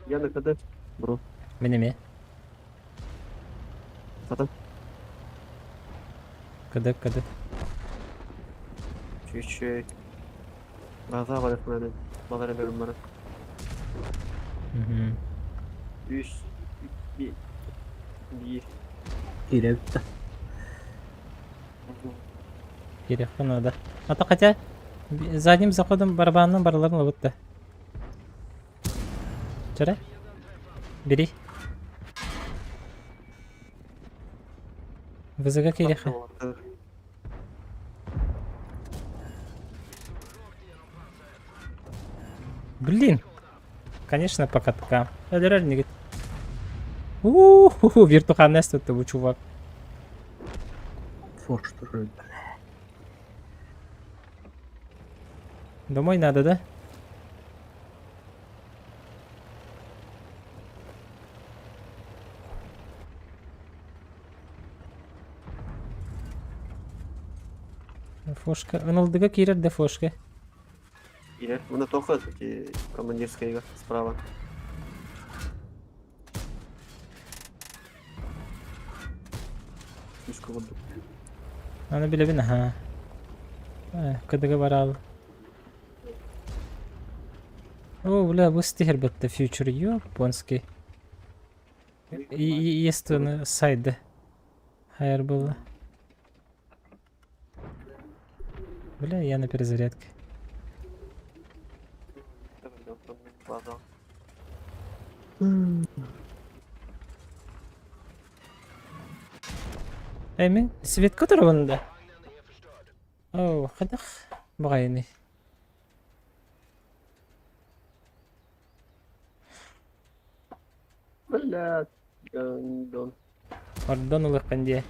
Я на КД, бро. Мин эмиэ. Хата. КД, КД. Чуть-чуть. Глаза барых Балары берем бары. Үс, би, биир. Киирэбит да. Киириэххэ наада. А то хотя задним заходом барабанынан барыларын ылбыт да. Чэрэ? Бери. ВЗГ киириэххэ. Блин! Конечно, по каткам. Өлөрөр нигит. У-ху-ху, виртуханная тут бу чувак. Форштуры. Домой надо, да? Фошка. Ынылдыга киирэр да фошка. Киирэр. Мына тоха эти командирскайга справа. Үскө курдук. Аны билэбин аха. Кыдыга бараал. О, бля, бу стихер бетте future японский. Естественно, сайды. Хайр было. Бля, я на перезарядке. Эй, мин светка турабын да. Оо, хайдах баҕайыный? Блядь, гандон. Ордон ылыаххын диэ.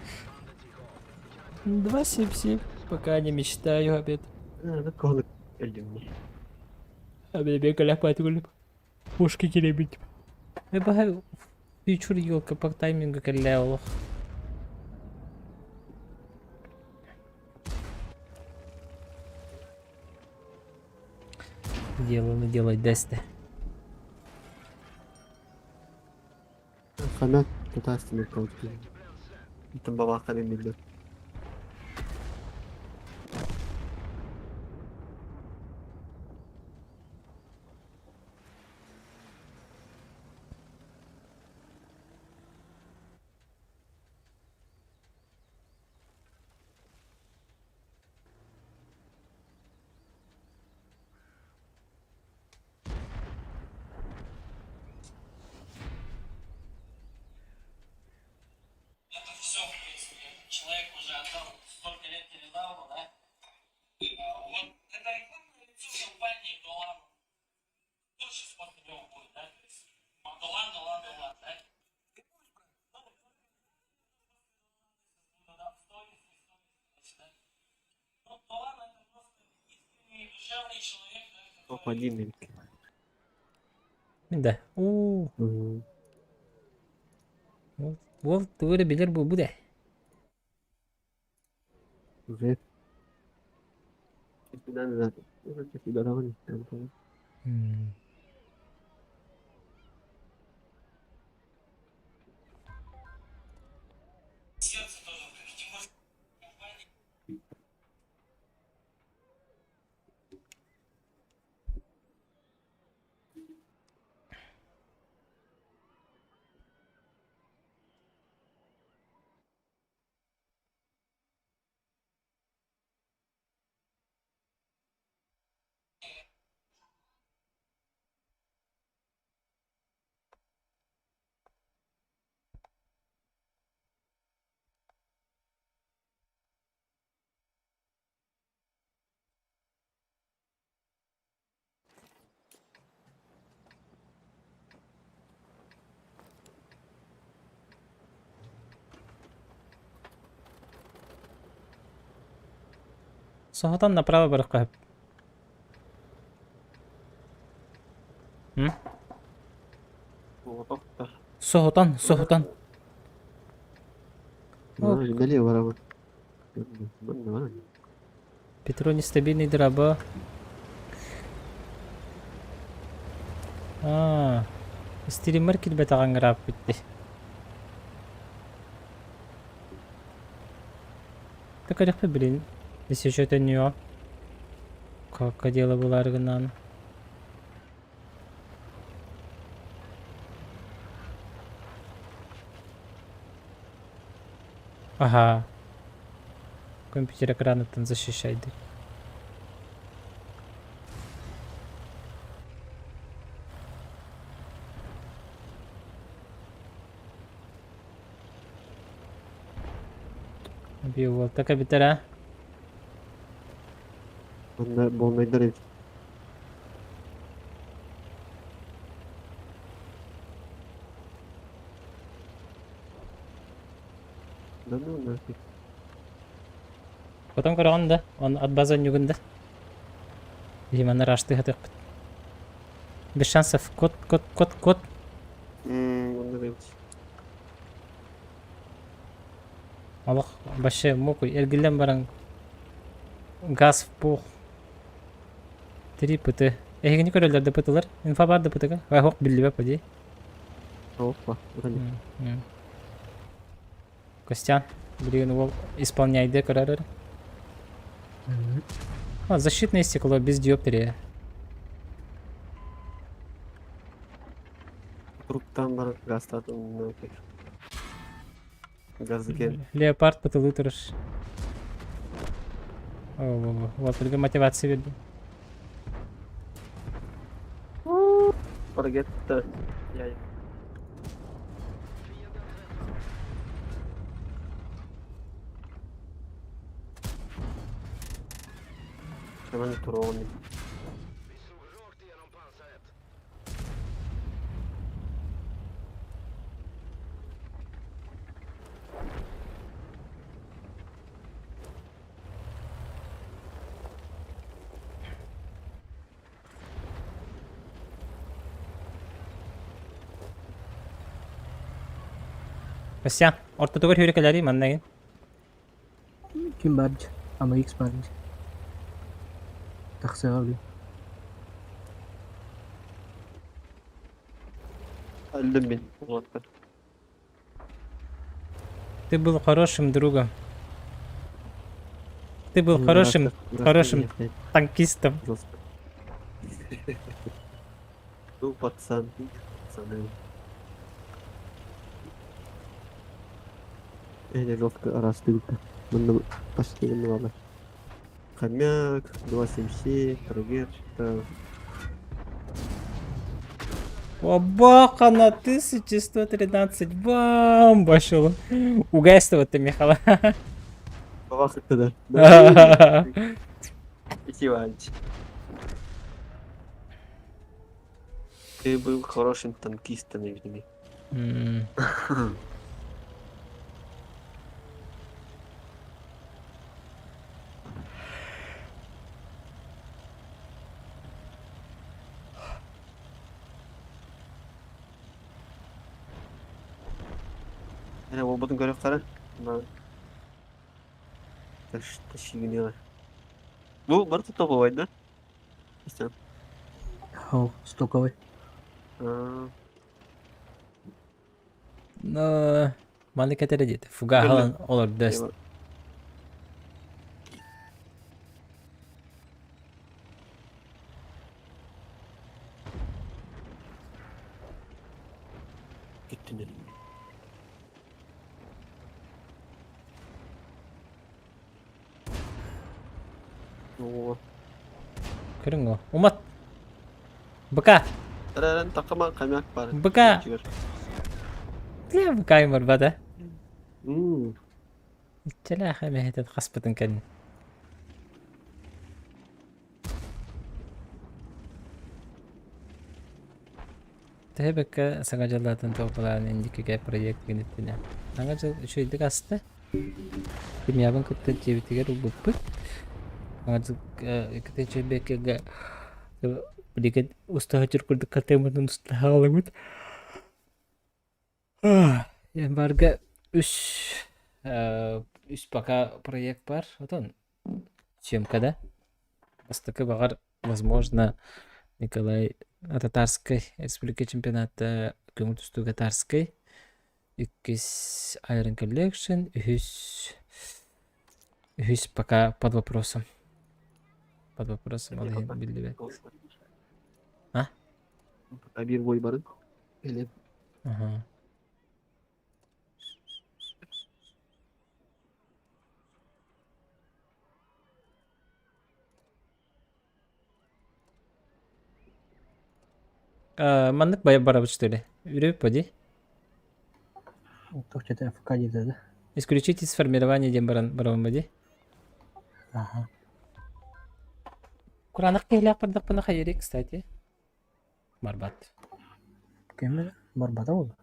2.77. Пока не мечтаю об этом. Кого өлдүм Пушки килэбит. Баһа фьючер елка по таймингу кэллээ олох. Дело делать дэстэ. Хана тутаастын Бүтүн бабаахха биллэр. Это все, в принципе. Человек уже отдал столько лет динозавру, да? Вот это рекламное лицо компании Долан. Кто сейчас после него будет, да? То есть Долан, Долан, Долан, да? Ну, Долан это просто искренний, душевный человек, да, Топ один эбит. Мин да. Уу. Уол тугу эрэ билэр буолбут ээ. Уже. Соһутан направо барыахха сөп. М? Соһутан, соһутан. Налево барабын. Петро нестабильный драба. Аа, стример килбэтэҕиҥ ырааппыт дии. Так көрүөхпүт блин, если что это не Как дело было гынан. Ага. Компьютер экраныттан защищайды. Био кабитер а? Онно буолмайдар эбит. Да ну нафиг. Потом көрөҕүн да, он от база ньугун да. Видимо, раштыһатыахпыт. Без шансов. Код, код, код, код. Онно эбит. Олох вообще мокуй. Эргиллэн баран газ в пол. Три ПТ. Эһигини көрөллөр да ПТлар. Инфа бар да ПТга. Ох, биллибэт поди. Опа. Костян, билигин уол исполняйды көрөр. А, защитное стекло без диоптрии. Кругтан баран газтатын Газген. Леопард потылы турар. О, вот только мотивация берди. Forget Я. Hemen туруоҕун. Костян, ортотугар хүрэ кэлэрий манна Ким баар дьэ? Ама X баар дьэ. Тахсыаҕа били. Өлдүм мин уолаттар. Ты был хорошим другом. Ты был хорошим, хорошим танкистом. Ну, пацан, пацаны. Эля жестко растылка. Манна почти ладно. Хомяк, 277, Рогерта. Бабаха на 1113. Бам! Пошел. Угайство ты, Михаил. Бабаха тогда. Иванч. Ты был хорошим танкистом, видимо. Эрэ уолбутун көрүөххэ эрэ. Бу барыта тоҕуой да? Истэн. Хау, стоковый. Но маны кэтэрэ диэтэ. Фугаһалан олордо. Бүттүнэн. Оо. Көрүҥ о. Умат. Быка. Тараран такама хомяк бар. Быка. Бля, быка барбата. Иччэлээх эмэһэтин хаспытын кэннин. Төһө бэккэ Саҥа дьыллаатын туох былаан инникигэ проект гыныттына. Саҥа дьыл үчүгэйдик аста. Семьябын кытта дьиэбитигэр ылбыппыт. Саҥа дьыл кытта үчүгэйбэккэ билигин устаһа курдук хатыаммытын устаһаалыбыт. Январга үс үс пока проект бар. Отон съемкада. Бастакы баҕар, возможно, Николай Татарскай республика чемпионата көҥүл тустууга Татарскай, иккис Iron Collection, үһүс үһүс пока под вопросом. Под вопросом ол иһин биллибэт. А? Пока биир бой барын. Или Ага. Маннык барабыт что ли? Үрүп поди. Туох дьэ ФК диэтэ да? Исключить из формирования диэн баран барабын бади. Аха. Кураанах киһилээх бардахпына хайырый, кстати. Барбат. Ким барбата буолла?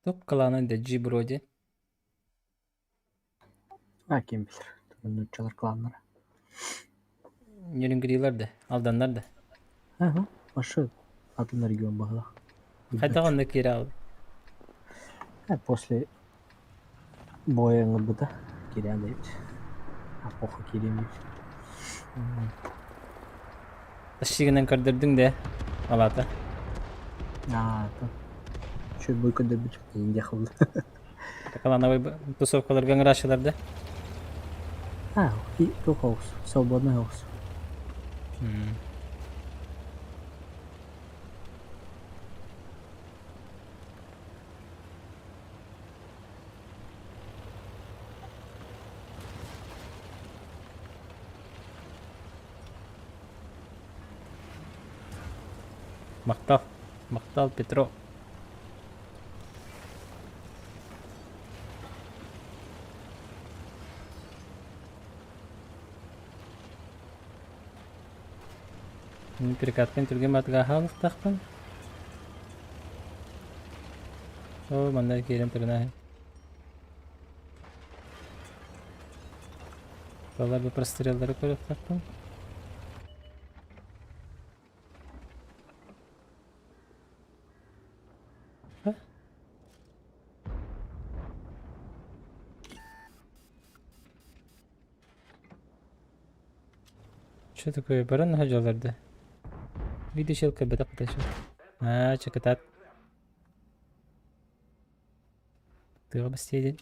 Топ клана Дэджи Броди. А ким билэр. Нууччалар кланнара. Нерюнгрилар да, Алданнар да. Ага, вообще атын регион баһылах. Хайдах онно киирэ ал? После боя ыҥырбыта киирэн диэбит. А похуй киириэм диэбит. Тащигынан көрдөрдүҥ да алаата. Аа, то. Үчүгэй бой көрдөрбүт диэх буолла. Клановый тусовкаларга ыҥырааччылар да? А, и туох оҕус, свободный оҕус. Махтал. Махтал, Петро. Мин перекаткын түргэн батыга хаалыктаахпын. Оо, манна киирэн турунааһын. Балар бу простреллары көрүөхтээхпин. Что такое? Баран хаҗалар да. Видео бетак кыташы. А, чакытат. Тыга бастиедин.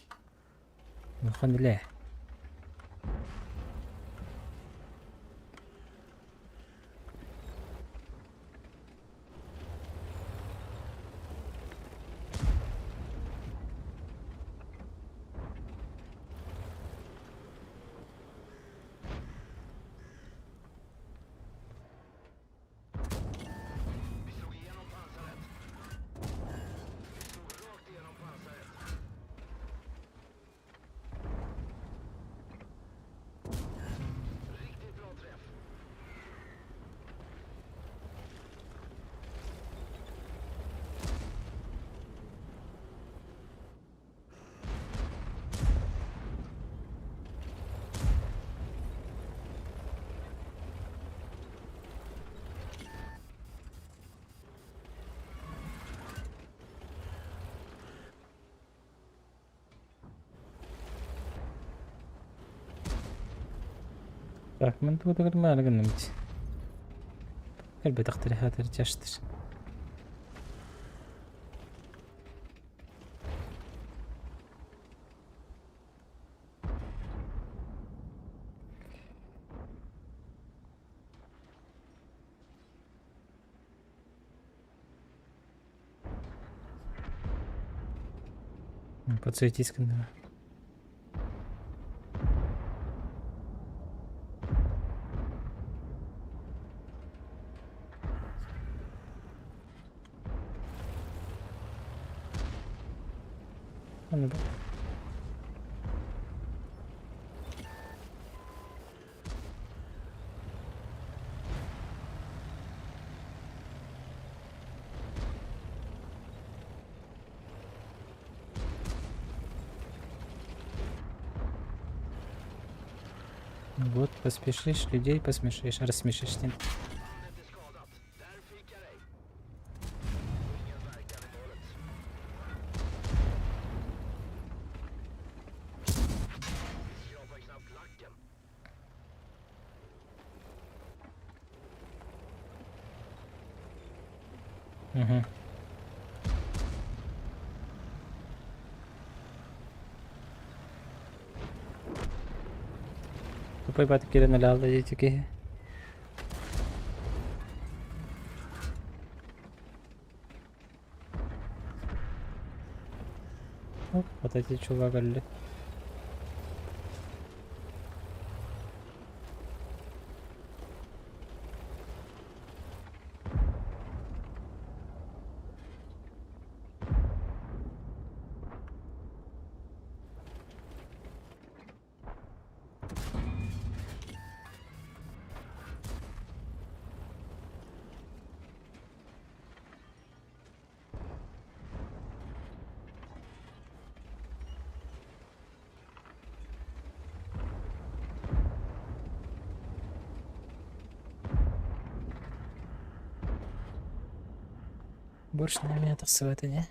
Нухан үлэ. Так, мин тугу да көрмөөрү гынным дии. Кэлбэтэхтэрэ аатыр чаштыр. Подсуетись гынныма. Аны бу. Вот, поспешишь, людей посмешишь, рассмешишь. Угу. Тупой бат киирэн өлөалла диэчи киһи. Оп, вот эти чувак өллө. Больше на меня тахсыбат ини.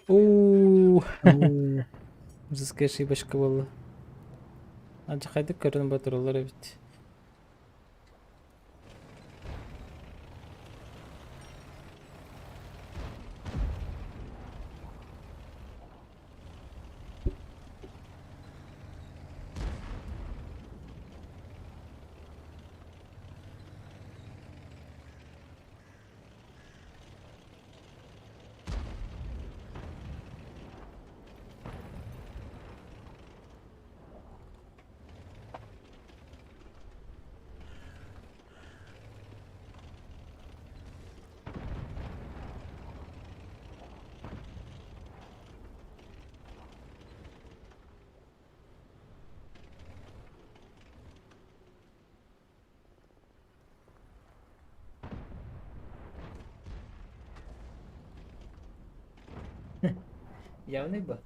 Уу, Музыка ошибочка буолла. Алдьархайдык көрөн ботуруллар эбит. Явный бы.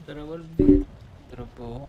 Дробо. Дробо.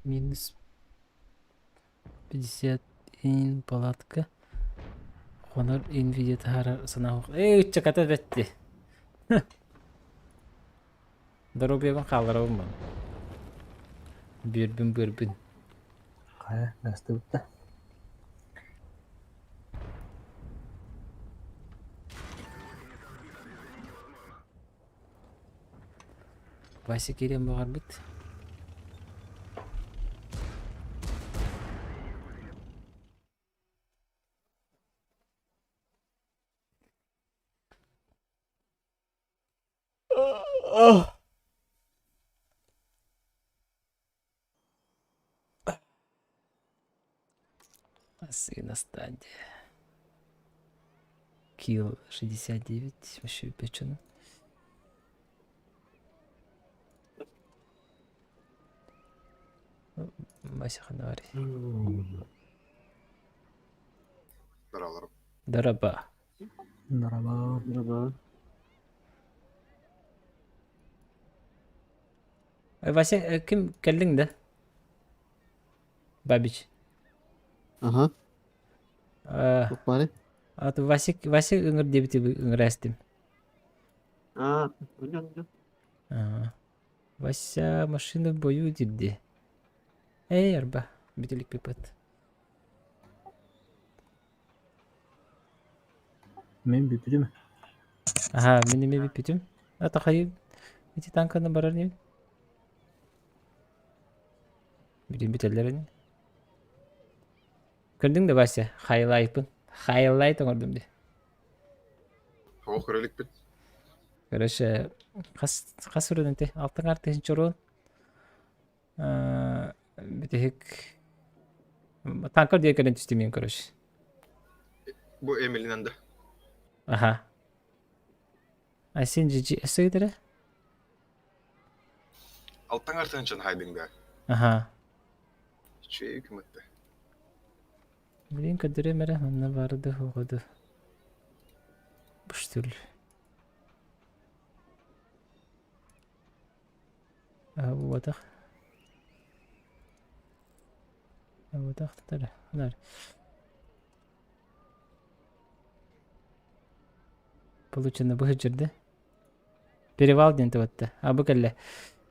Минус 51 палатка. Хонор Nvidia таһаарар санаа Эй, ыччаката бэтти. Доруобуйабын хаалларабын маны. Бүөрбүн быарбын. Хайа, гастыбыт да. Вася киириэн баҕарбыт. Сына стадия. Килл 69, вообще печено. Вася Ханари. Дараларым. Дараба. Дороба. Дороба. Вася, ким кэллиҥ да? Бабич. Аха. Буквально. Аты Васик, Вася ыҥыр диэбити ыҥыраастым. А, онньон. Вася машина в бою диирди. Эй, арба, бүтүлүк пипат. Мин бүпүтүм. Аха, мин эмиэ бүппүтүм. Ата хайы ити танканы барар ним. Бүтүн бүтэллэр ини. Көрдүҥ да Вася, хайлайпын. Хайлайт оҥордум дии. Тоҕо көрө иликпит. Короче, хас хас уран ити? Алтан артыһын чоруон. Бүтэһик танкар диэ кэлэн түстүм мин короче. Бу Эмилинан да. Аха. Айсен GG өссө кытары? Алтан артыһын хайдыҥ да. Аха. Үчүгэй үкүмэтте. Блин, көрдөрүөм эрэ, манна барды оҕоду. Буштүл. Буотах. Буотах татар. Нар. Получено быһыдьырды. Перевал диэн тыбатта. А бу кэллэ.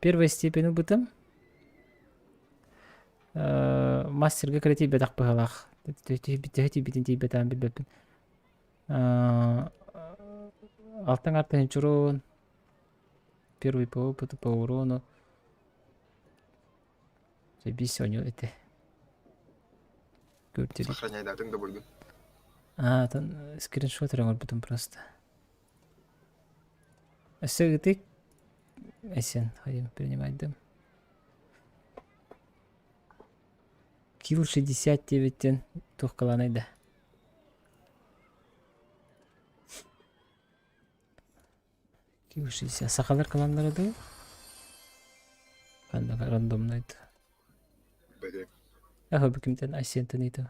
Первой степени бытым. Мастерга кэлэ тиийбэтэх быһыылаах. Төһө тиийбитин тиийбэтэҕин билбэппин. Алтан артыһын чуруун. Первый по опыту, по урону. Биис оонньуу этэ. Көрдөрүү. Сохраняйдаатыҥ да буйгун. А, там скриншот эрэ оҥорбутум просто. Өссө ыытык. Эсен, хайым принимайдым. Килл 69-тен туох да. Килл 60. Сахалар кыланнара дуу? Ханна рандомнай дуу? Бэдэ. Аха бүкүмтэн Айсентэн ыйтым.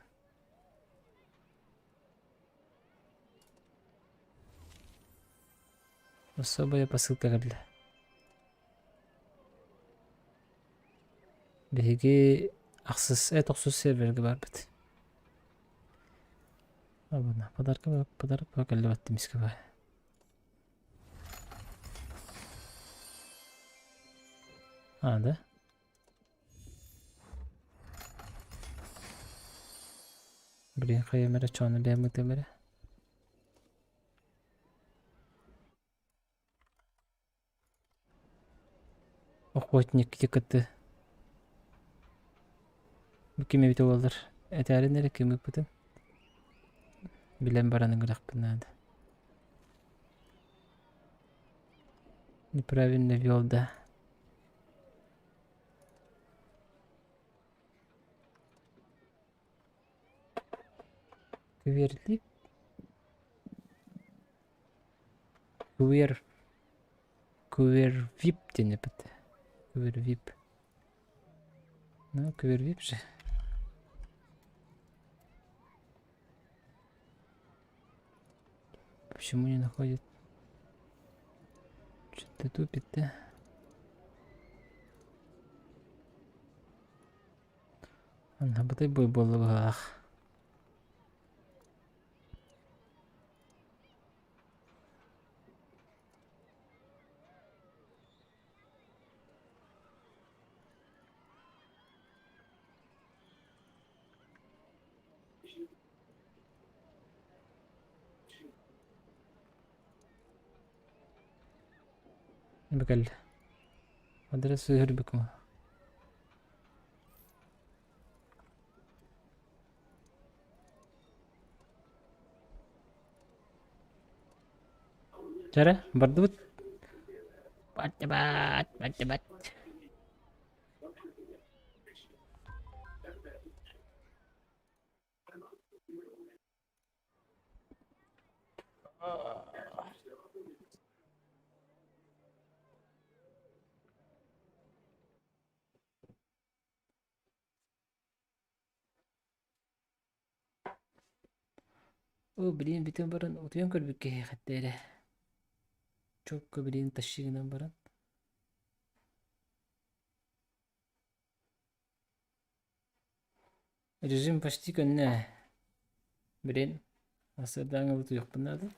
Особая посылка кэллэ. Биһиги ахсыс, тохсус сервергэ барбыт. Абына, подарка подарок кэллэ баттым искэ бай. А, да? Блин, хайам эрэ чоону бэйэм эрэ. Охотник КТ. Бу ким эбитэ буоллар этээрин эрэ ким ыыппытын билэн баран ыҥырахпын наада. Неправильно вел, да. Кверли? Квер... Квервип диэн эппит. Квервип. Ну, квервип же. Почему не находит? Что-то тупит, да? Анабытай бой буолла быһыылаах. Бу кэллэ. Адрес сыһырбыкма. Чэрэ, бардыбыт. Баттыбат, баттыбат. Оо, билигин бүтэн баран утуйан көрбүт киһиэхэттэ эрэ. Чокко билигин тащи гынан баран. Режим почти көннө. Блин, сарсыардааҥы утуйуохпун наада.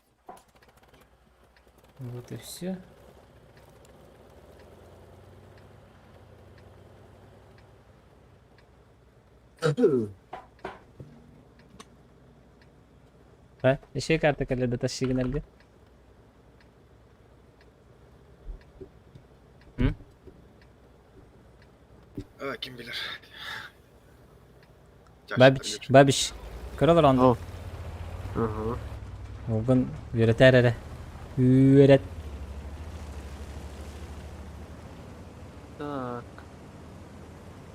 Вот и все. А, еще карта кэллэ да тащи гынарга. М? А, ким билэр. Бабич, Бабич. Көрө олорон. О. Ага. Угун үөрэтээр эрэ. Үөрэт. Так.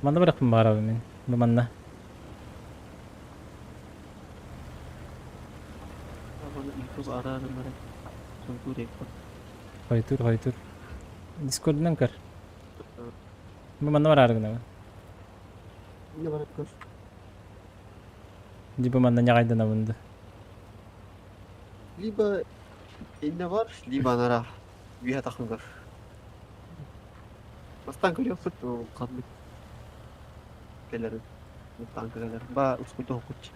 Манна барахпын баарабын мин. Бу манна. Абаны YouTube араарым эрэ. Хойдуур эбит. Хойдуур, хойдуур. Дискордунан көр. Бу манна бараары гынабын. Не барар көр. Либо манна ньаҕайданабын да. Либо инне бар, либо анара. Үөһэ тахсан көр. Бастаан көрүөхпүт ханнык кэлэрин. Танка кэлэр. Ба ускуйда хокуччу.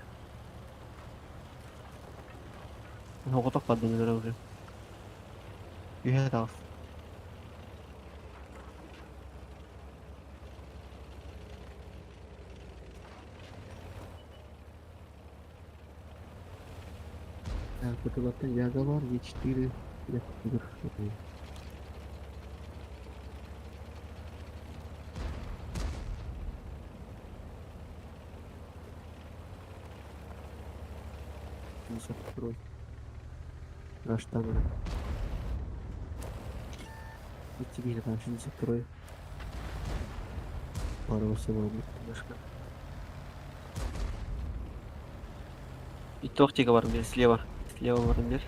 Хоҕотох бардыннар уже. Үөһэ таҕыс. Так, это Яговар, Е4, я 52. Раштан. И тебе там 62. Пару всего немножко. И тортика бар слева. Слева бар.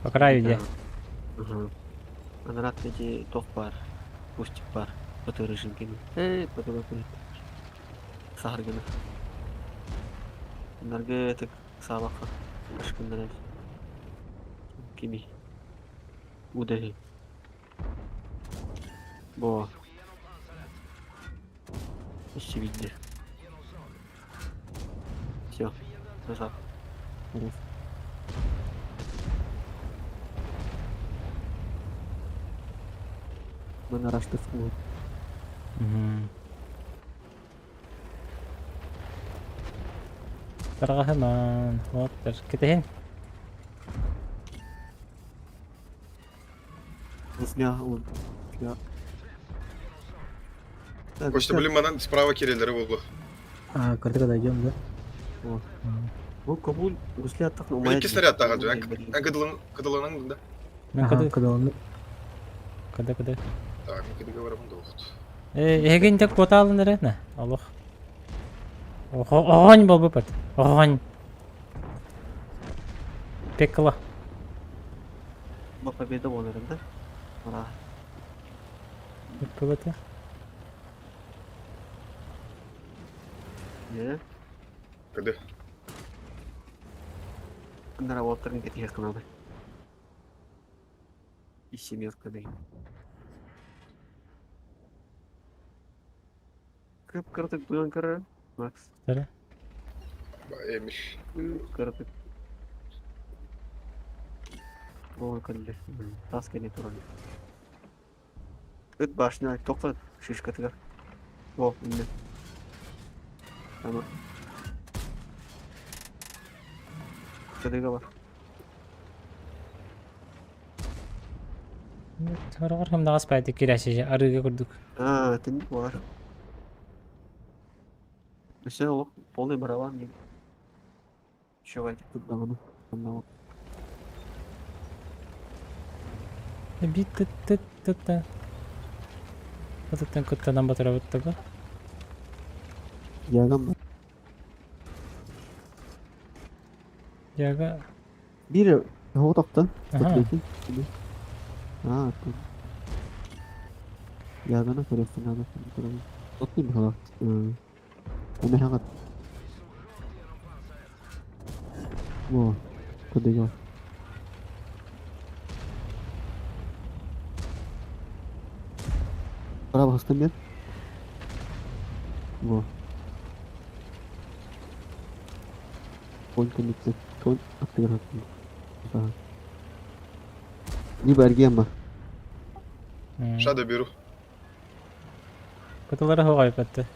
По краю где? Ага. Анарат эти тох бар. Пустик бар. Потырышын кеми. Потырышын. Сахаргына. Наргы так сабаха. Ашкыннан кими. Удари. Бо. Еще видно. Все. Назад. Раз. Мы на Раштовку. Угу. Тарҕаһыман, уоттар кэтэһин. Зня, он. Я. Так, Костя, блин, манан справа киреллери буолла. А, картага дойдем, да? Вот. Бу кабул гусли аттак Икки снаряд тааҕа Эн кыдыланаҥ да? Мен Ага, када когда он... када када. Так, мен кыдыга барабын да оҕут. Эһигин тек куотаалын эрэ на. Олох. Огонь буолбуппат. Огонь. Пекло. Бу победа болар да? Ара. Пекло. Не? Кыды. Нара уоттарын кэтиһэ кынады. И семерка дэй. Кып кыртык буян кыры. Макс. Сара. Эмил. Кыратык. Ол кэллэ. Тас кэлэ турар. Ыт башня тоқта шишкатыгар. О, инне. Ама. Кыдыга бар. Хороҕор хымнаҕас баайдык кирээсиже арыыга курдук. Аа, тинник бар. Өссө олох полный барабан диэн. Үчүгэй даҕаны. Бит тыт тыт тыт Атыттан кыттанан батырабыт таба. Ягам бар. Яга. Биир оҕотохтон Аха. Смотрите. Аа, тут. Яганы көрөссүн надо. Отты бихала. Эмэһэҕит. Во, кыдыга. Право хастан Во. Конь кэнниттэн конь аттыгар хаттым. Либо эргиэн бар. Ща доберу. Кытылара хоҕойбатты.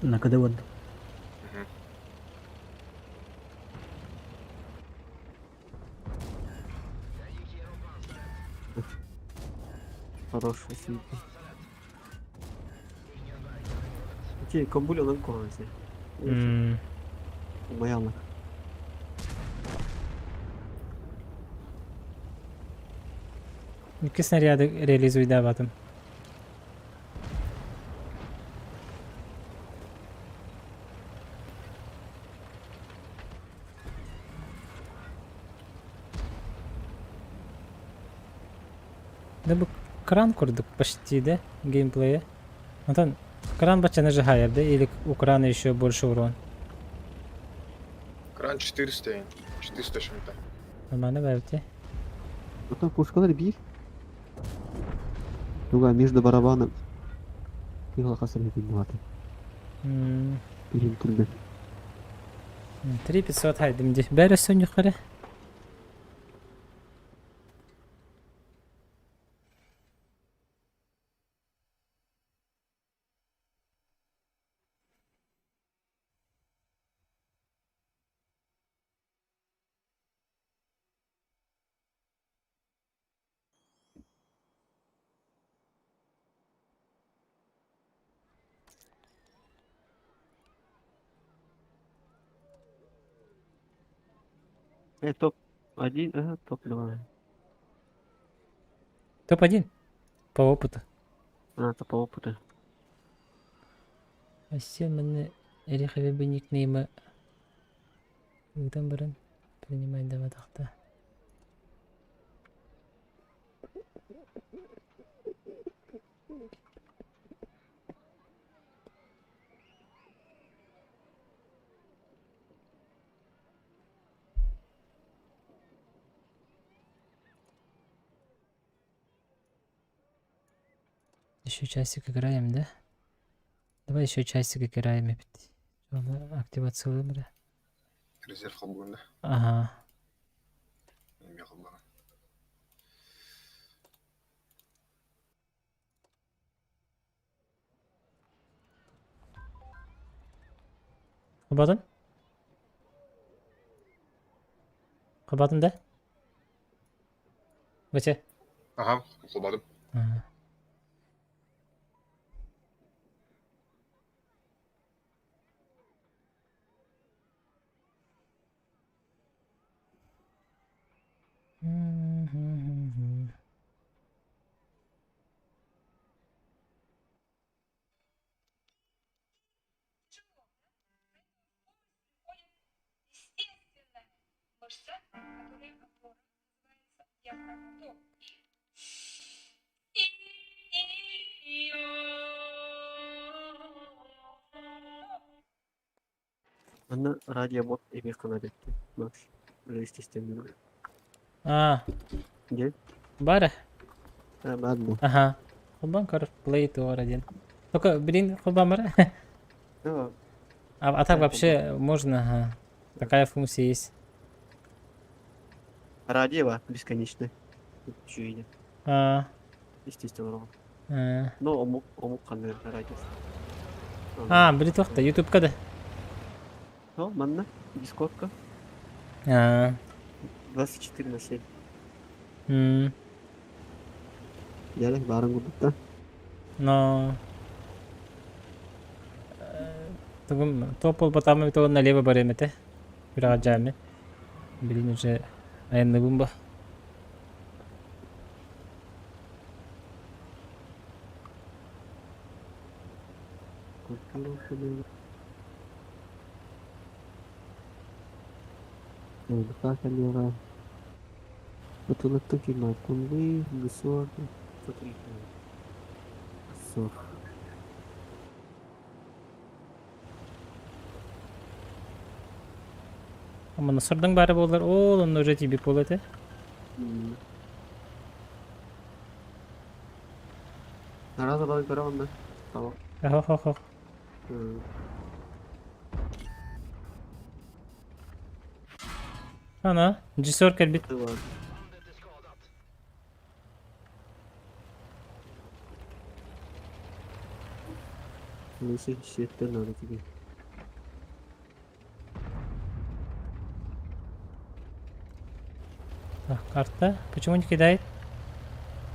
Накады барда. Хороший сильный. Ити комбуль онон куһаҕан сир. Умайаллар. Икки снаряды реализуйдаабатым. Да бу кран курдук почти, да, геймплея? Антон, кран бачча нажигает, да? Или у крана еще больше урон? Кран 400, 400 чем-то. Нормально бэбити. Потом пушкалар биир. Туга между барабаном. Киһи хасыр хитин Биһин түргэн. 3500 хайдым ди. Бәрі сөн yukarı. Топ-1, ага, топ-2. Топ-1 по опыту. А, это по опыту. Өссө манна Эрихове никнейма ыытан баран принимайдабатахта. Еще часик играем, да? Давай еще часик играем опять. Активация выбора. Резерв холбугун да? Ага. Эмиэ холбоно. Холбоотун? Холбоотун да? Бача? Ага, холбоотум. Ага. Манна радиобот эмиэ ханар эбит Макс. Естественно. А, Дьэ? бара. А, баар буо. Ага. Холбоон көр, Play Tour один. Только, блин, холбоон бара. Да, А так Да, вообще можно, ага. Такая функция есть. Радио бесконечное. Чуйня. А, Естественно. а, Но омук омук ханнык радио. а били туохта, ютубка да. Ну, манна, дискотка. А, 24/7. м, Дьэ, баарын курдук да. но... Тугум, топ буолбатаҕым эбитэ уонна налево барыам этэ. Күрэҕэ дьаами. Билин уже айанныыбын ба. Кэлиэҕэ Ытылыттан кимааккуннуу, гысуор, суох. Манна сордоҥ баара буоллар, ол онно уже тиийбит буолуо этэ. Араас балык көрө онно. Tamam. Хо-хо-хо. Ана, режиссер кэлбит. Neyse hissiyetler nerede gibi. Так, карта. Почему не кидает?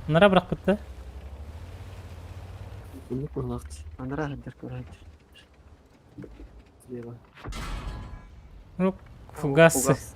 Нара бырахпытта. Оннук быһылаах. Анараа сылдьар көрөөччү. Слева. Ну, фугасы. Фугас.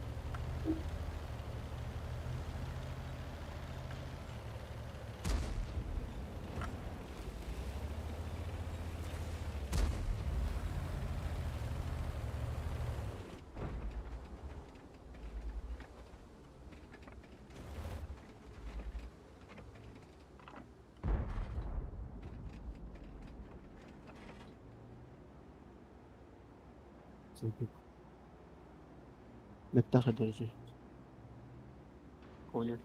Бэттэх сылдьар Понял.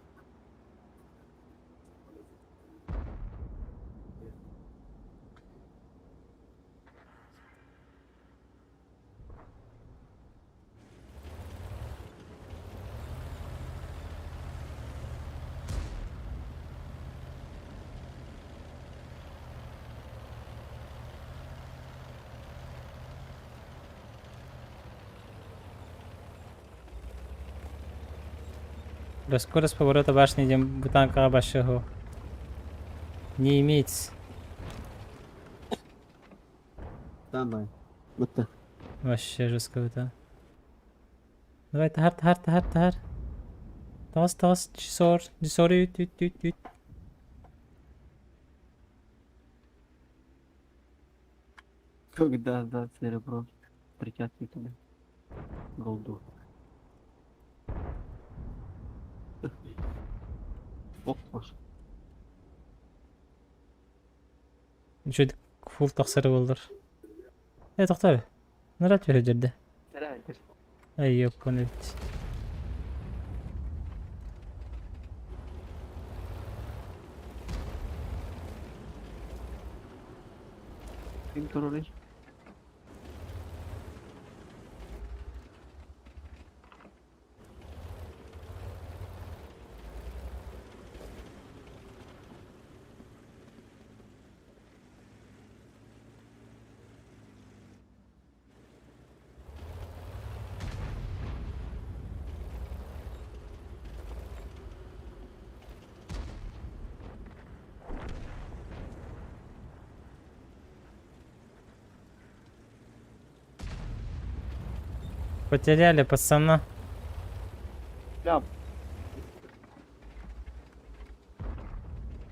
Скорость поворота башни идем бутанка большого. Не имеется. Давай. Вот Вообще жестко это. Давай, тахар, тахар, тахар, тахар. Тас, тас, чисор, чисор, ют, ют, ют, ют. Когда да, серебро прикатывай туда. Голду. Опа. Үчүгэй фул тахсар буоллар. Э, тохтоо. Нара түһэ дьэрдэ. Ай, ёппун эбит. Ким турарый? Потеряли пацана.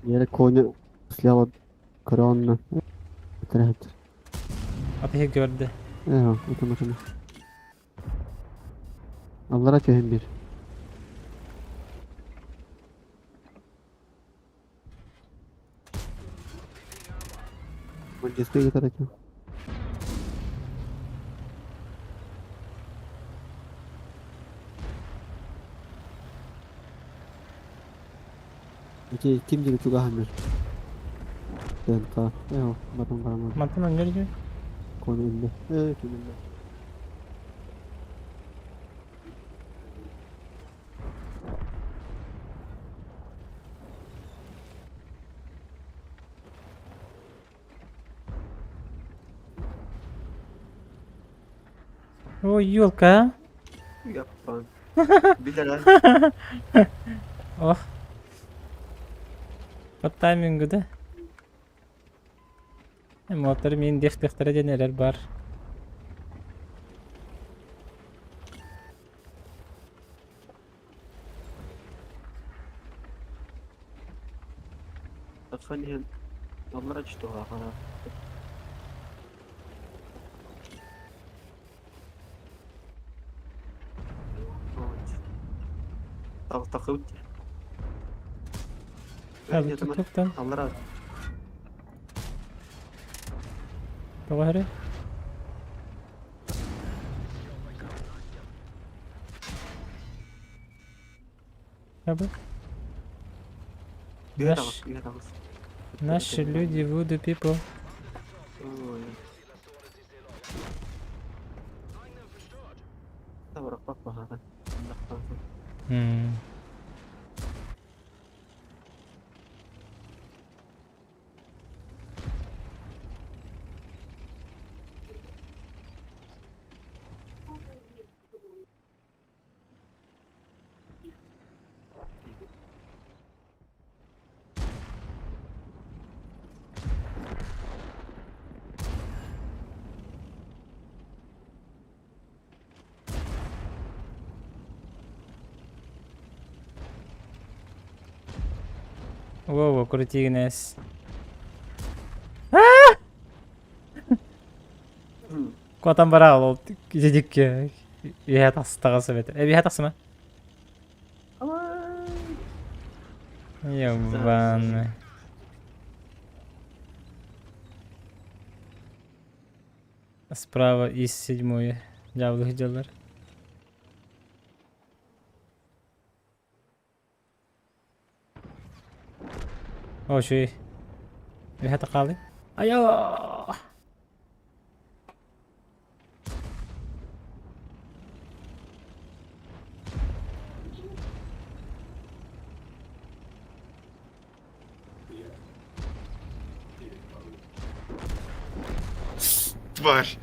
Yere коня слева коронна. Отряд. Атыһы көрдө. Э, это машина. Аллара түһэн бир. Манчестер гитара Ити ким диэки чугаһан бир. ДНК. Э, батон бараман. Мантан оҥнор дии. Көмүллэ. Ээ, көмүллэ. Ой, елка, а? Яппан. Билэр а? Ох. По таймингу, да? Мотор мин диэхтэхтэрэ диэн эрэр бар. Тахсан иһэн аллара түстүҕэ Тахсыбыт Туттан. Аллара Тоҕо эрэ? Наш... Наши люди, voodoo people. Hmm. Во-во, крутигнес. Куотан бараал ол дидикке үһэ тахсытаҕа эбэтэ. Эбиһэ тахсыма. Ебаный. Справа из седьмой дьаабылык дьаллар. О, үчүгэй. Үһэ тахаалый. Айоо! Тварь!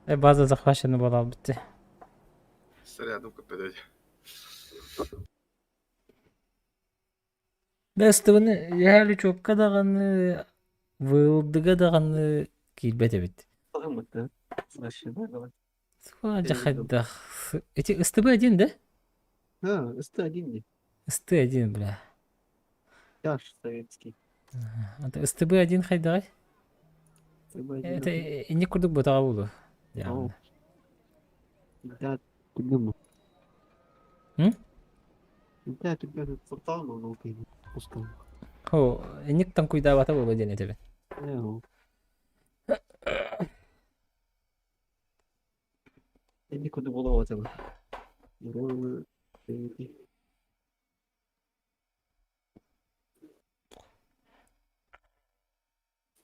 Э, база захвачена была битте. Рядом капель. Бэстыбыны Яһалючокка даҕаны, Вылдыга даҕаны киирбэт эбит. Дьэ хайдах Ити СТБ один, да? А, СТ-1 не. СТ-1, бля. Наш советский. Это СТБ-1 хайдаҕай? Это инник курдук бутаҕа буолуо. Явно. Да, түргэн М? Да, түргэн сортаан ол пускал. Хо, инник таҥкуйдаабата буолуо диэн этэбин. Инник курдук буолуо этэ.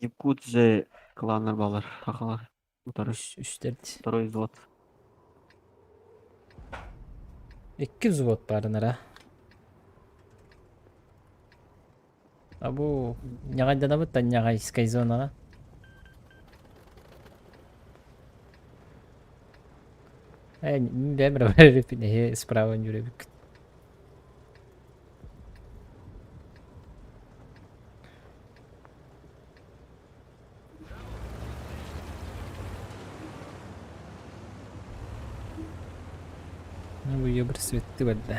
Якутзе кланнар балар, хахалар. Утары. Үс, үстэрд. Второй взвод. Икки взвод баарынара. Абу ньаҕайданабыт да ньаҕайскай зонаҕа. Э, бэм эһи справа ньүрэбиккит. Ну, бу ее светти бэрдэ.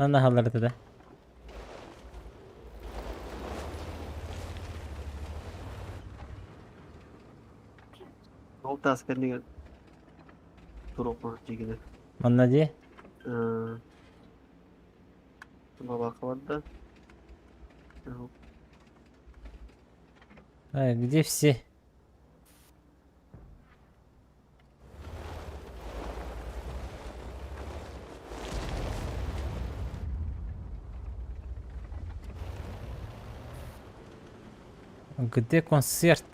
Аны хаалларда да. таас кэннигэр туруохпун дьигинэ. Манна дии. Бабаха барда. А, где все? Где концерт?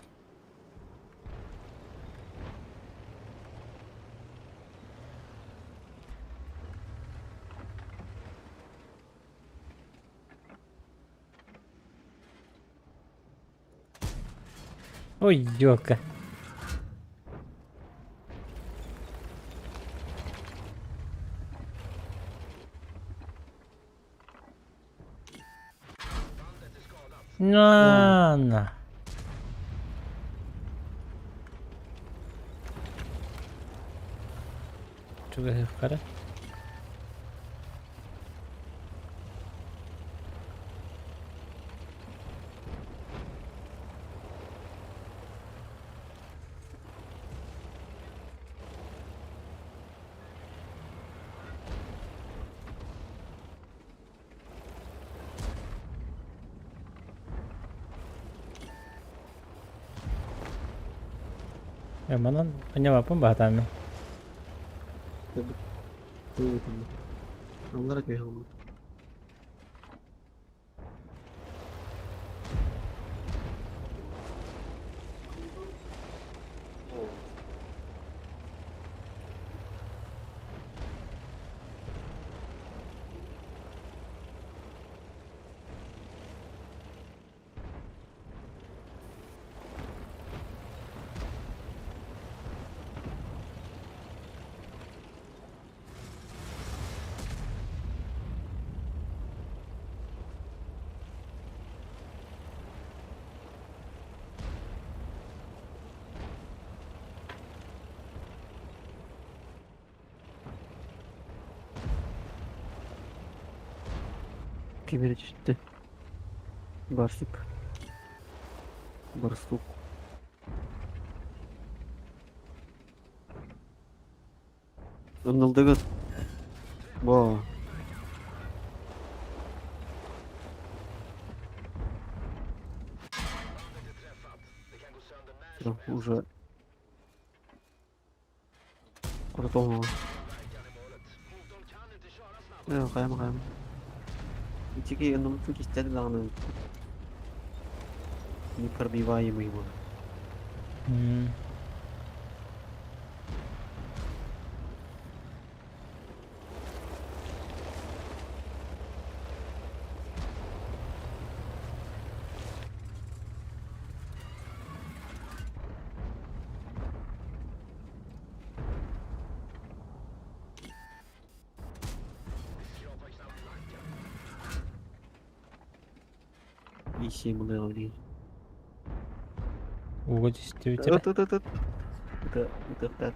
Ой, ёлка. На, на. Чугаһыаххара. Э, манан анньабаппын баһатааммын. Аллара түһэ Ким эрэ түстэ. Барсик. Барсук. Ынылдыгыт. Бо. Уже Крутого. Э, хайам хайам. Итики оннубутун кистээн даҕаны непробиваемый был. Ищи мыло. Ууга түстүбүт эрэ. Ыт ыт ыт ыт. Это это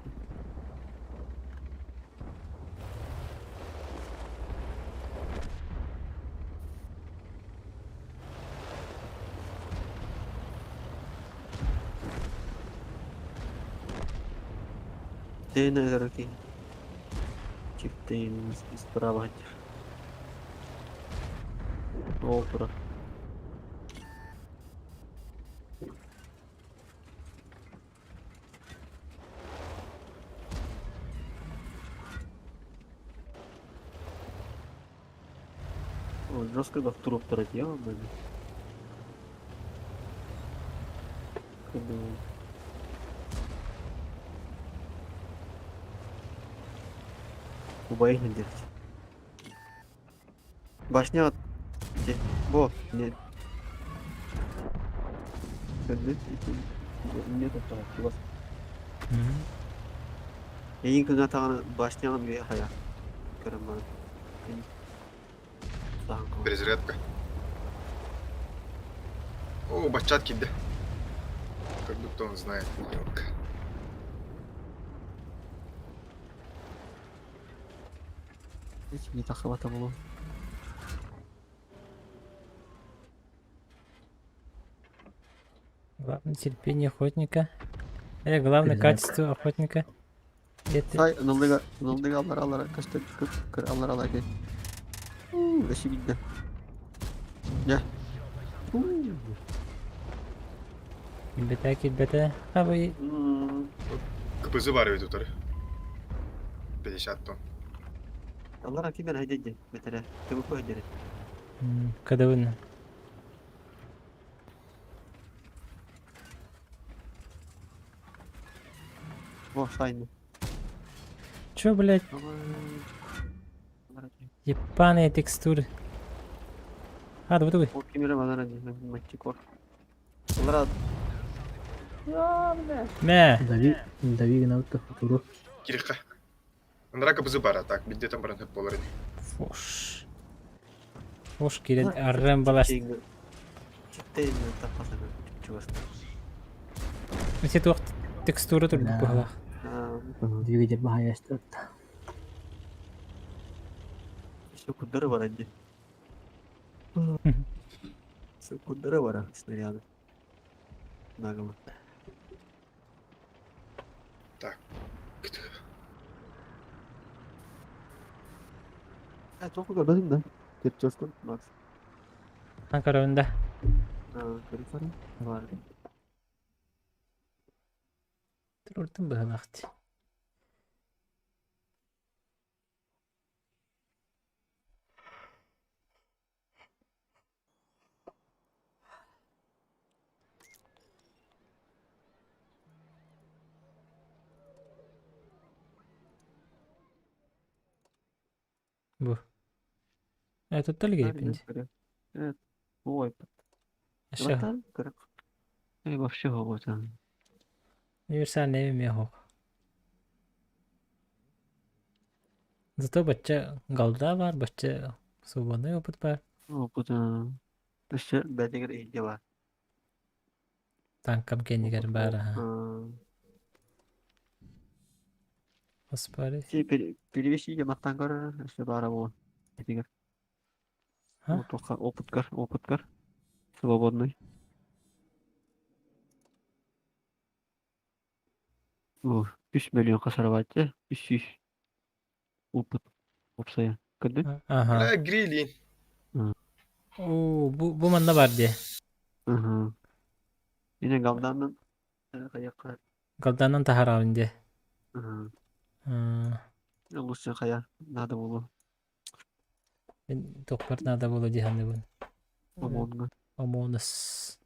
Тына игроки. Чифтейн справа. Ол турар. О, жестко в труп дело были. Убайын делать. Башня где? Во, нет. Нет, это Эйин күнэ таҕаны башняҕын үө хайа. Көрөн баран. Перезарядка. О, бачат киирдэ. Как будто он знает. Ёлка. Не тахыбата буолуо. Главное терпение охотника. Главное Перезарядка. качество охотника. Это Сай, налдыга, налдыга аллара аллара, көстөр, көр, көр аллара аллара кел. Өссө биирдэ. Дьэ. Килбэтэ, килбэтэ. Хабый. КПЗ бар эбит утары. 50 тонн. Аллара ким эрэ дьэ, бэтэрэ. ТВП дьэрэ. Кадавын. Во, шайны. Чё, блядь, ебаные текстуры. А, давай, давай. Ол ким эрэ манара дьэ, мантикор. Аллара. Мэ. Дави, дави гына футуру. Кириха. Анара КПЗ бар, а так, бидде там баран хөп болар ини. Фош. Фош кирен аррен балаш. Читтейин таппасана чугас. Все туох текстура турбут Да. быһалаах. Двигатель баһайастыр. Все куддары бар дьэ. Все куддары бар снаряды. Нагло. Так. А, тоқу көрбөтүм да. Кеп Макс. Анкаравында. Көрүп бар. Туртун быһалаах. Бу. Тут гриппинди. Evet. Ой, Аша. Э, вообще вот. Универсальный мехок. Зато бачча голда бар, бачча свободный опыт бар. Опыт. Өссө бәдигер иһде бар. Танкам кеннигер бар. Оспари. Перевести маттан көрөр, өссө бара бу. Этигер. А? Опыт көр, опыт көр. Свободный. О, 3 миллион касарбатты, 300 опыт. Опсая. Көрдүн? Ага. Бля, грилин. О, бу манна бар де. Ага. Yine galdandan kaya Голданан тахараун де. Ага. Лучше кая надо было. Мен тохпар надо было диханыбын. Омонга. Омонус.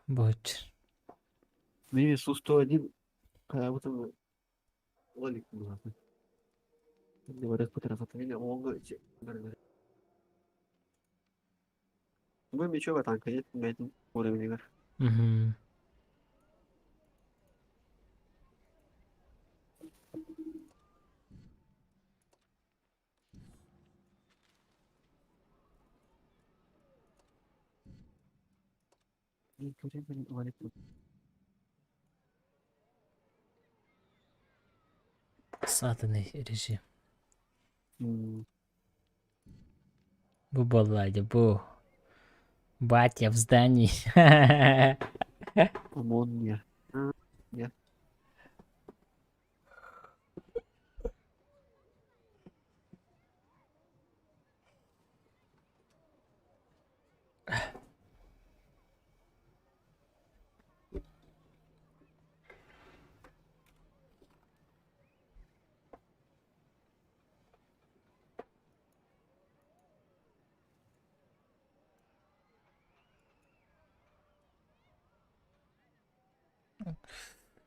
Боч. Мими Су-101 кая бутын лолик было. Бу мечевая танка, нет, бәйтин уровень Угу. Сатанный режим. Бу балладе, бу. Батя в здании. Омон не. Не.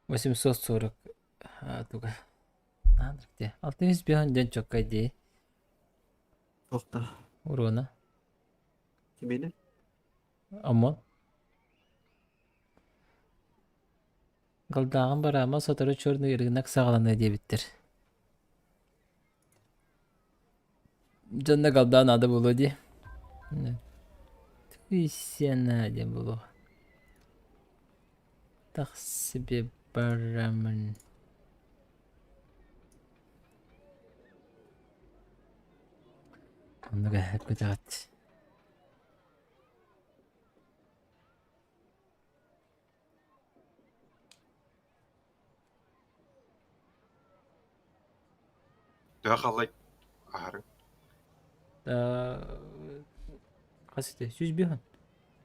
840. А, туга. Надо где? 605 ден чоккай дии. Тоқта. Урона. Кимени? Омон. Голдааҕын бараама сотору черный рынок саҕаланыа диэбиттэр. Дьонно голда надо было дии. Түйсена диэн буолуо. Тахсибе барамын. Оннуга эппэтэҕит. Төһө халлай аһарыҥ? Хас ити? 105.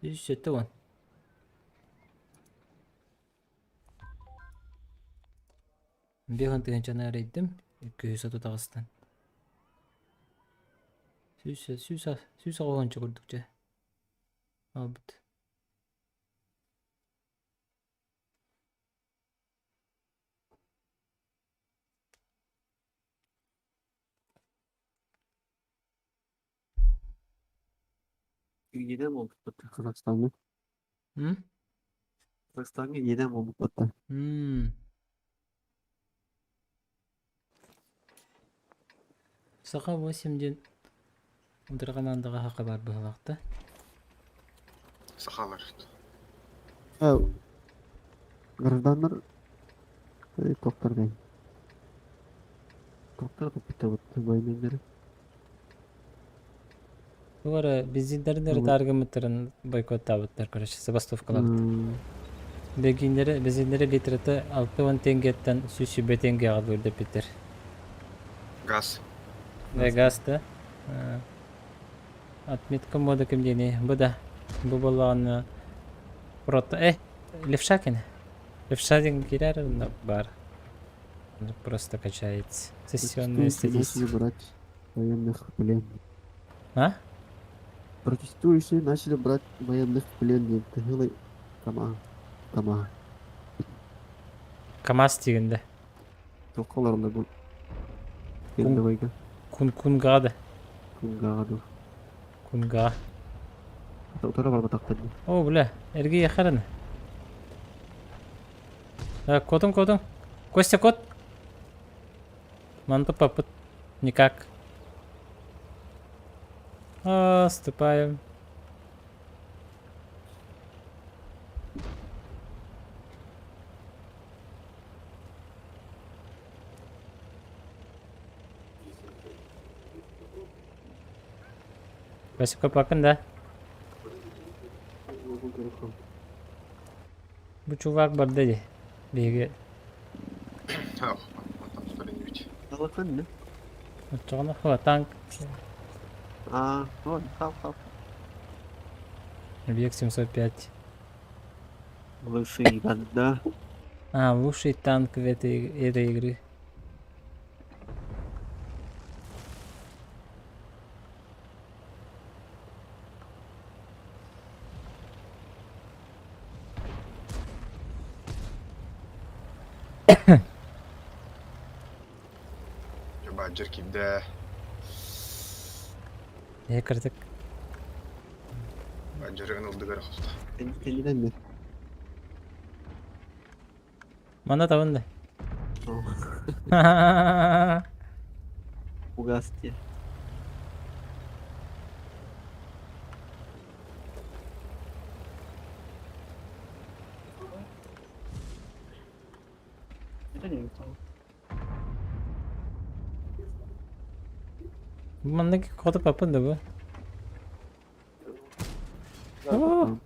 170. Биэс тыһыынчаны арыйдым, 230 таҕыстан. 100 180 курдук дьэ ылбыт. Ийэдэ буолбут Казахстаҥҥа. М? Казахстаҥҥа ийэдэ буолбут М. Саха 8 диэн утары хамаандаҕа саха баар быһыылаах да? Сахалар. Гражданнар туохтар диэн туохтар туппуттабыт военнайдары Туох эрэ бензиннэрин эрэ тааргыммыттарын бойкоттаабыттар, короче, забастовкалаабыттар. Бегиннэри, бензиннэри литрата 60 тенгеттэн 120 тенгэҕэ үрдэппиттэр. Газ. Да, газ да. Отметка мода ким диэни? Бу да. Бу буоллаҕына прото... Левша кини. Левша диэн киирэр бар. Просто качается. Сессионная статистика. брать военных в плен. А? Протестующие начали брать военных в плен диэн тыһылай КамАЗ. КамАЗ. КамАЗ дигэнде. Туохха олороллор бу? Кендовайга. Кун кунгаа да. Кунгаҕа дуу. Кунгаа. Утары барбатахтар дии. О, бля, эргийэ хараны. Котум, котум. Костя, кот. Манты попыт. Никак. А, ступаем. Костя, копакын да? Бу чувак барда дии. Биһиги Алахан не? Оччоҕуна хуа танк А, вон, хал, хал. Объект 705. Лысый да. А, лучший танк в этой игры. Баджер киирдэ. Ээ кырдык. Баджерыгын ылдыгар хосто. Кэннинэн ми? Манна табын да. Угас диye. Манна хоту папын да бу. О!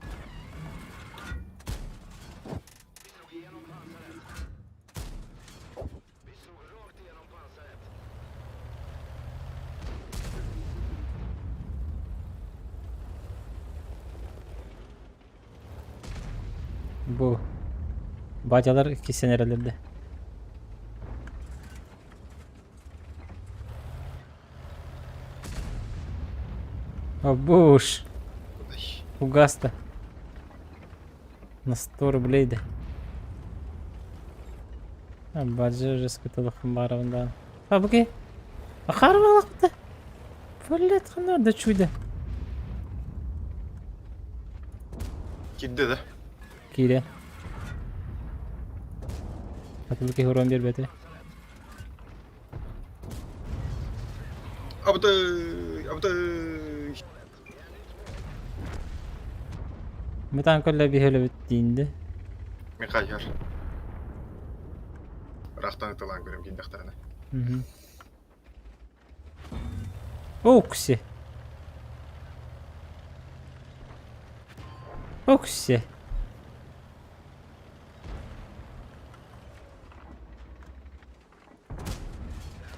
Бу батялар кисэн эрэлэрдэ. О, буш! Угаста. На 100 рублей да. Баджы жескытылыхын барабында. А, буки. Ахарбалакты. Блять, ханар да чудо. Киирдэ да? Киирэ. Атылык киһи биэрбэтэ. Абытай! Абытай! Метан көллө биһөлөбүт диинди. Михайар. Рахтан ытылаан көрөм киирдэхтэринэ. Окси. Окси.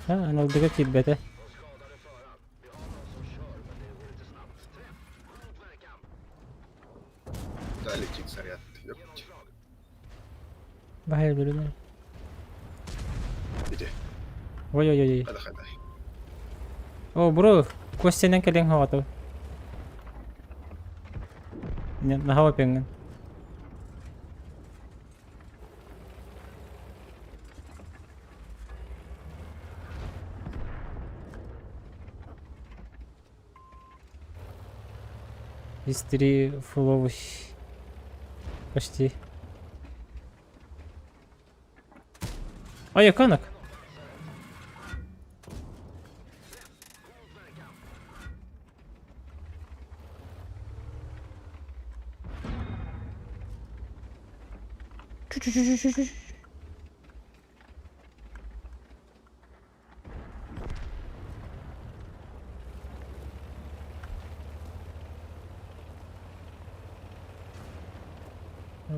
Аналдыга киирбэтэ. Да, летит заряд. Ёпть. Баһай өлөрүнэр. Иди. Ой-ой-ой. Хада хада. О, бро, Костянан кэлэн хоҕото. Наһаа опеҥҥин. Истри фуловый. Почти. Ой, яконок. Чу-чу-чу-чу-чу.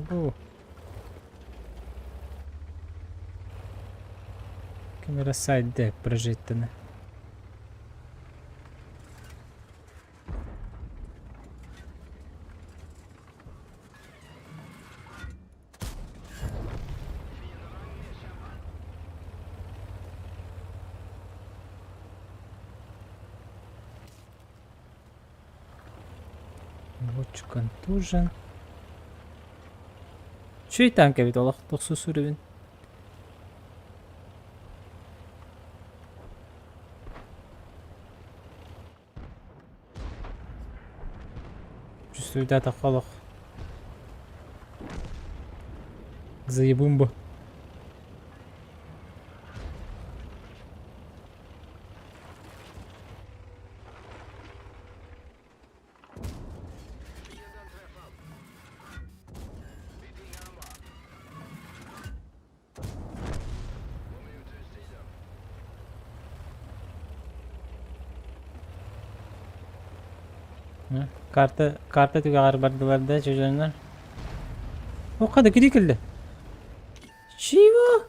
Бу. Камера сайт дек прожиттана. Лучше контужен. Үчүгэй танк эбит олох тохсус уровень. Чувствуйдаатахха олох заебумба. Карта карта түгэҕэр бардылар да чөжөннөр. О, да кири кэллэ. Чего?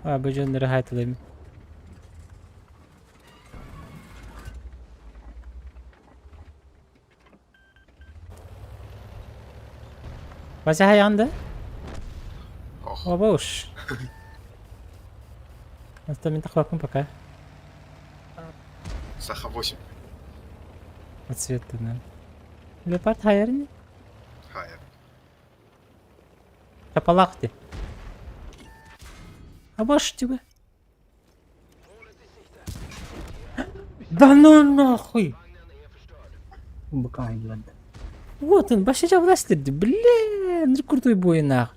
А, бу дьоннору хаатылым. Вася хайаан Ох. Обош. Оста мин тахлаппын пока. Саха 8. Отсветтанан. Леопард хайарни? Хайа. Тапалахти. Абаш тебе. Да ну нахуй! Быка айылларды. Вот он, башача властырды. Блин, крутой бой нах.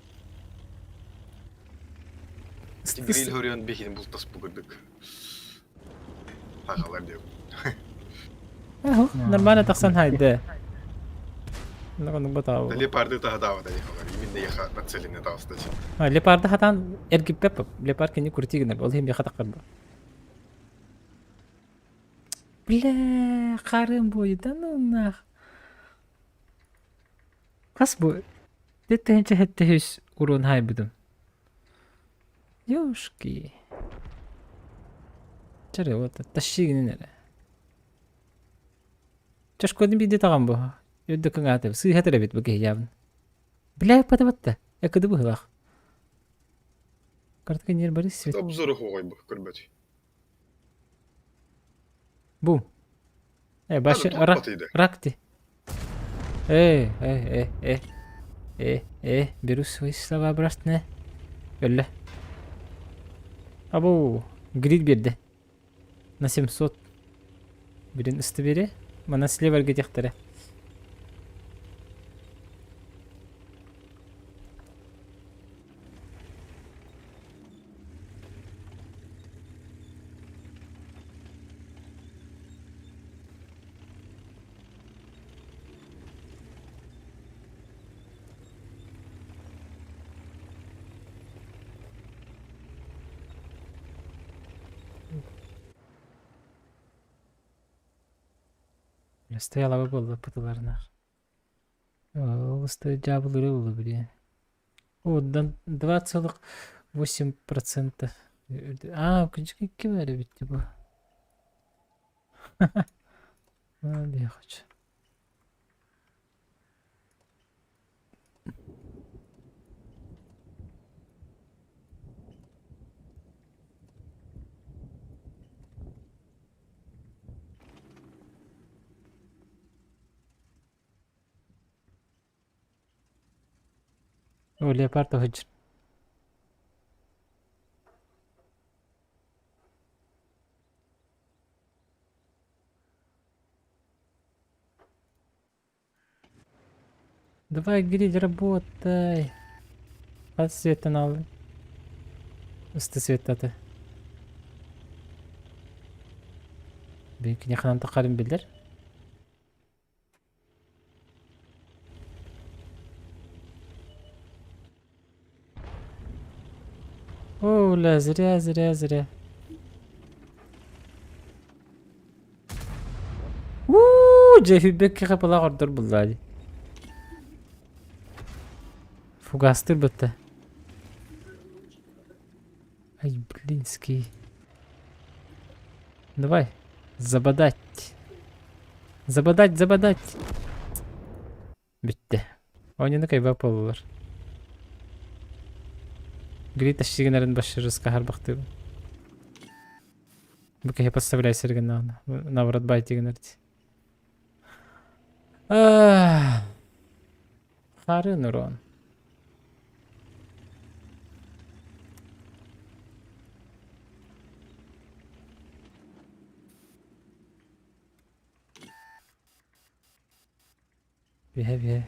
Гриль Хорион бихин бултас бугурдук. Хахалар дип. Нормально тахсан хайда. Леопарды таһадаабата яхалар. Именно яха нацелены таҕыстачы. Леопарды хатан эргиппеп. Леопард кини крутигинер. Ол хим яха таққар. Бля, харым бойы, да ну нах. Хас бу? Тетте хетте урон хайбыдым. Ёшки. Чары, вот, тащигинен эрэ. Чашкодин биде таган бу. Өддө кыңаатып, сыйха теребит бу киһи явын. Бля, патабатта. Экыды быһылах. Картка нер бары свет. Обзору хугай бу көрбөт. Бум. Э, башы рак ракти. Э, э, э, э. Э, э, беру свои слова обратно. Өллө. Абу, грид берди. На 700. Бирин ысты бери. Мана слева эргитиэхтэрэ. Стояла буолла пытыларынар. Ол дьаабылыыры буолла билиэн. О, 2,5 8%. Аа, икки баар эбит бу. Хочу. О, леопард оһдьыр. Давай, гриль, работай. Хас светтан алды? Ысты светтаты. Бейкине ханан тақарын білдір. О, бля, зря, зря, зря. Уу, дьэ сүүрбэккэ хапылаах ордор буллаа дии. Фугастыр бытта. Ай, блинский. Давай, забодать. Забодать, забодать. Бүттэ. Оонньууну кайбап буоллулар. Грит ащыгынарын башырыска харбахтыыбын. Бу киһи подставляй сиргин наоборот байтигин эрди. Харын урон. Биһэ-биһэ.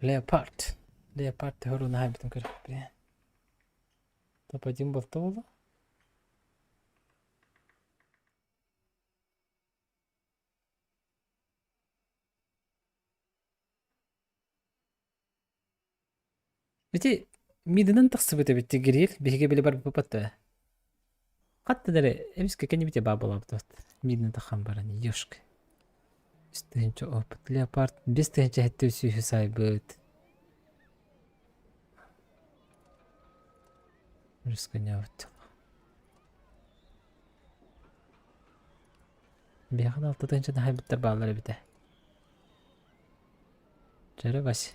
Леопард. Леопард төһөр унаһайбытын көрүөхпүт. Топ-1 буолта буолуо. Ити мидынан тахсыбыт эбит Гриль биһиги били барбыппыт ээ. Хатта эрэ эмискэ кэннибитэ баа буолаабыт мидынан таххан баран ёшка. Үс тыһыынча опыт леопард 5 тыһыынча сэттэ сүүһү саайбыт. Рисканябыт. Биһиэхэ 6 тыһыынча таһайбыттар бааллар эбитэ. Чэрэ Вася.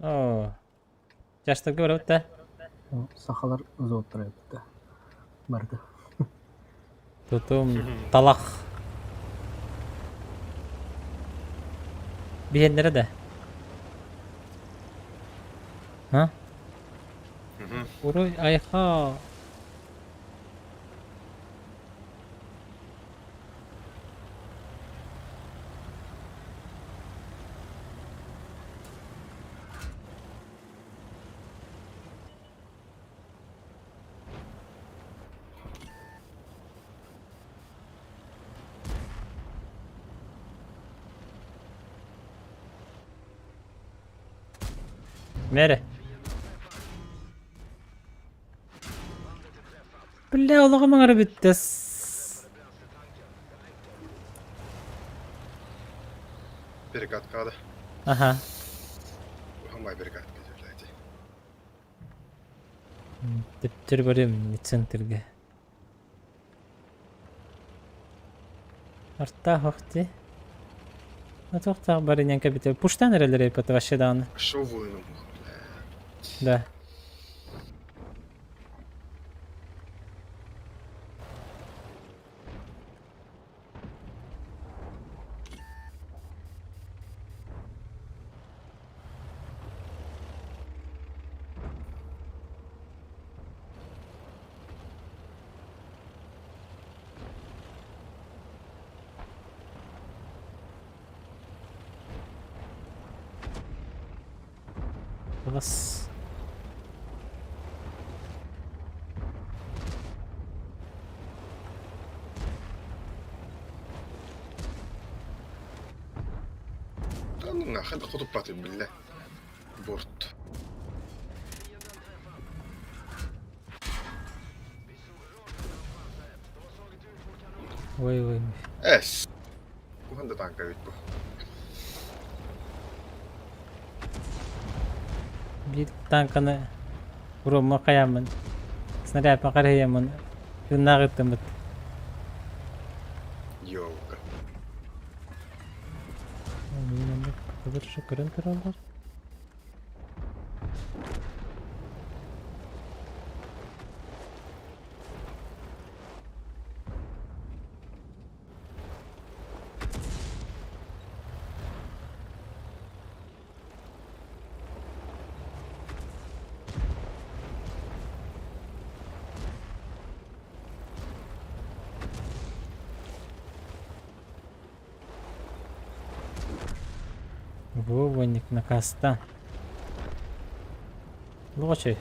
Оо, чаштарга барабыт да? Сахалар зооттара эбит барда. Тутум талах. Биһиэннэрэ да? А? Уруй айха. Мэрэ. Бля, олоҕум аҥара бүттэ. Перекатка да. Аха. Хамай перекатка блядь. Төптөр барым центрге. Артаах охти. Атохтаах барыньян кэбитэ. Пуштан эрэлэр эппэт вообще даҕаны. Шо воину, Да. Класс. Да ну нахуй хотуппатын биллэ. Борт. Ой ой. Эс. Куһан да танка эбит бу. Биир танканы уруомма хайааммын, снарядпын харыһыйаммын тыыннаах ыттыммыт. Ёлка. Мин оннук кыбыр көрөн тураллар. Вовоник накаста. Лучше.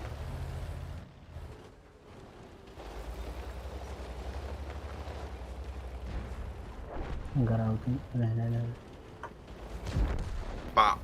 Гарантын үлэһинэн Па.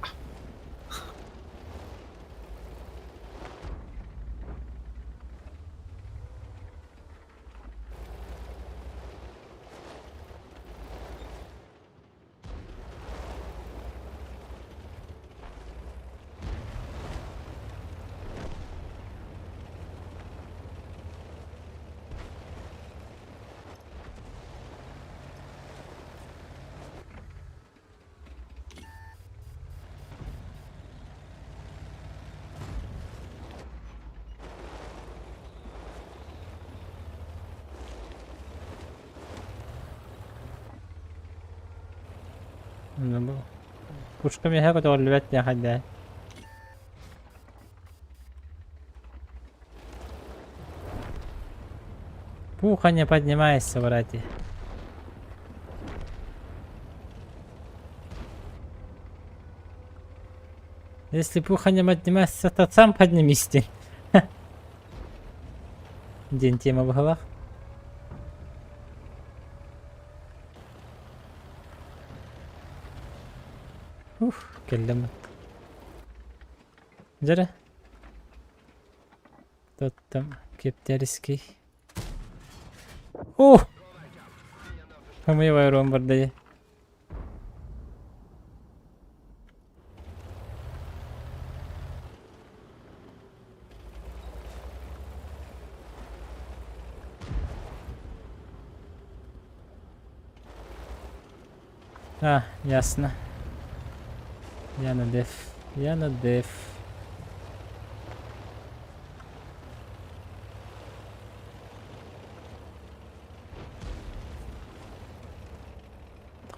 Пушка миэхэ көтөҕүллүбэт диэн хайдаа. Пуха не поднимайся, братья. Если пуха не поднимайся, то сам поднимись ты. День тема в головах. Ух, кэллим. Дьэрэ. Тоттом кептерский. О! Хамыйвай ром бардайы. А, ясно. Я на деф. Я на деф.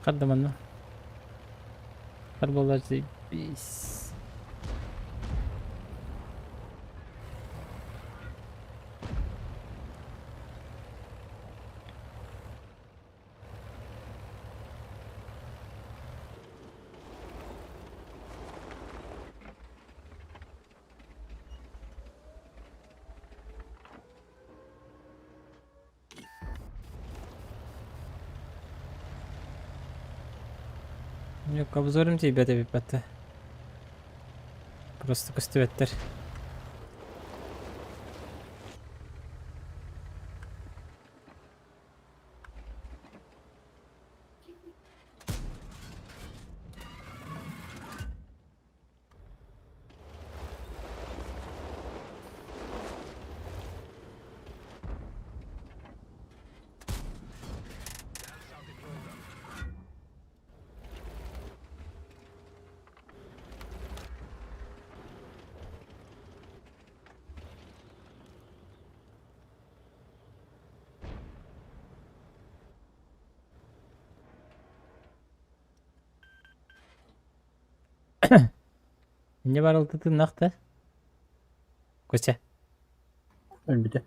تقدم انه قرب الله заебись. Yok обзорум тиийбэт эбиппэт. Просто көстүбэттэр. Инньэ барылта тыыннах да? Костя. Өлбүтэ.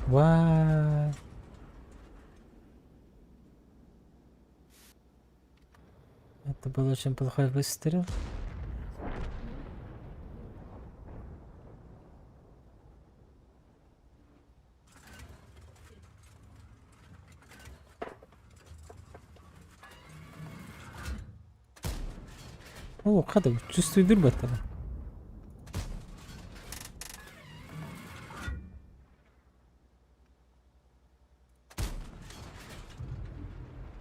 Вау. был очень плохой выстрел. О, хата, чувствую баттала.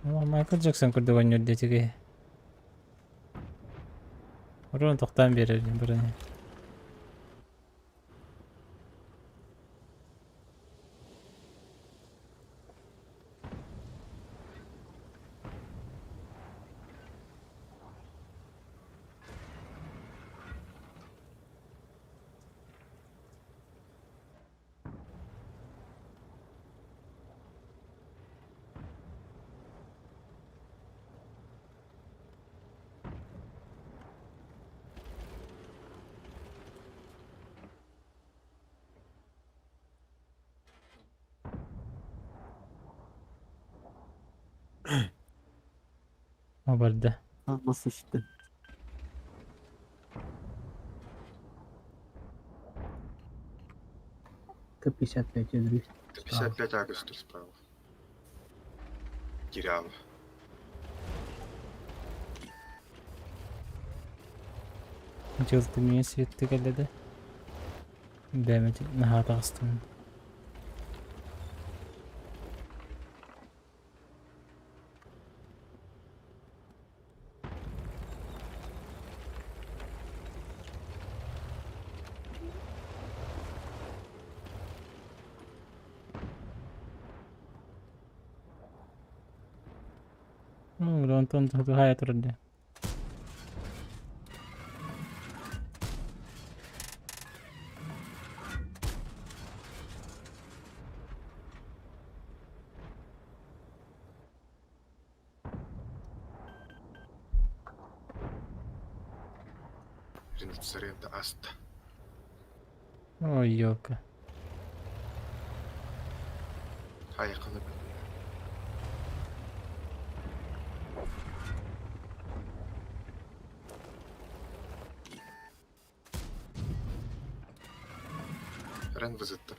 Майкл Джексон курдук оонньуур диэтиги. Урун тохтоон биэрэр бырын. Барда. Nasıl işte? Т-55 өлөрүү. Т-55 А көстөр справа. Кирялов. Дьыл тымныы светтик кэллэ да. Бэйэм наһаа таҕыстым. Ну, Антон туһаайа турар дии. Ринцерента аста. Ой, ёлка. Хайқылып. Рен вызытты.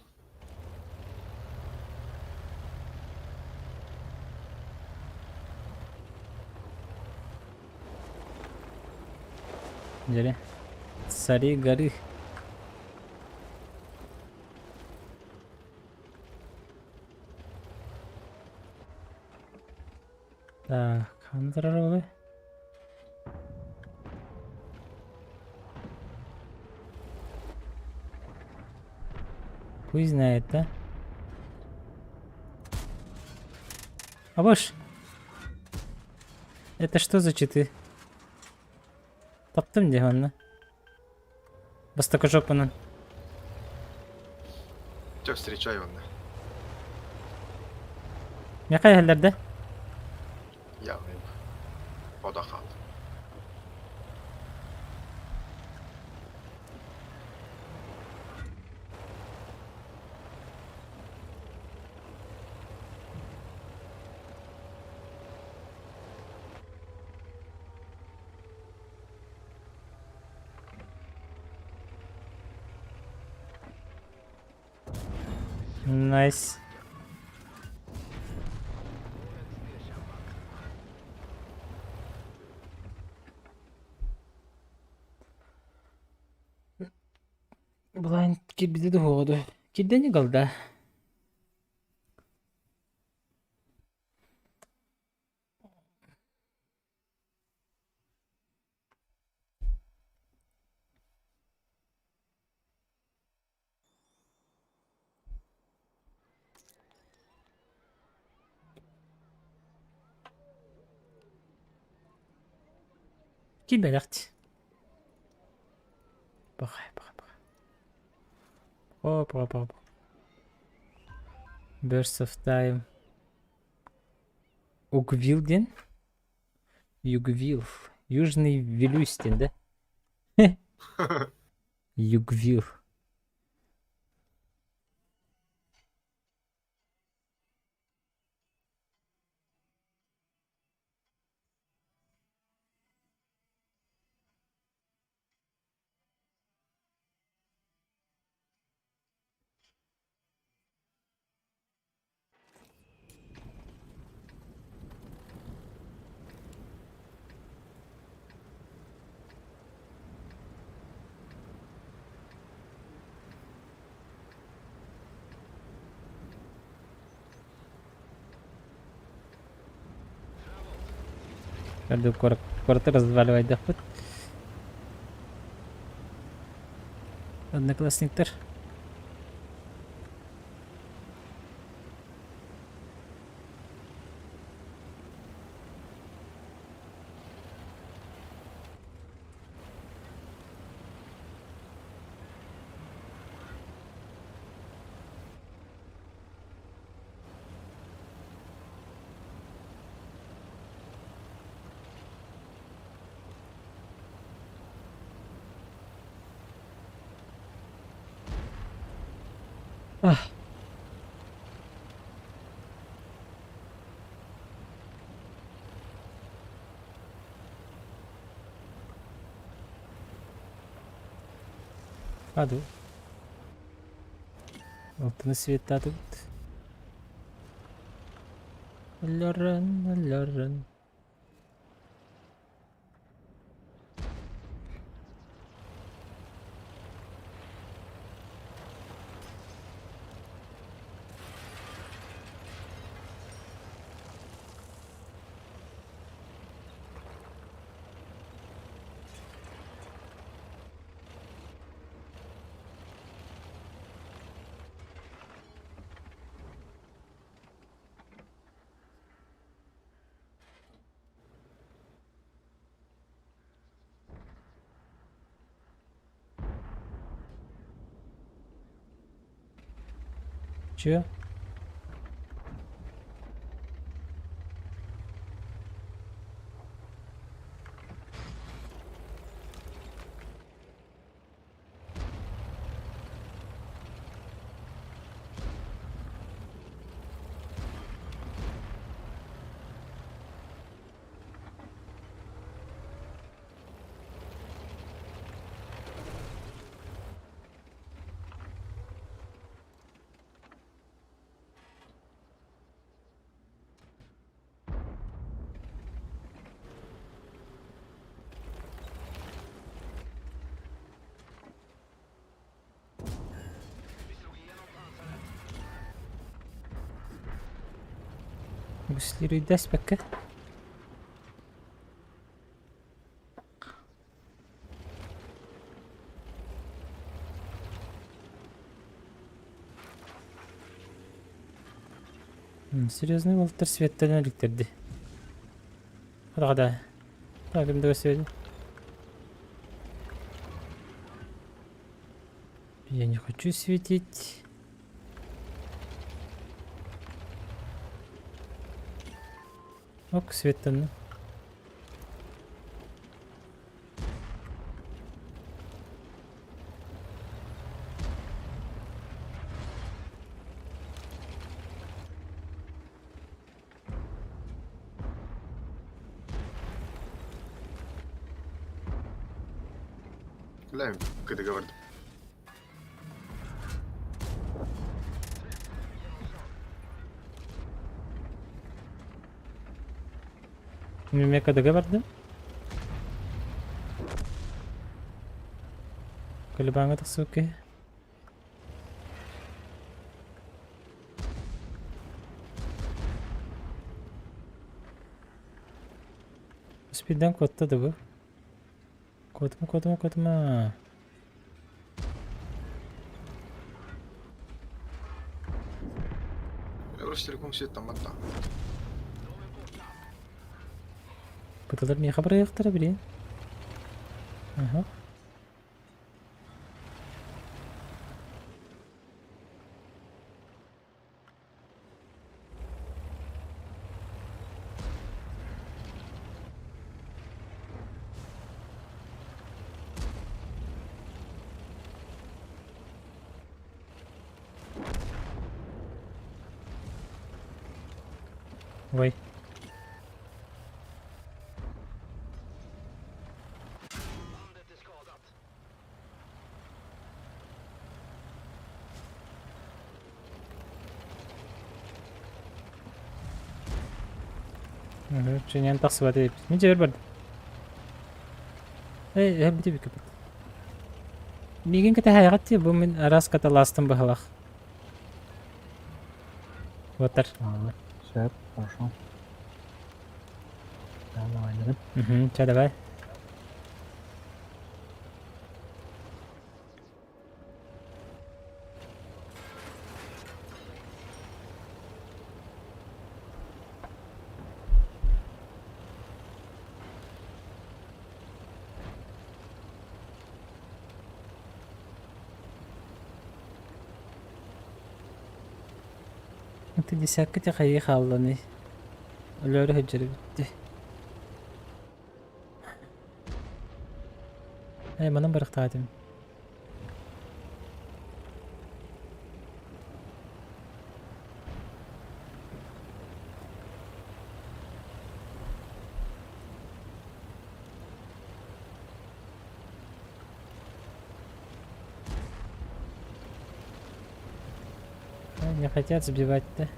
Дьэ, Цари горы. Так, ханна турар буолуой? Хуй знает, да? Абаш! Это что за читы? Таптым дии манна. Бастакы жопанан. Чэ, встречай онно. Миэхэ иһэллэр да? Явный. Бодо хаалла. Nice. Blind кирбитэ дуһуоҕа дуо? Кирдэни галда. Киирбэтэхт. Баҕай, баҕай, баҕай. Оп, оп, оп. Burst of time. Угвил диэн? Югвил. Южный Вилюйс диэн да? Югвил. Көрдүк куораты разваливайдахпыт. Одноклассниктар. Ah. Hadi. Алтыны светтаатыбыт. Өлөрөн, өлөрөн. Че? Үгүслүүрүйдэспэккэ Серьезный уолаттар светтэнэн иликтэрди. Хадаҕа Так, ким да свет. Я не хочу светить. Ок, светтэннэ. Бля, кыдыга бардым. Мин кыдыга бардым. Көлүбааҥҥа тахсыбыт киһи. Спиддан куотта да бу. Куотума, куотума, куотума. Ростелеком свет там атта. Кытылар миэхэ бырайыактара билиэн. Аха. Ой. Чинэн тахсыбат эбит. Мин дьиэбэр бардым. Эй, эһэбити бүкүпүт. Миигин кэтэһээҕит дии, бу мин араас каталаастым быһалах. Уотар. Сөп, хорошо. Давай, Угу, чэ, давай. Это десятка тихайы хаалланый. Өлөөрү сылдьар эбит Ээ, манан барыахтаатым. Не хотят сбивать-то.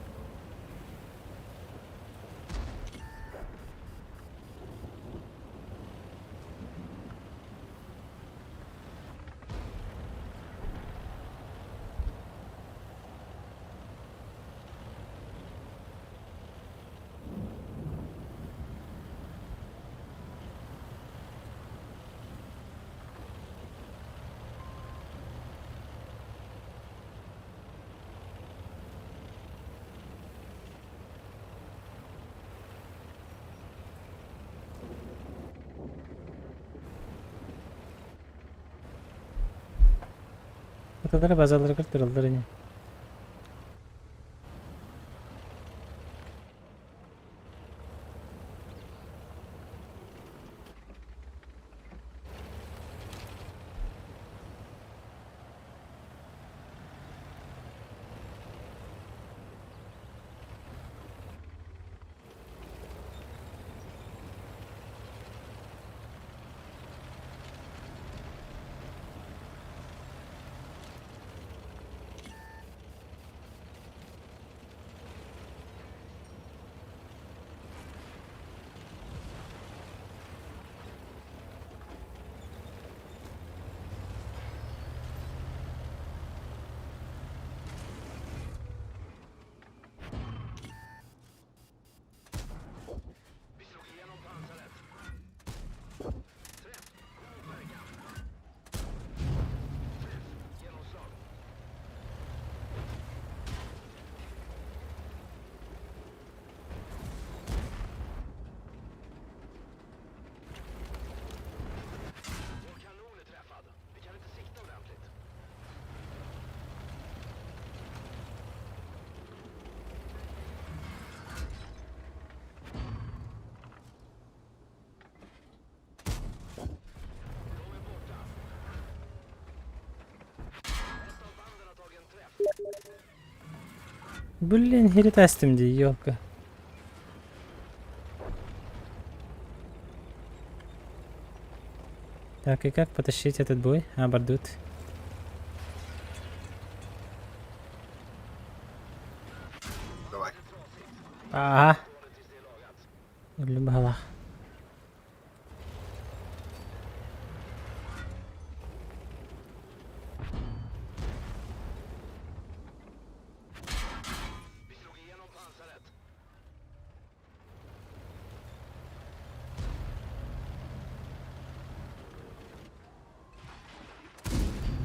Аталара базаларыгар тураллар ини. Блин, херитастым дии, елка. Так, и как потащить этот бой? А, бардут. Давай. Ага. Өллүм баһалаах.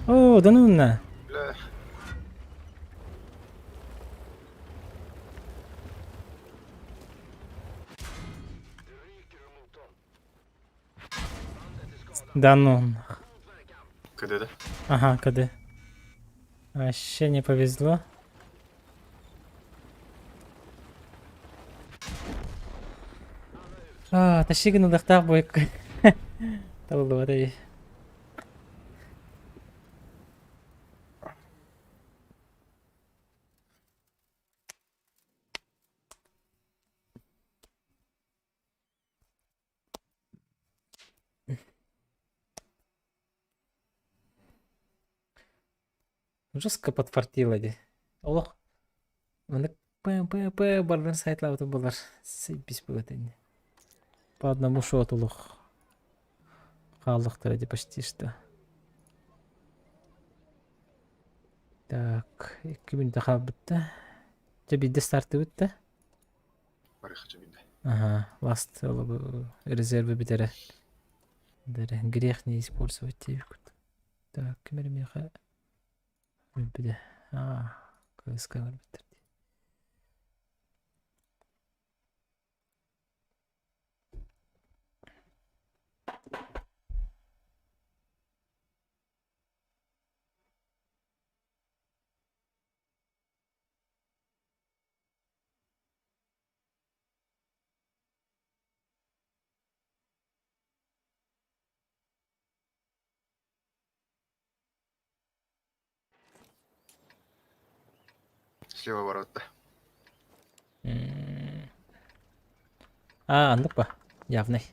Оо, да ну на. Бля. Да ну. КД, да? Ага, КД. Вообще не повезло. А, тащи гынылыктаах бойка. Табыллыбата дии. Жестко подфартило дии. Олох маннык п-п-п бардан сайтлаабыта буолар. Сэйбис бөгөтө ини. По одному шоту олох хааллахтара дии почти что. Так, икки мүнүүтэ хаалбыт да. Дьэ биирдэ стартыыбыт да. Барыахха биирдэ. Ага, ласт резервы бүтэрэ. Грех не использовать диэбит. Так, ким эрэ миэхэ өлбүтэ. Аа, кыыска өлбүттэр дии. Слева ворота. А, оннук ба? Явный.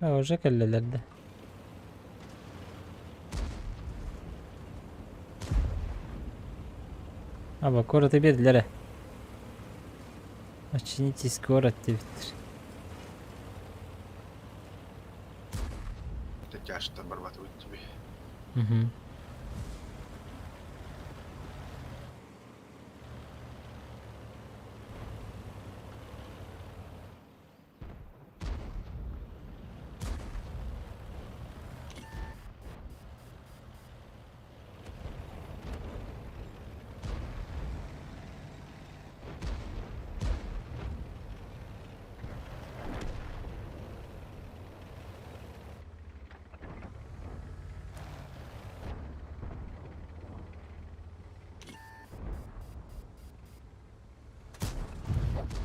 Уже кэллэлэр да. Аба куораты биэрдилэр ээ. Очнитесь город диэбиттэр. Это тяжко оборватывать тебе. Угу.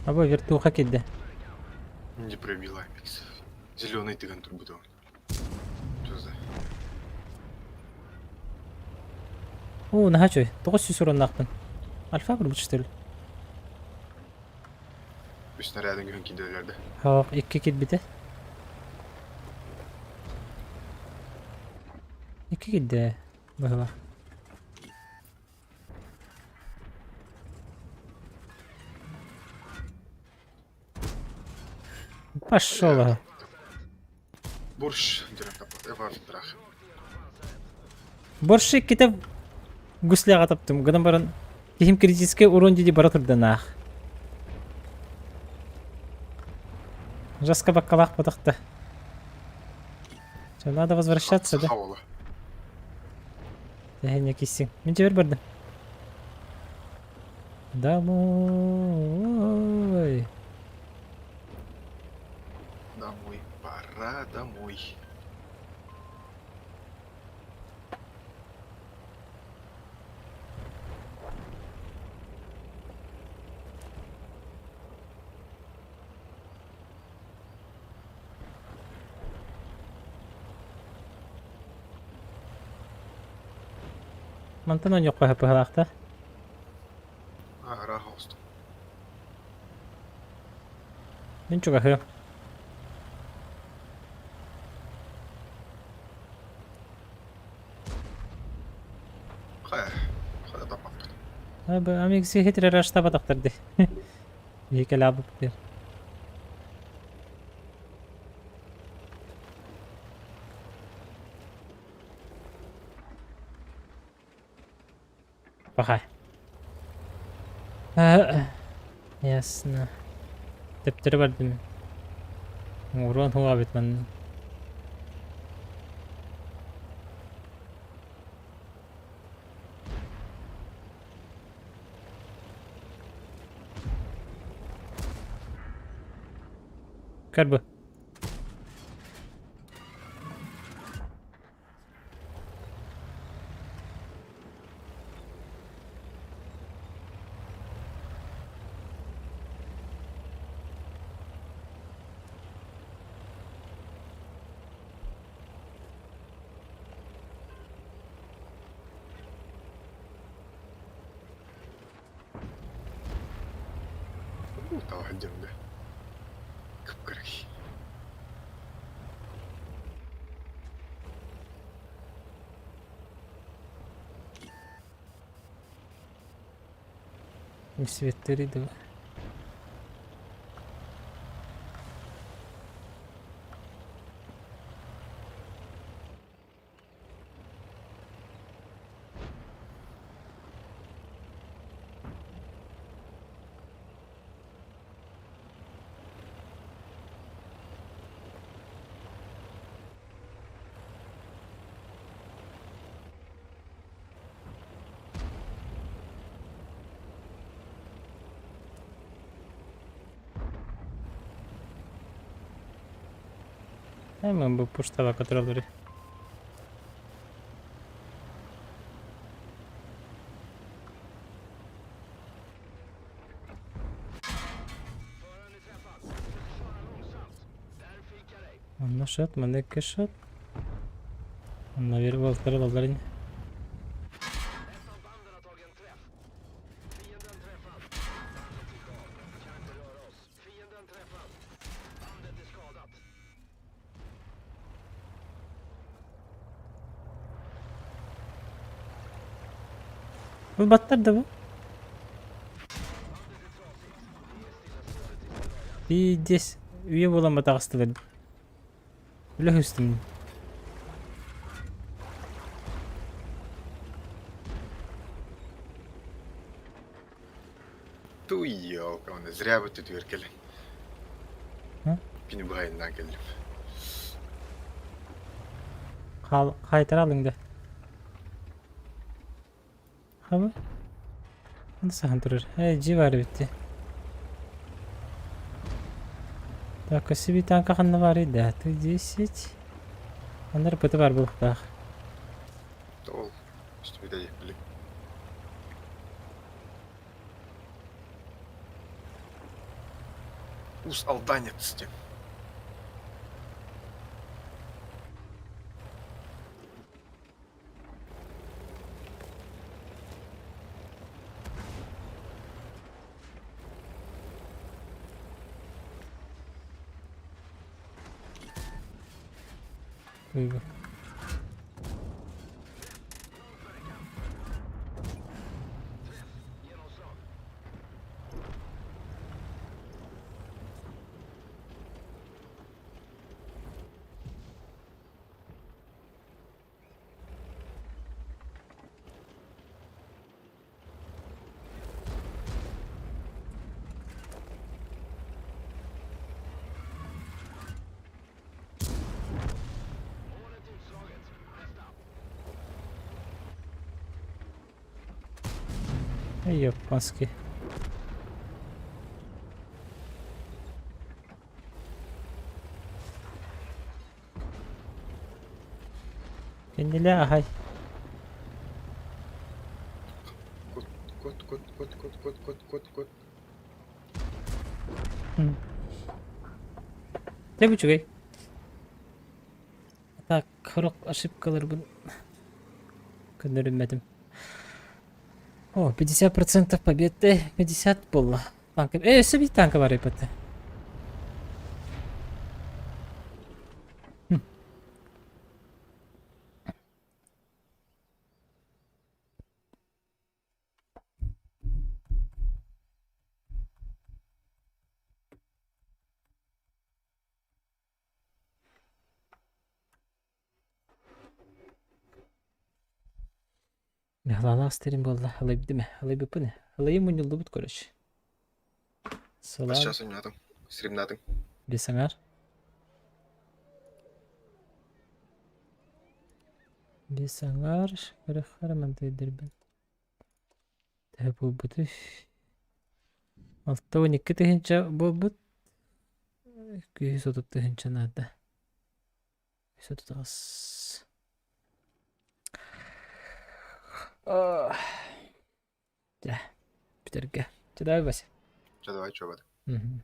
Аба вертуха кэллэ. Не пробила Амикс. Зеленый тыган турбуту. Что за? Оо, наһаа үчүгэй. 900 ураннаахпын. Альфа көрбүт что ли? Үс снарядын күһүн киирдилэр да. Хоох, икки киирбитэ. Икки киирдэ быһыылаах. Пошел. Борщ дирах. Борщ иккитэ гусляҕа таптым. Гынан баран киһим критическэй урон дии бара турданаах. Жестко баккалаах потахта. Что, надо возвращаться, да? Тэһинэ киссиҥ. Мин дьиэбэр бардым. Домой. Домой. Пора домой. Мантан оонньуохха быһалаахта. Аһара оҕустум. Мин чугаһыам. Хайа, хайа таппаппын. Амикси хитрэр аштабатахтар дии. Биһикэлээбиппит. Пахай. Ясно. Төптөрү бардым. Уруон хугаабит манна. Көр бу. Тала сылдьабын да. Кып-кыра киһи. Светтэри да. Hemen bu pushta контроллери. Онно шот, манна икки шот. Онно биир уолтары ылаллар ини. Ылбаттар да бу? Пиздец. Үйэ буолан батаҕастылар. Үлэһүстүм. Туй елка, оны зря бүттүтүгэр кэлэн. Күнү быһа айаннаан кэллим. Хаал хаайтара алыҥ да. Хаба? Ханна саһан турар? Ээ, дьиэ баар эбит дии. Так, себе танка ханна баарый да? Т-10. Ханна РПТ баар буолуохтаах. Ол, үстүбүтэ били. Ус алданец диэн. Уйгу. Японский. Кэннилэ аһай. Кут, кут, кут, кут, кут, кут, кут, кут, кут. Дьэ үчүгэй. Так, сорох ошибкаларбын көннөрүммэтим. О, 50% победы, 50 буолла. Танка, өссө биир танка бар эбит. Михалаах стерин буолла, ылайбытым ээ, ылайбыппын ээ, ылайым мунньуллубут короче. Сылаан Сейчас ойноотум, стримнаатыҥ. Бес аҥаар. Бес аҥаар, көрөххө мантыйдырбын. Төһө буолбутуй? 62 тыһыынча буолбут. 230 тыһыынча наада. 138. Дьэ, бүтэргэ. Чэ, давай, Вася. Чэ, давай, чуобат. Мгм.